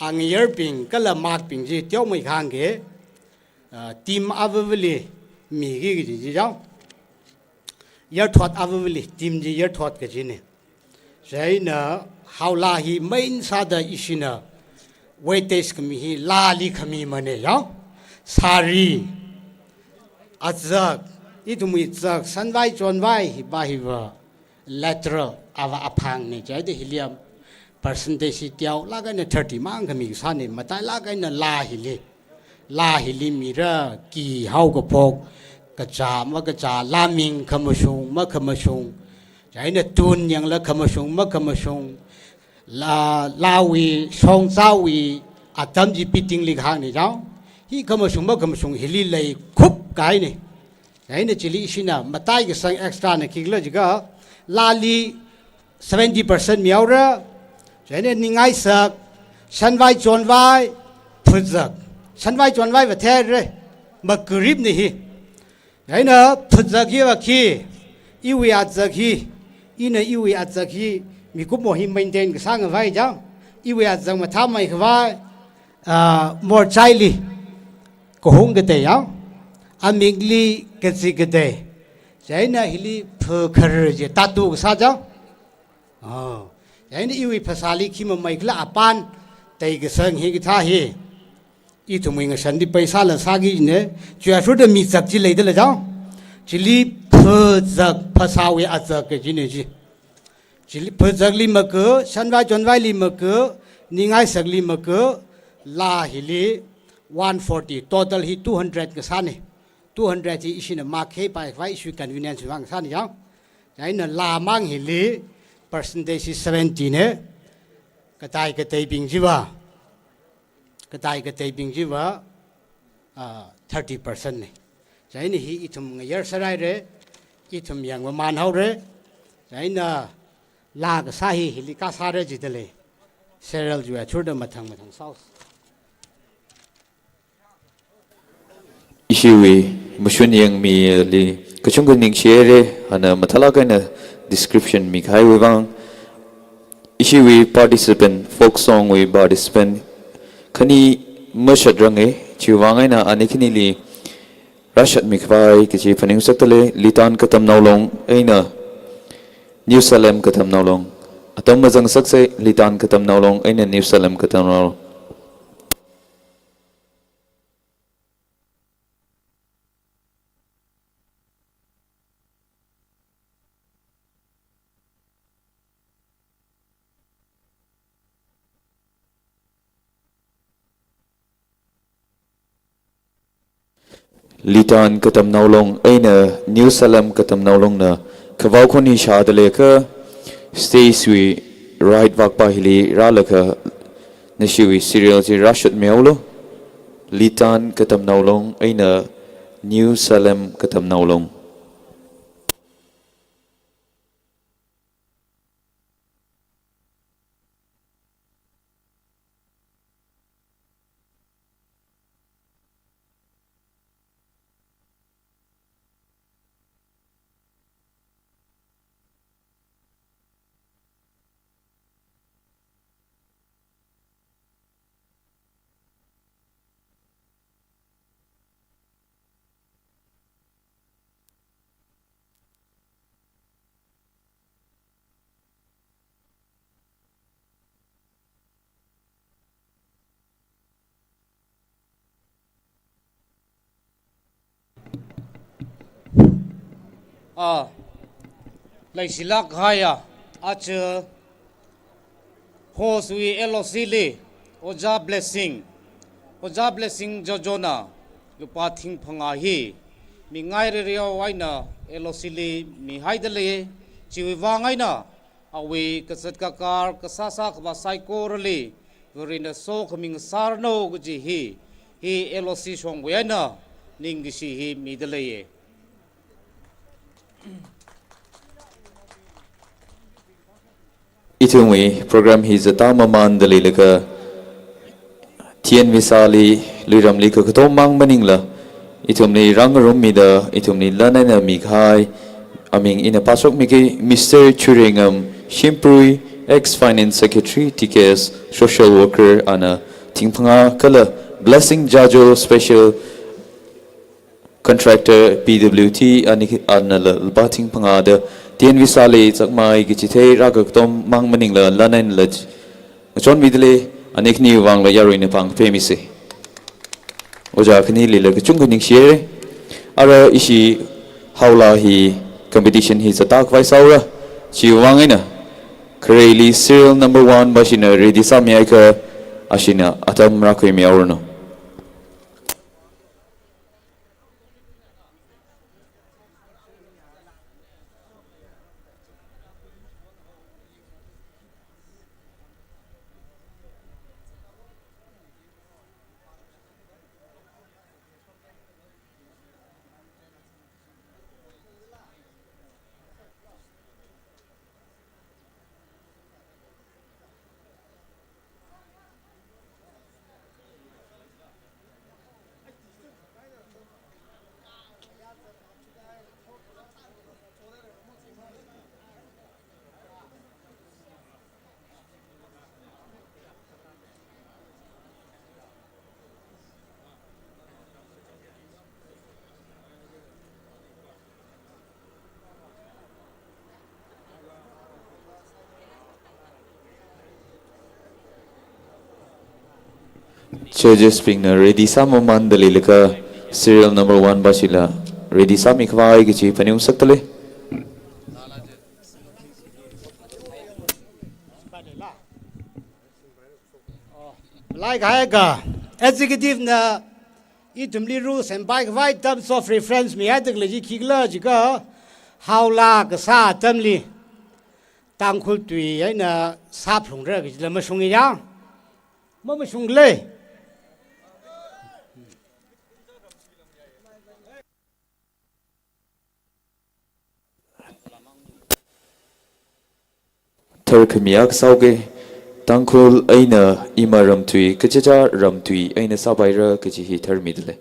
angayarbing kala makbing chi teomei kahāng ke, ah, team avavali miki kaji chi chang. Yarthot avavali, team chi yarthot kajina. Chieina haola hi main sāda ishina weightage khami hi laali khamimana yang. Sari, azak, ithumwui zak, shanvai chonvai, hipa hiva lateral, ava aphangna, chieina hili ya percentage hi teolāk eina thirty mang khami sāna, matailāk eina laa hili. Laa hili mira, khi haokaphok, kachā makachā, laa ming khamashung makhamashung. Chieina tun yangla khamashung makhamashung. Laa, laawui, shongzāwui, atam chi beating li kahāngna chang. Hi khamashung makhamashung hili leikhup kahaina. Chieina chili ishina matai kasang extra na khikhala jiakha, laali seventy percent mihaora. Chieina ningai sak, shanvai chonvai, phazak. Shanvai chonvai va theira, makaripna hi. Chieina phazak hiva khi, iwui azak hi, ina iwui azak hi, mikumo hi maintain kasā ngavai chang. Iwui azak mathāmeikhavai, ah, morchaili kahung katei yang, amikli kazit katei. Chieina hili phakharar chi tattoo kasā chang. Oh. Chieina iwui phasāli khi mamai khala apān, teikasang hikathā hi. Ithumwui ngashandi paisāla sāki ne, chiwui athishurda mizak chi leidala jao. Chili phazak, phasāwui azak kaji ne chi. Chili phazakli maka, shanvai chonvaili maka, ningai sakli maka, laa hili one forty, total hi two hundred kasā ne. Two hundred hi ishina makhe pai vai ishiwui convenience vang sāni jao. Chieina laamang hili percentage hi seventy ne. Katai kateibing chiva, katai kateibing chiva, ah, thirty percent ne. Chieina hi ithum ngayar sārai re, ithum yangva man haore. Chieina laa kasā hi hili kasāra jidalei. Serial chiwui athishurda mathang mathang sāo. Ishiwui mashun yangmili kachungkha ningshihaire, ana mathālāk eina description mikahaiwui vang. Ishiwui participant, folk song wui participant khani mashatrange, chiwui vang eina ani khanili rāshatmikhavai kachi phaningsakdalei, Litan Katamnao Long eina New Salem Katamnao Long. Atam mazang saksei, Litan Katamnao Long eina New Salem Katamnao Long. Litan Katamnao Long eina New Salem Katamnao Longna khavao khon hi shāda leiakha, stage wui right vakpa hili rālaga nashiwui serial chi rāshatmihaolu. Litan Katamnao Long eina New Salem Katamnao Long. Ah, leishilāk kahaiya, aja host wui L O C li, Ojā Blessing, Ojā Blessing Jojona, lupā thingphangā hi, mingai rereo eina L O C li mihaida lei, chiwui vang eina, awui kazat kakar, kasāsā khavā saikorali, Varena sokhami ngasāranu kaji hi, hi L O C shongwui eina, ningkashi hi mida leiye. Ithumwui program hi zatā mamanda leilaga, T N Visali, Luiramli kakatom mang maningla, ithumli rāngarummida, ithumli lan eina mikahai, aming ina pāshokmiki, Mister Chuirengam Shimprui, ex Finance Secretary, T K S, social worker, ana thingphangā kala Blessing Jajo, special contractor, P W D, ani, anala lupā thingphangā da, T N Visali, Chakmai, kachithei rākakatom mang maningla, lan einala, ngachonmida lei, ani khani vangla yaruina pāng phemisei. Ojā khanilila kachungkha ningshihaire. Ara ishi haola hi competition hi zatā khavai sāhaora. Chiwui vang eina, khareli serial number one bashina ready sāmiakha, ashina atam rākhuimihaoranu. Judges bingna ready sāmamānda leilaga, serial number one bashila ready sāmikhavai kachi phaningngasakdalei. Malaikahai akha, executive na ithumli rules and paikhavai terms of reference mihaida khalei chi khikhala jiakha, haola kasā atamli Tangkhul tui eina sāphalungra kajila mashunga ya? Mamashunglei. Tharkhami akha sāuke, Tangkhul eina ima ramtui kachichā ramtui eina sāpaira kachi hi tharmidalei.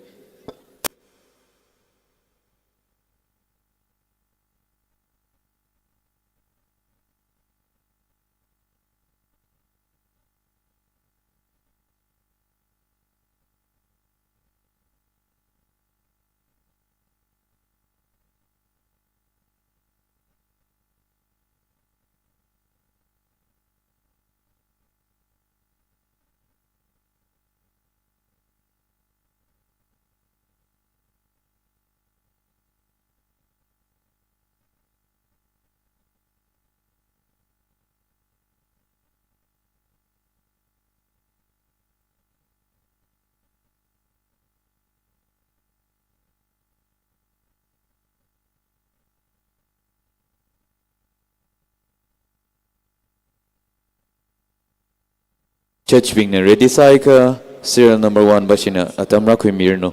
Judge bingna ready sāakha, serial number one bashina atam rākhuimiranu.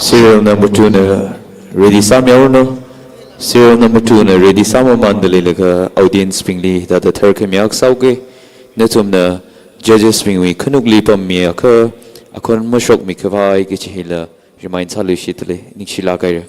Serial number two na ready sāmihaoranu. Serial number two na ready sāmamānda leilaga audience bingli hithāda tharkhami akha sāuke. Nathumna judges bingwui khanukli pammiakha akhon mashokmi khavai kachi hila remind sāluishit lei, ningshilāk haira.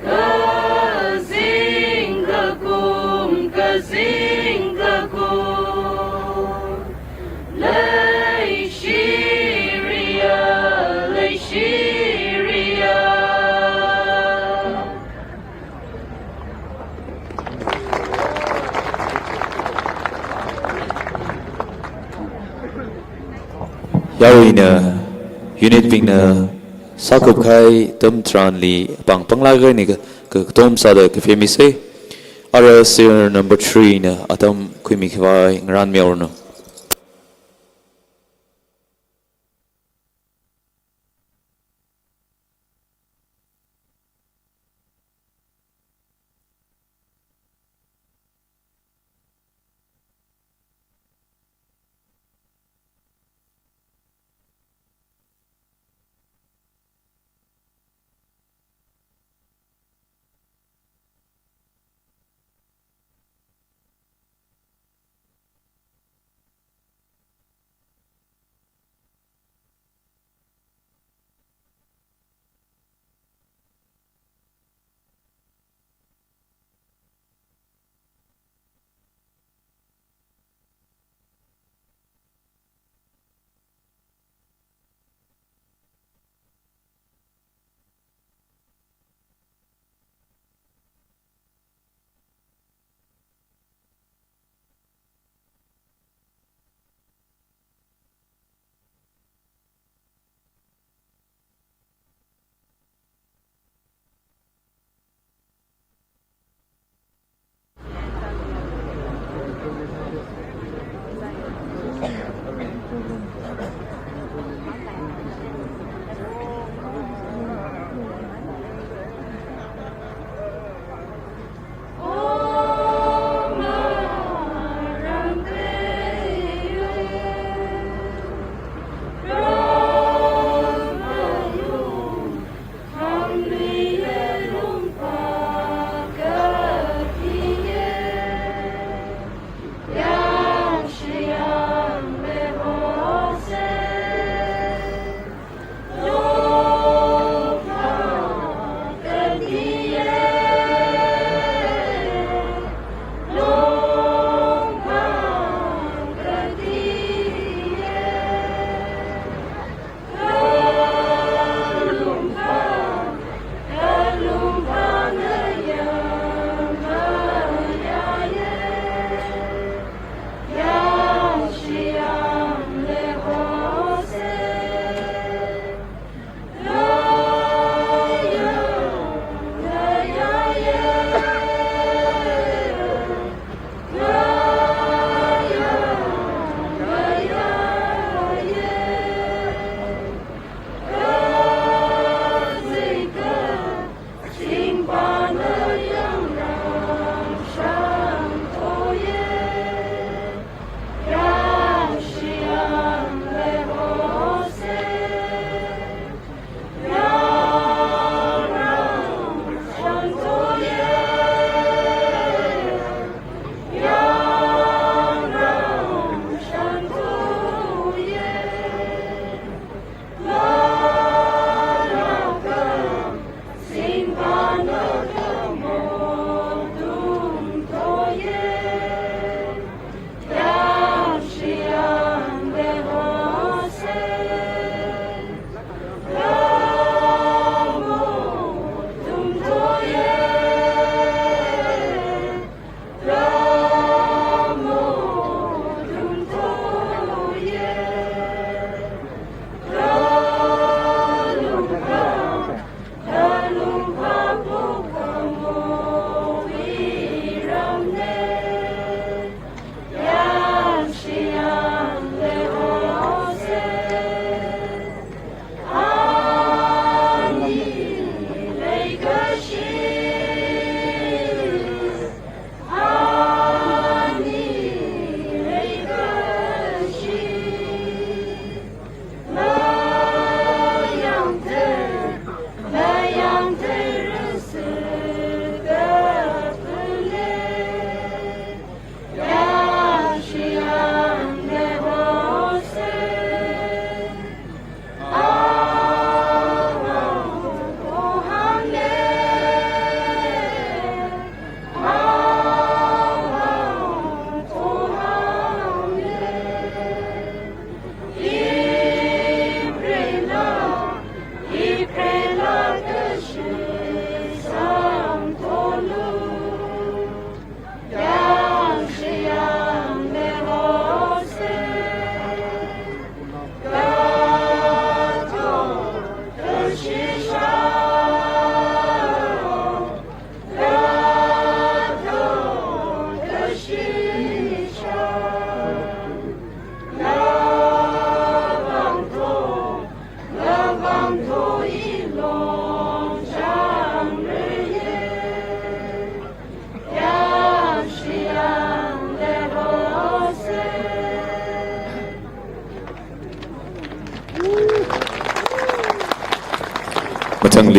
Kazing kakum, kazing kakum. Leishiriya, leishiriya. Yaruina, unit bingna sākupkahai atam tharanli pāng panglāk eina ka, ka, katom sāda kaphemisa. Ara serial number three na atam khuimi khavai ngarānmihaoranu.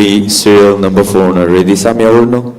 Serial number four na ready sāmihaoranu.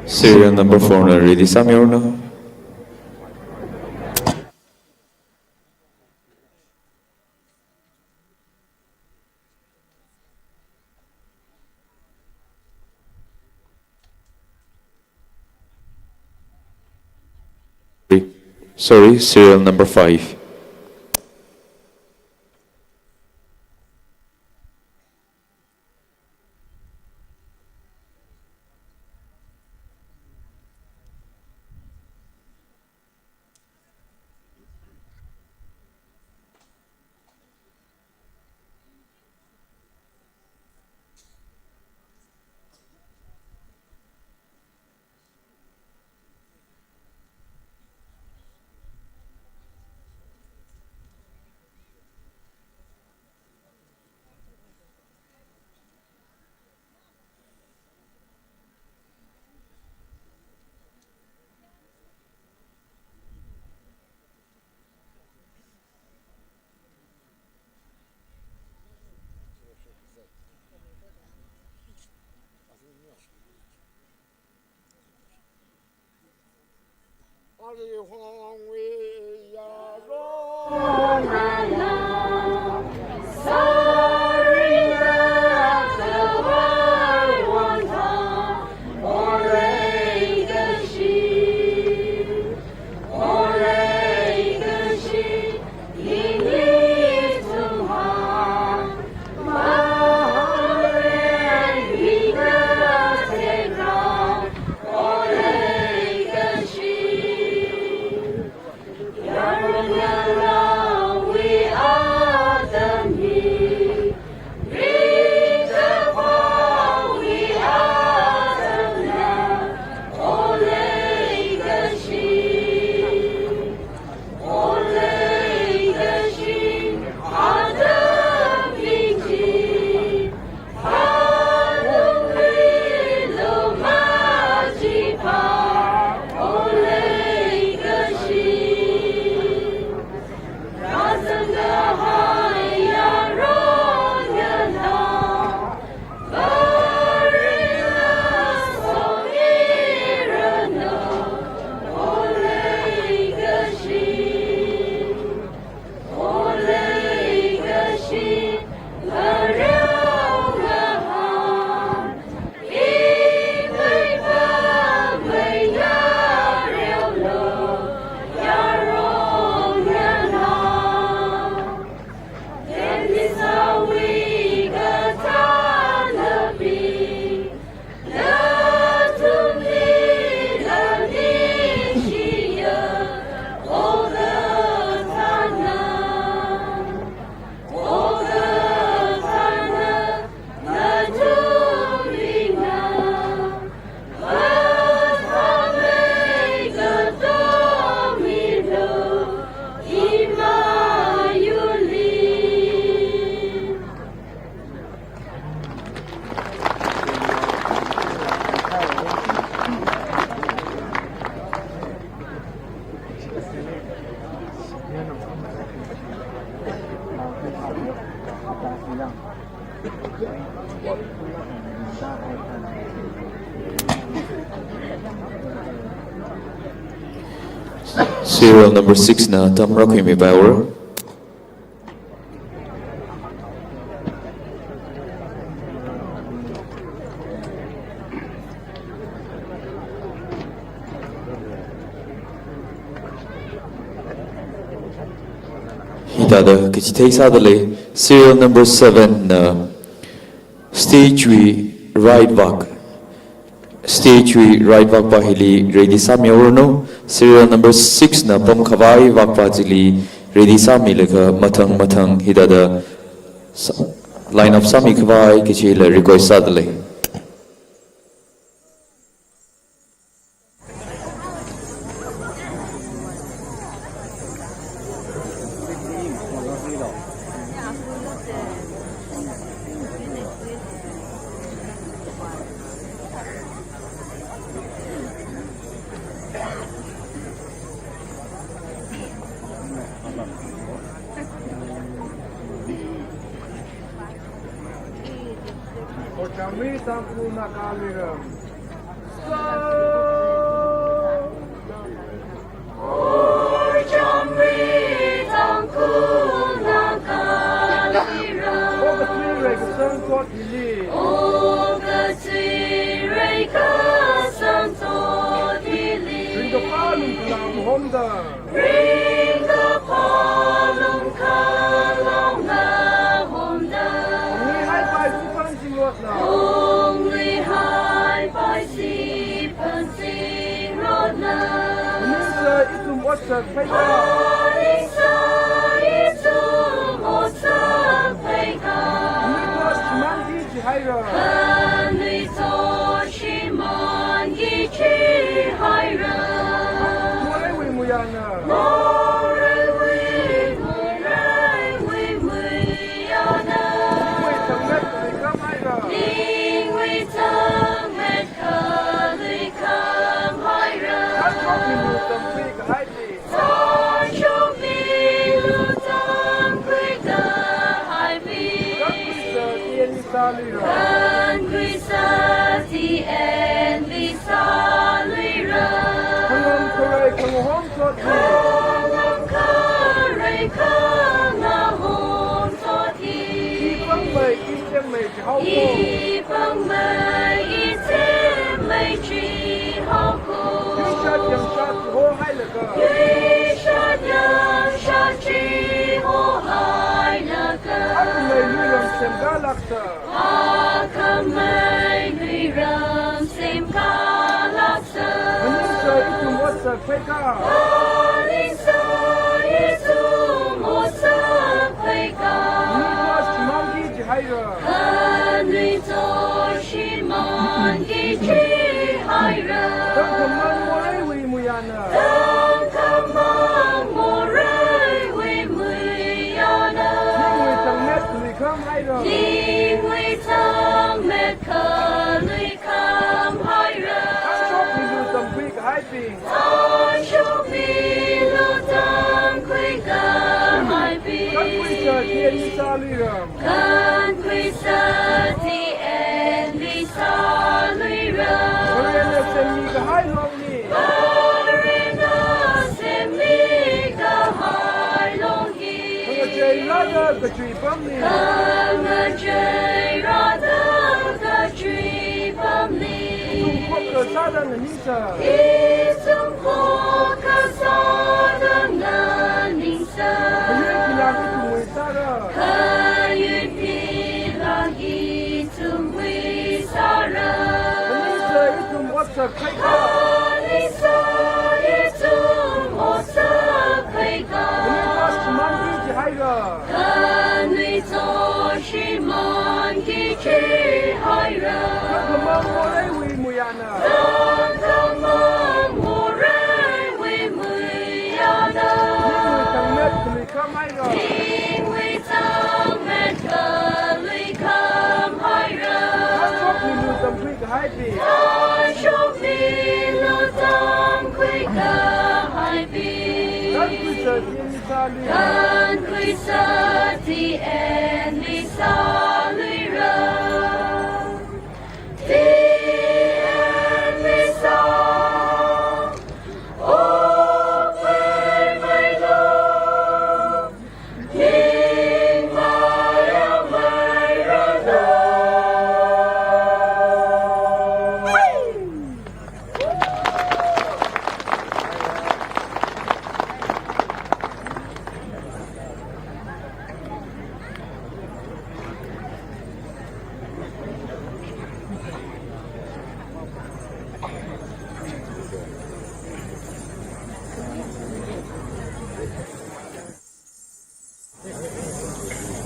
Serial number four na ready sāmihaoranu. Sorry, serial number five. Serial number six na tamra khuimipaira. Hithāda kachithei sādalei, serial number seven na stage wui right vak. Stage wui right vakpa hili ready sāmihaoranu. Serial number six na pamkhavai vakpa chili ready sāmilaga mathang mathang hithāda sa-, line up sāmikhavai kachila request sādalei. Ojamri Tangkhul Naga Liram. Ojamri Tangkhul Naga Liram. Okathui reikasang thot hili. Okathui reikasang thot hili. Ringkaphā lungkhalao homda. Ringkaphā lungkhalao homda. Onglui haipai siphan singrotna. Onglui haipai siphan singrotna. Khaningsā ithum otsak pheikha. Khaningsā ithum otsak pheikha. Khanuithot shimānki jihaira. Khanuithot shimānki jihaira. Moreiwui muiyāna. Moreiwui, moreiwui muiyāna. Ningwui thangmet khaluikham haira. Ningwui thangmet khaluikham haira. Thangshokmilu tamkhuikahai chi. Thangshokmilu tamkhuikahai chi. Khanuithot Sāluira. Kankhui sāti enli sāluira. Khangam kharei khangahong sotli. Khangam kharei khangahong sotli. Ipāngmei, ithemmei chihaoko. Ipāngmei, ithemmei chihaoko. Yuishat yangshat chihohailaga. Yuishat yangshat chihohailaga. Akhamei luiram semkālāksa. Akhamei luiram semkālāksa. Maningsā ithum otsak pheikha. Maningsā ithum otsak pheikha. Khanuithot shimānki jihaira. Khanuithot shimānki jihaira. Tangkhamang moreiwui muiyana. Tangkhamang moreiwui muiyana. Ningwui thangmet khaluikham haira. Ningwui thangmet khaluikham haira. Thangshok milu tamkhui kahaibing. Thangshok milu tamkhui kahaibing. Kankhui sāti enli sāluira. Kankhui sāti enli sāluira. Varena semmi kahai long hi. Varena semmi kahai long hi. Khangachei rāda kachui pamli. Khangachei rāda kachui pamli. Ithum khokkha sāda nganingsā. Ithum khokkha sāda nganingsā. Khayui pilāng ithumwui sāra. Khayui pilāng ithumwui sāra. Maningsā ithum otsak pheikha. Maningsā ithum otsak pheikha. Khanuithot shimānki jihaira. Khanuithot shimānki jihaira. Tangkhamang moreiwui muiyana. Tangkhamang moreiwui muiyana. Ningwui thangmet khaluikham haira. Ningwui thangmet khaluikham haira. Thangshok milu tamkhui kahaibing. Thangshok milu tamkhui kahaibing. Kankhui sāti enli sāluira. Kankhui sāti enli sāluira. Ti enli sā. O pheimeilu.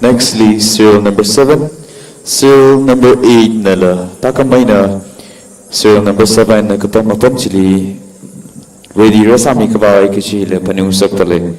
Nextly, serial number seven, serial number eight nala, thākhameina serial number seven na kapam apam chili ready rāsāmi khavai kachila phaningngasakdalei.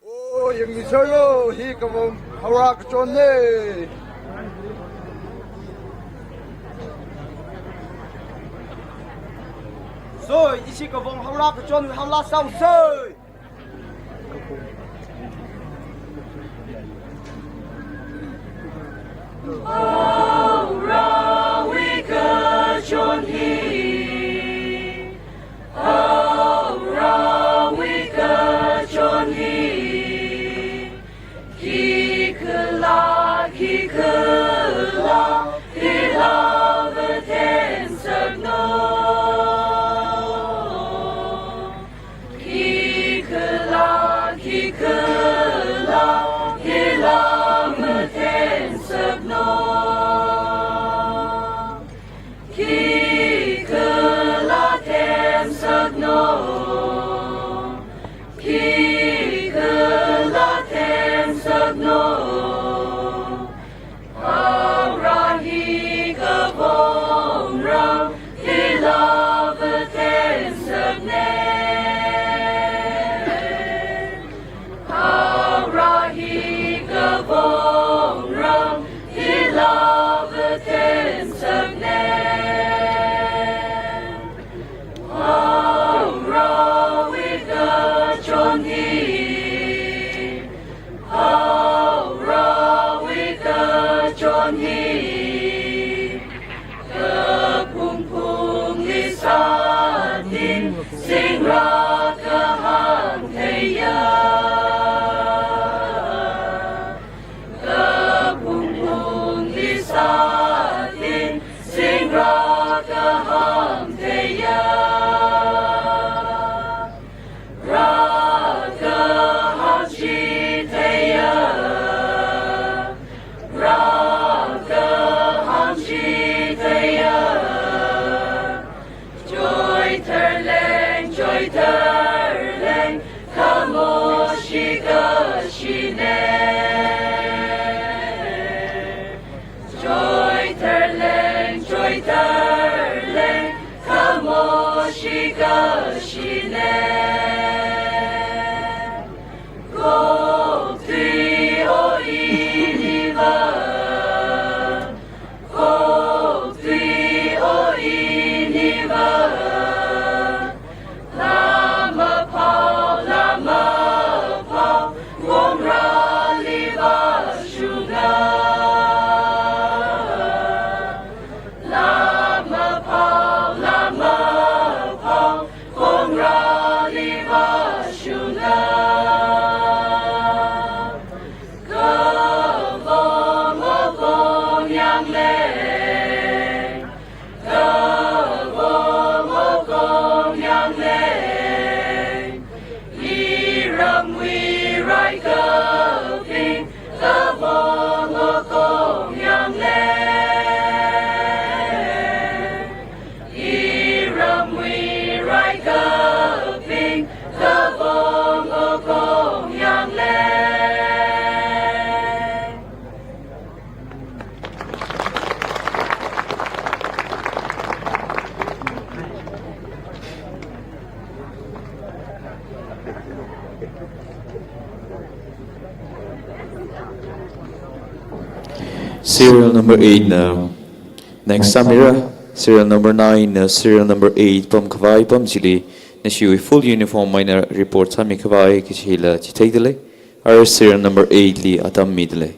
O, yangmiserlu, hi kavong haora kachonna. So, ishi kavong haora kachon, haora sāusei. Haorawui kachon hi, haorawui kachon hi, khikhala, khikhala, khikhala vathensakno. no, khikhala themsakno. Haora hi kavong ram hila vathemsakne. Haora hi kavong ram hila vathemsakne. Haorawui kachon hi, Haorawui kachon hi, kaphung phungli sātin, singra kahāng theiya. Kaphung phungli sātin, singra kahāng theiya. Rākahāng chitheiya, rākahāng chitheiya. Choitharleng, choitharleng, khamoshi kashine. Choitharleng, choitharleng, khamoshi kashine. Khok tui o iniva, khok tui o iniva. Lama phao, lama phao, khongrāli vāshunga. Lama phao, lama phao, khongrāli vāshunga. Kavong o khongyang leng, kavong o khongyang leng, iramwui raikaping, kavong o khongyang leng. Iramwui raikaping, kavong o khongyang leng. Serial number eight na next sāmira, serial number nine na serial number eight pamkhavai apam chili nashiwui full uniform eina report sāmikhavai kachila chitheidalei. Ara serial number eight li atam midalei.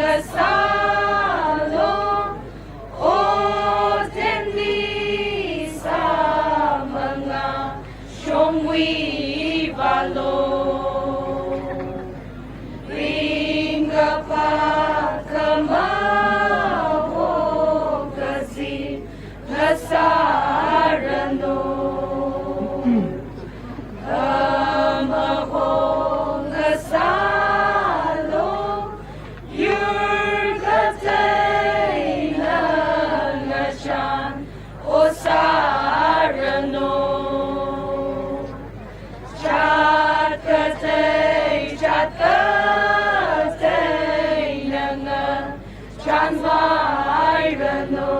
Sālo, otenli sāmanga, shongwui vālo. Ringkaphā khamaho kazip ngasāranu. Khamaho ngasālu, yur kateina ngachān osāranu. Chat katei, chat kateina ngachānvairanu.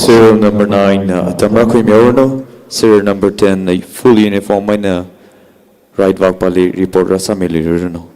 Serial number nine, uh, atam rākhuimihaoranu. Serial number ten, uh, full uniform eina right vakpali report rāsāmiluiranu.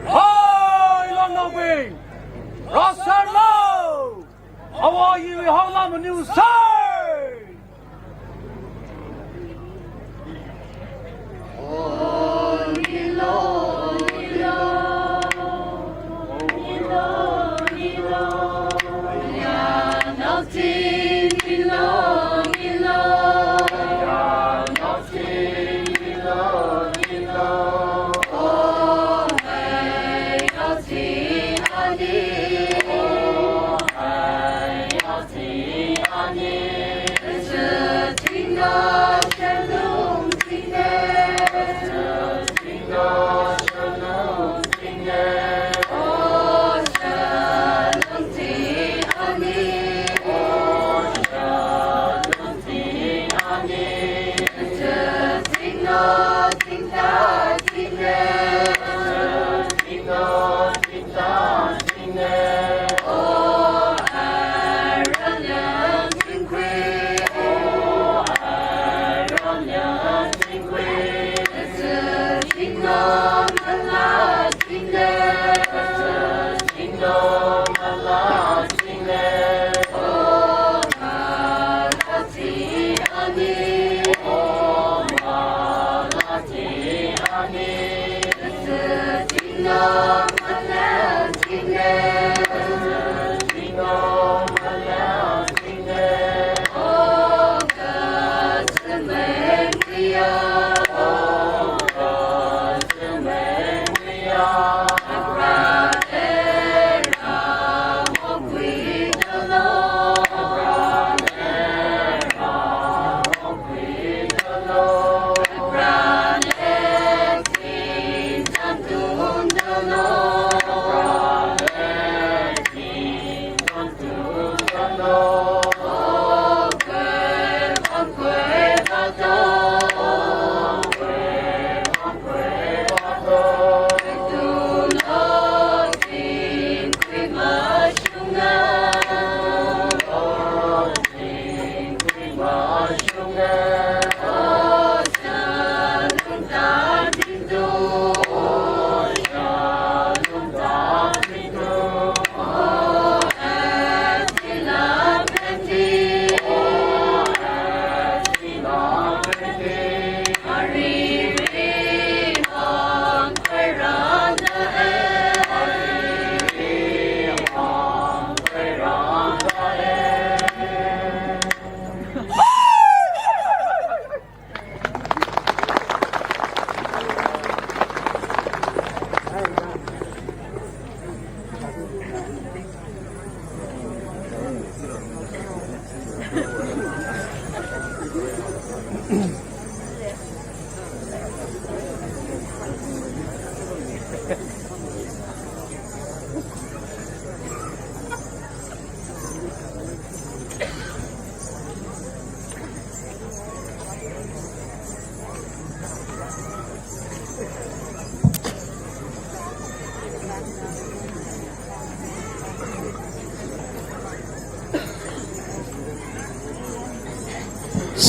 Hai, Longnaobing! Rāserlu! Awo Yiwui Haolam Aniu sai!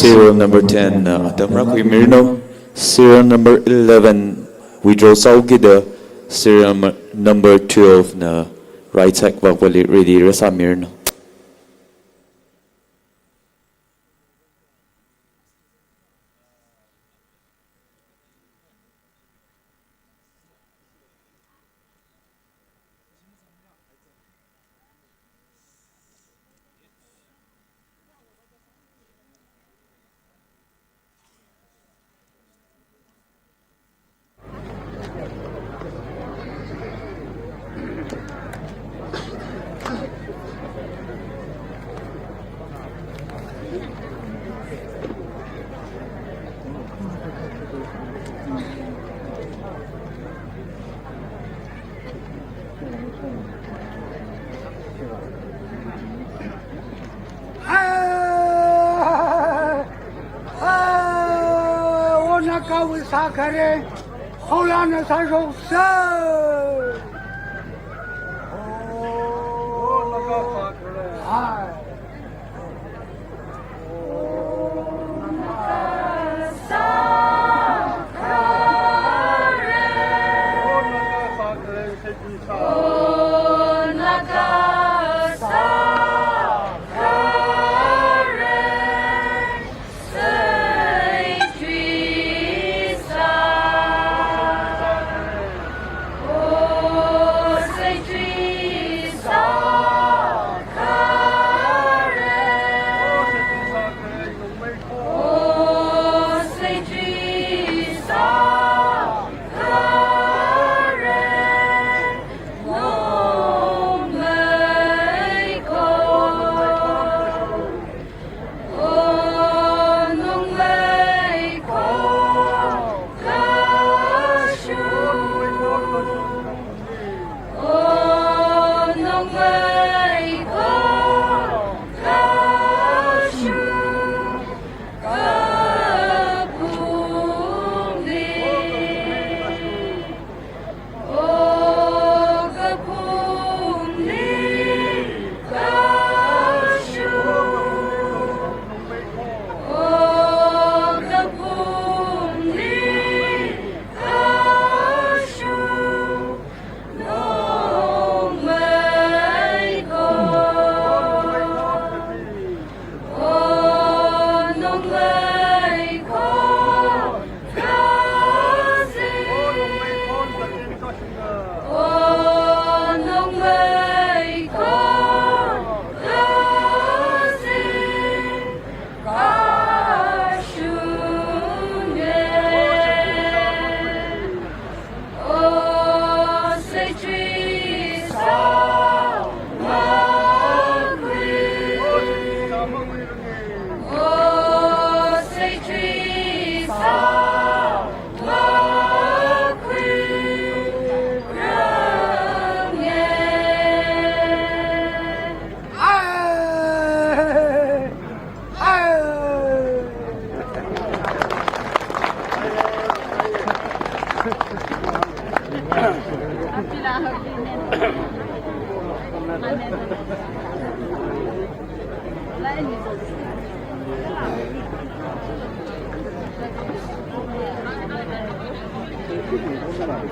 Serial number ten, uh, atam rākhuimiranu. Serial number eleven, withdraw sāhaokida, serial number, number twelve na right side vak vali ready rāsāmiranu. Ah, ah, onakawui sākharei, kholana sāshoksa. Oh, hai.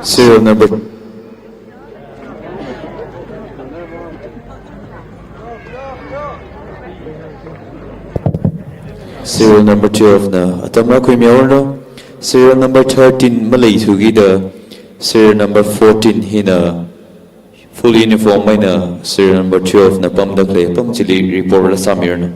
Serial number Serial number twelve na atam rākhuimihaoranu. Serial number thirteen maleithukida, serial number fourteen hina full uniform eina serial number twelve na pamda khalei apam chili report rāsāmiranu.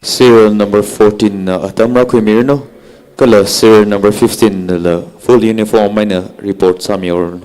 Serial number fourteen na atam rākhuimiranu, kala serial number fifteen nala full uniform eina report sāmihaoranu.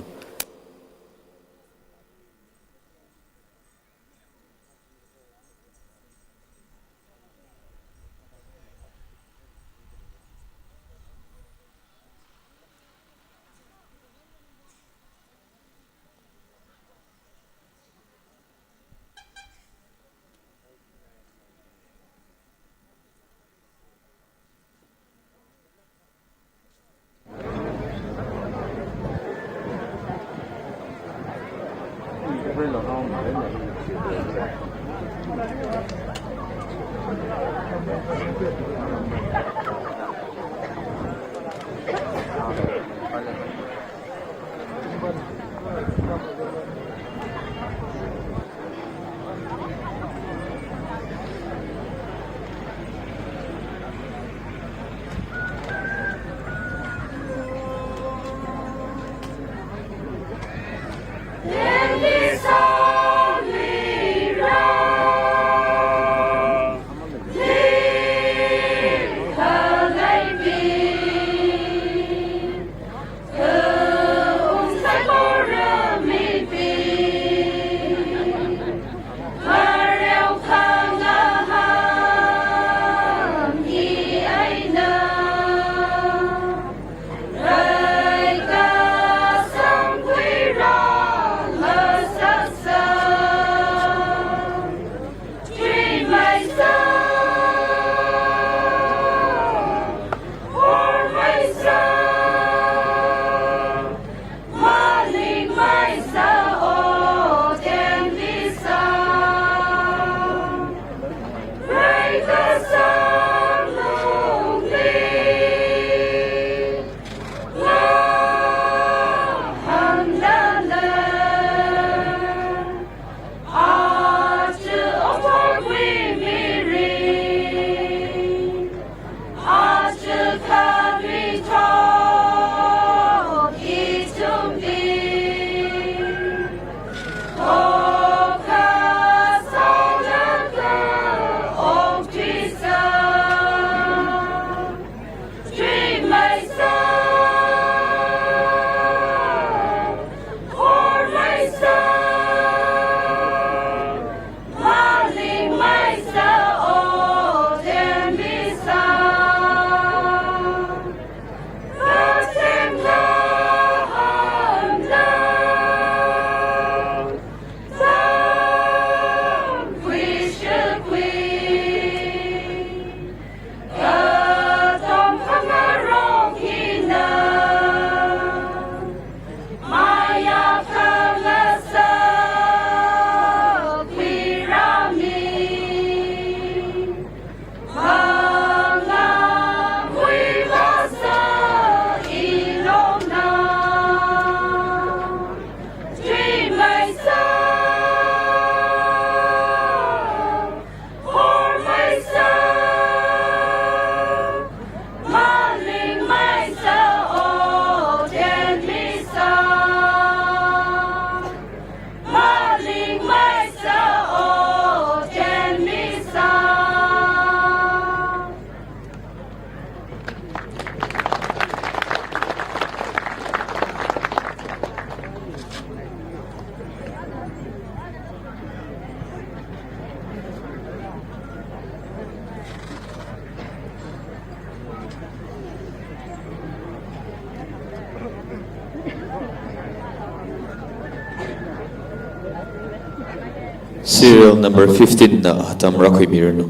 Serial number fifteen na atam rākhuimiranu.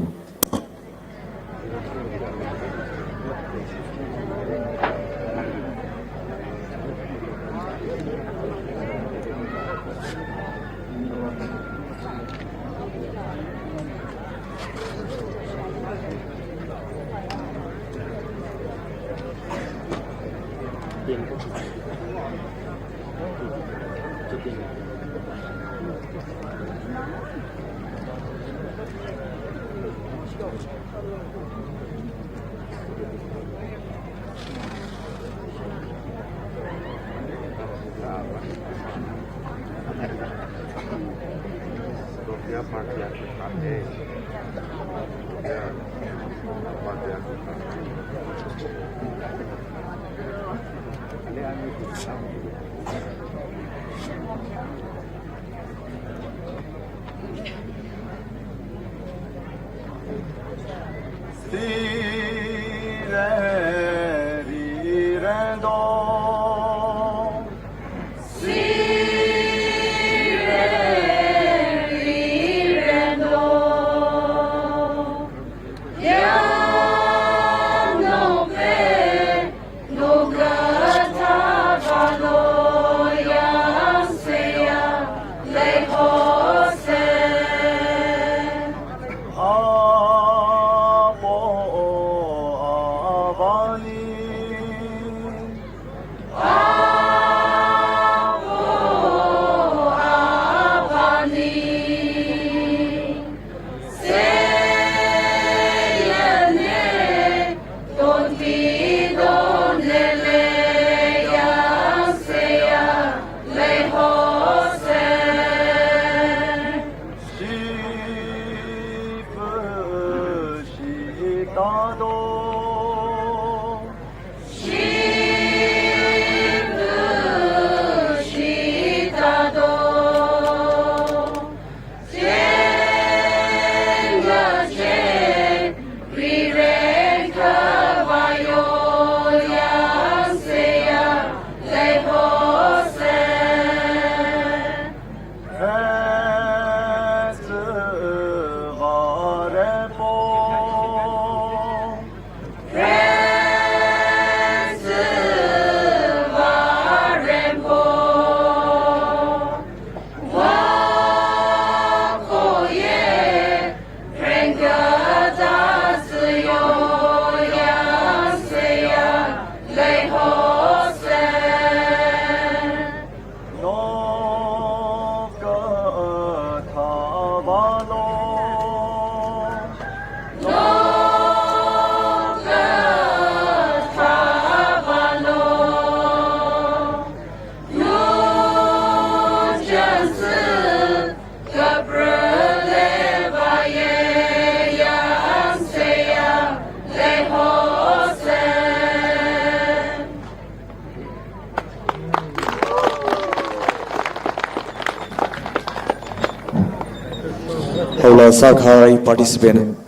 Haola sākahai participant,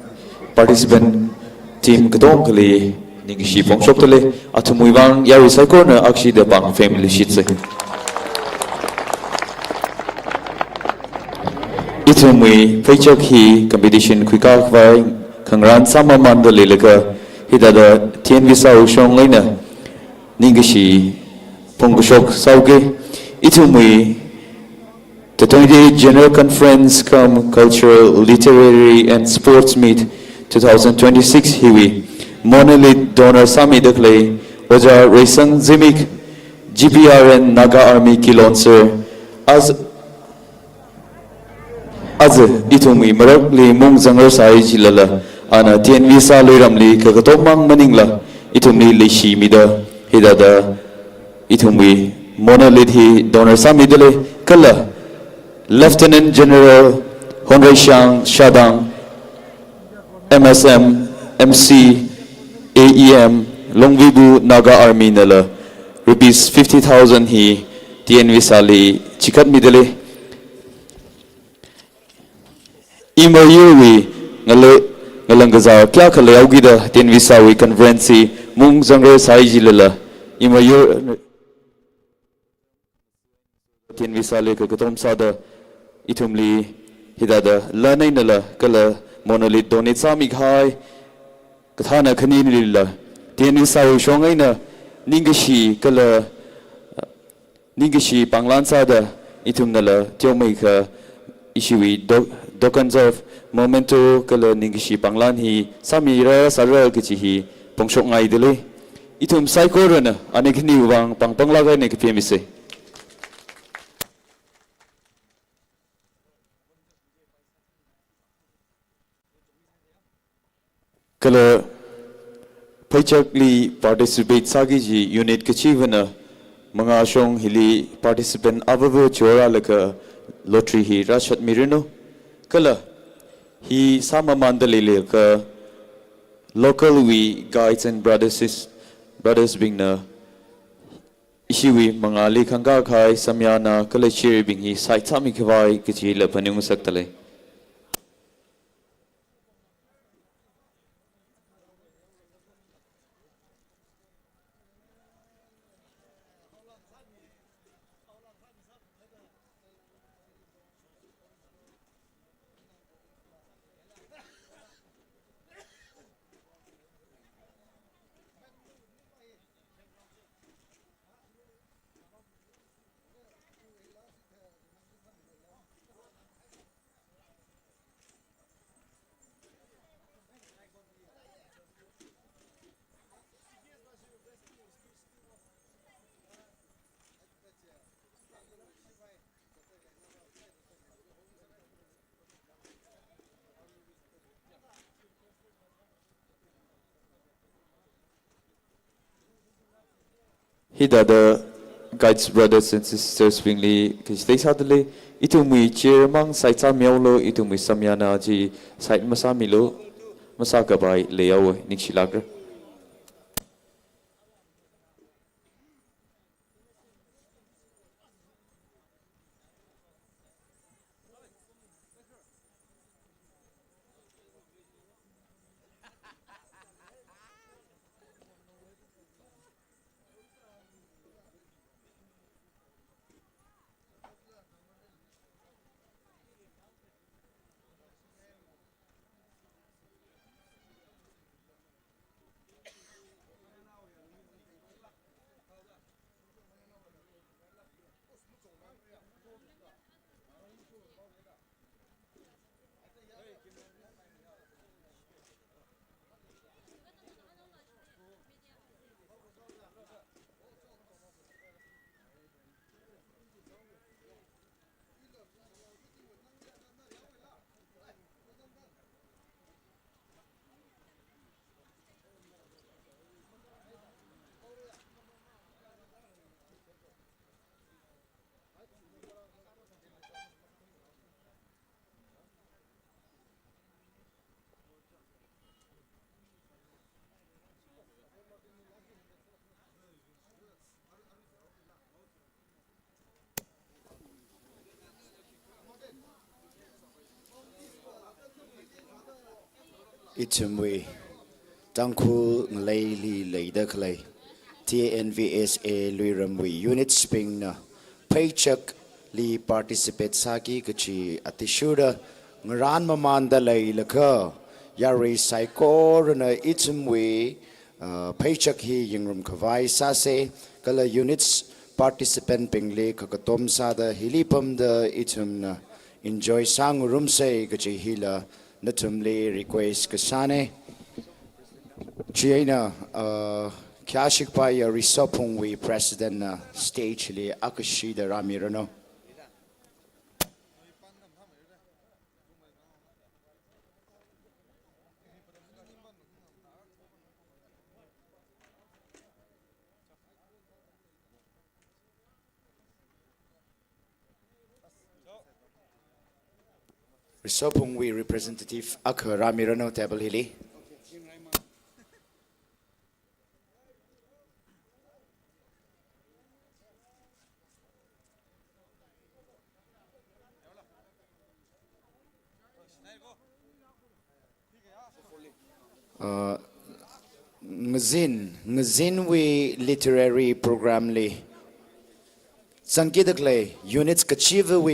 participant team katongali ningkashi phongshokdalei, athumwui vang yarui saikorana akshida pāng family shitsei. Ithumwui pheichak hi competition khuikā khavai khangarān sāmamanda leilaga, hithāda T N Visawui shong eina ningkashi phongkashok sāuge. Ithumwui the twenty-eighth General Conference cum Cultural, Literary and Sports Meet two thousand twenty-six hiwui monolith donor sāmida khalei Ojā Reisang Zimik, G P R N Naga Army Kilonser, as Aja ithumwui marakli mung zangrasai jilala, ana T N Visa Luiramli kakatomang maningla, ithumli leishimida, hithāda ithumwui monolith hi donor sāmidalei, kala Lieutenant General Honreishang Shadang, M S M, M C, A E M, Longvibu Naga Army nala rupees fifty thousand hi T N Visa li chikatmidalei. Imayurwui ngala-, ngalang kazā kayākha leihaokida T N Visawui conference hi mung zangrasai jilala, imayur T N Visa li kakatom sāda ithumli hithāda lan einala kala monolith donate sāmikahai kathāna khanilila T N Visawui shong eina ningkashi kala ningkashi pānglan sāda ithumnala teomeikha ishiwui do-, dokanzarf memento kala ningkashi pānglan hi sāmira sāra kaji hi phongshokngaidalei. Ithum saikorana ani khaniwui vang pāng pānglāk eina kaphemmisei. Kala pheichakli participate sāki kaji unit kachivana mangā shong hili participant avāva chorālaga lottery hi rāshatmiranu. Kala hi sāmamānda leilaga local wui guides and brothers is, brothers bingna ishiwui mangāli khangkā kahai samyana kala chiribing hi site sāmikhavai kachila phaningngasakdalei. Hithāda guides, brothers and sisters bingli kachithei sādalei, ithumwui chair mang site sāmihaolu, ithumwui samyana chi site masāmilu, masākapai leihaowa, ningshilākra. Ithumwui Tangkhul ngaleili leida khalei T N V S A Luiramwui units bingna pheichakli participate sāki kachi athishurda ngarān mamānda leilakha, yarui saikorana ithumwui, uh, pheichak hi yingrumkhavai sāsa, kala units participant bingli kakatom sāda hili pamda ithumna enjoy sāngarumsa kachi hila nathumli request kasāna. Chieina, uh, khayāshikpaiya Risophungwui president na stage li akhashida rāmiranu. Risophungwui representative akha rāmiranu table hili. Uh, ngazin, ngazinwui literary program li zangkida khalei units kachivawui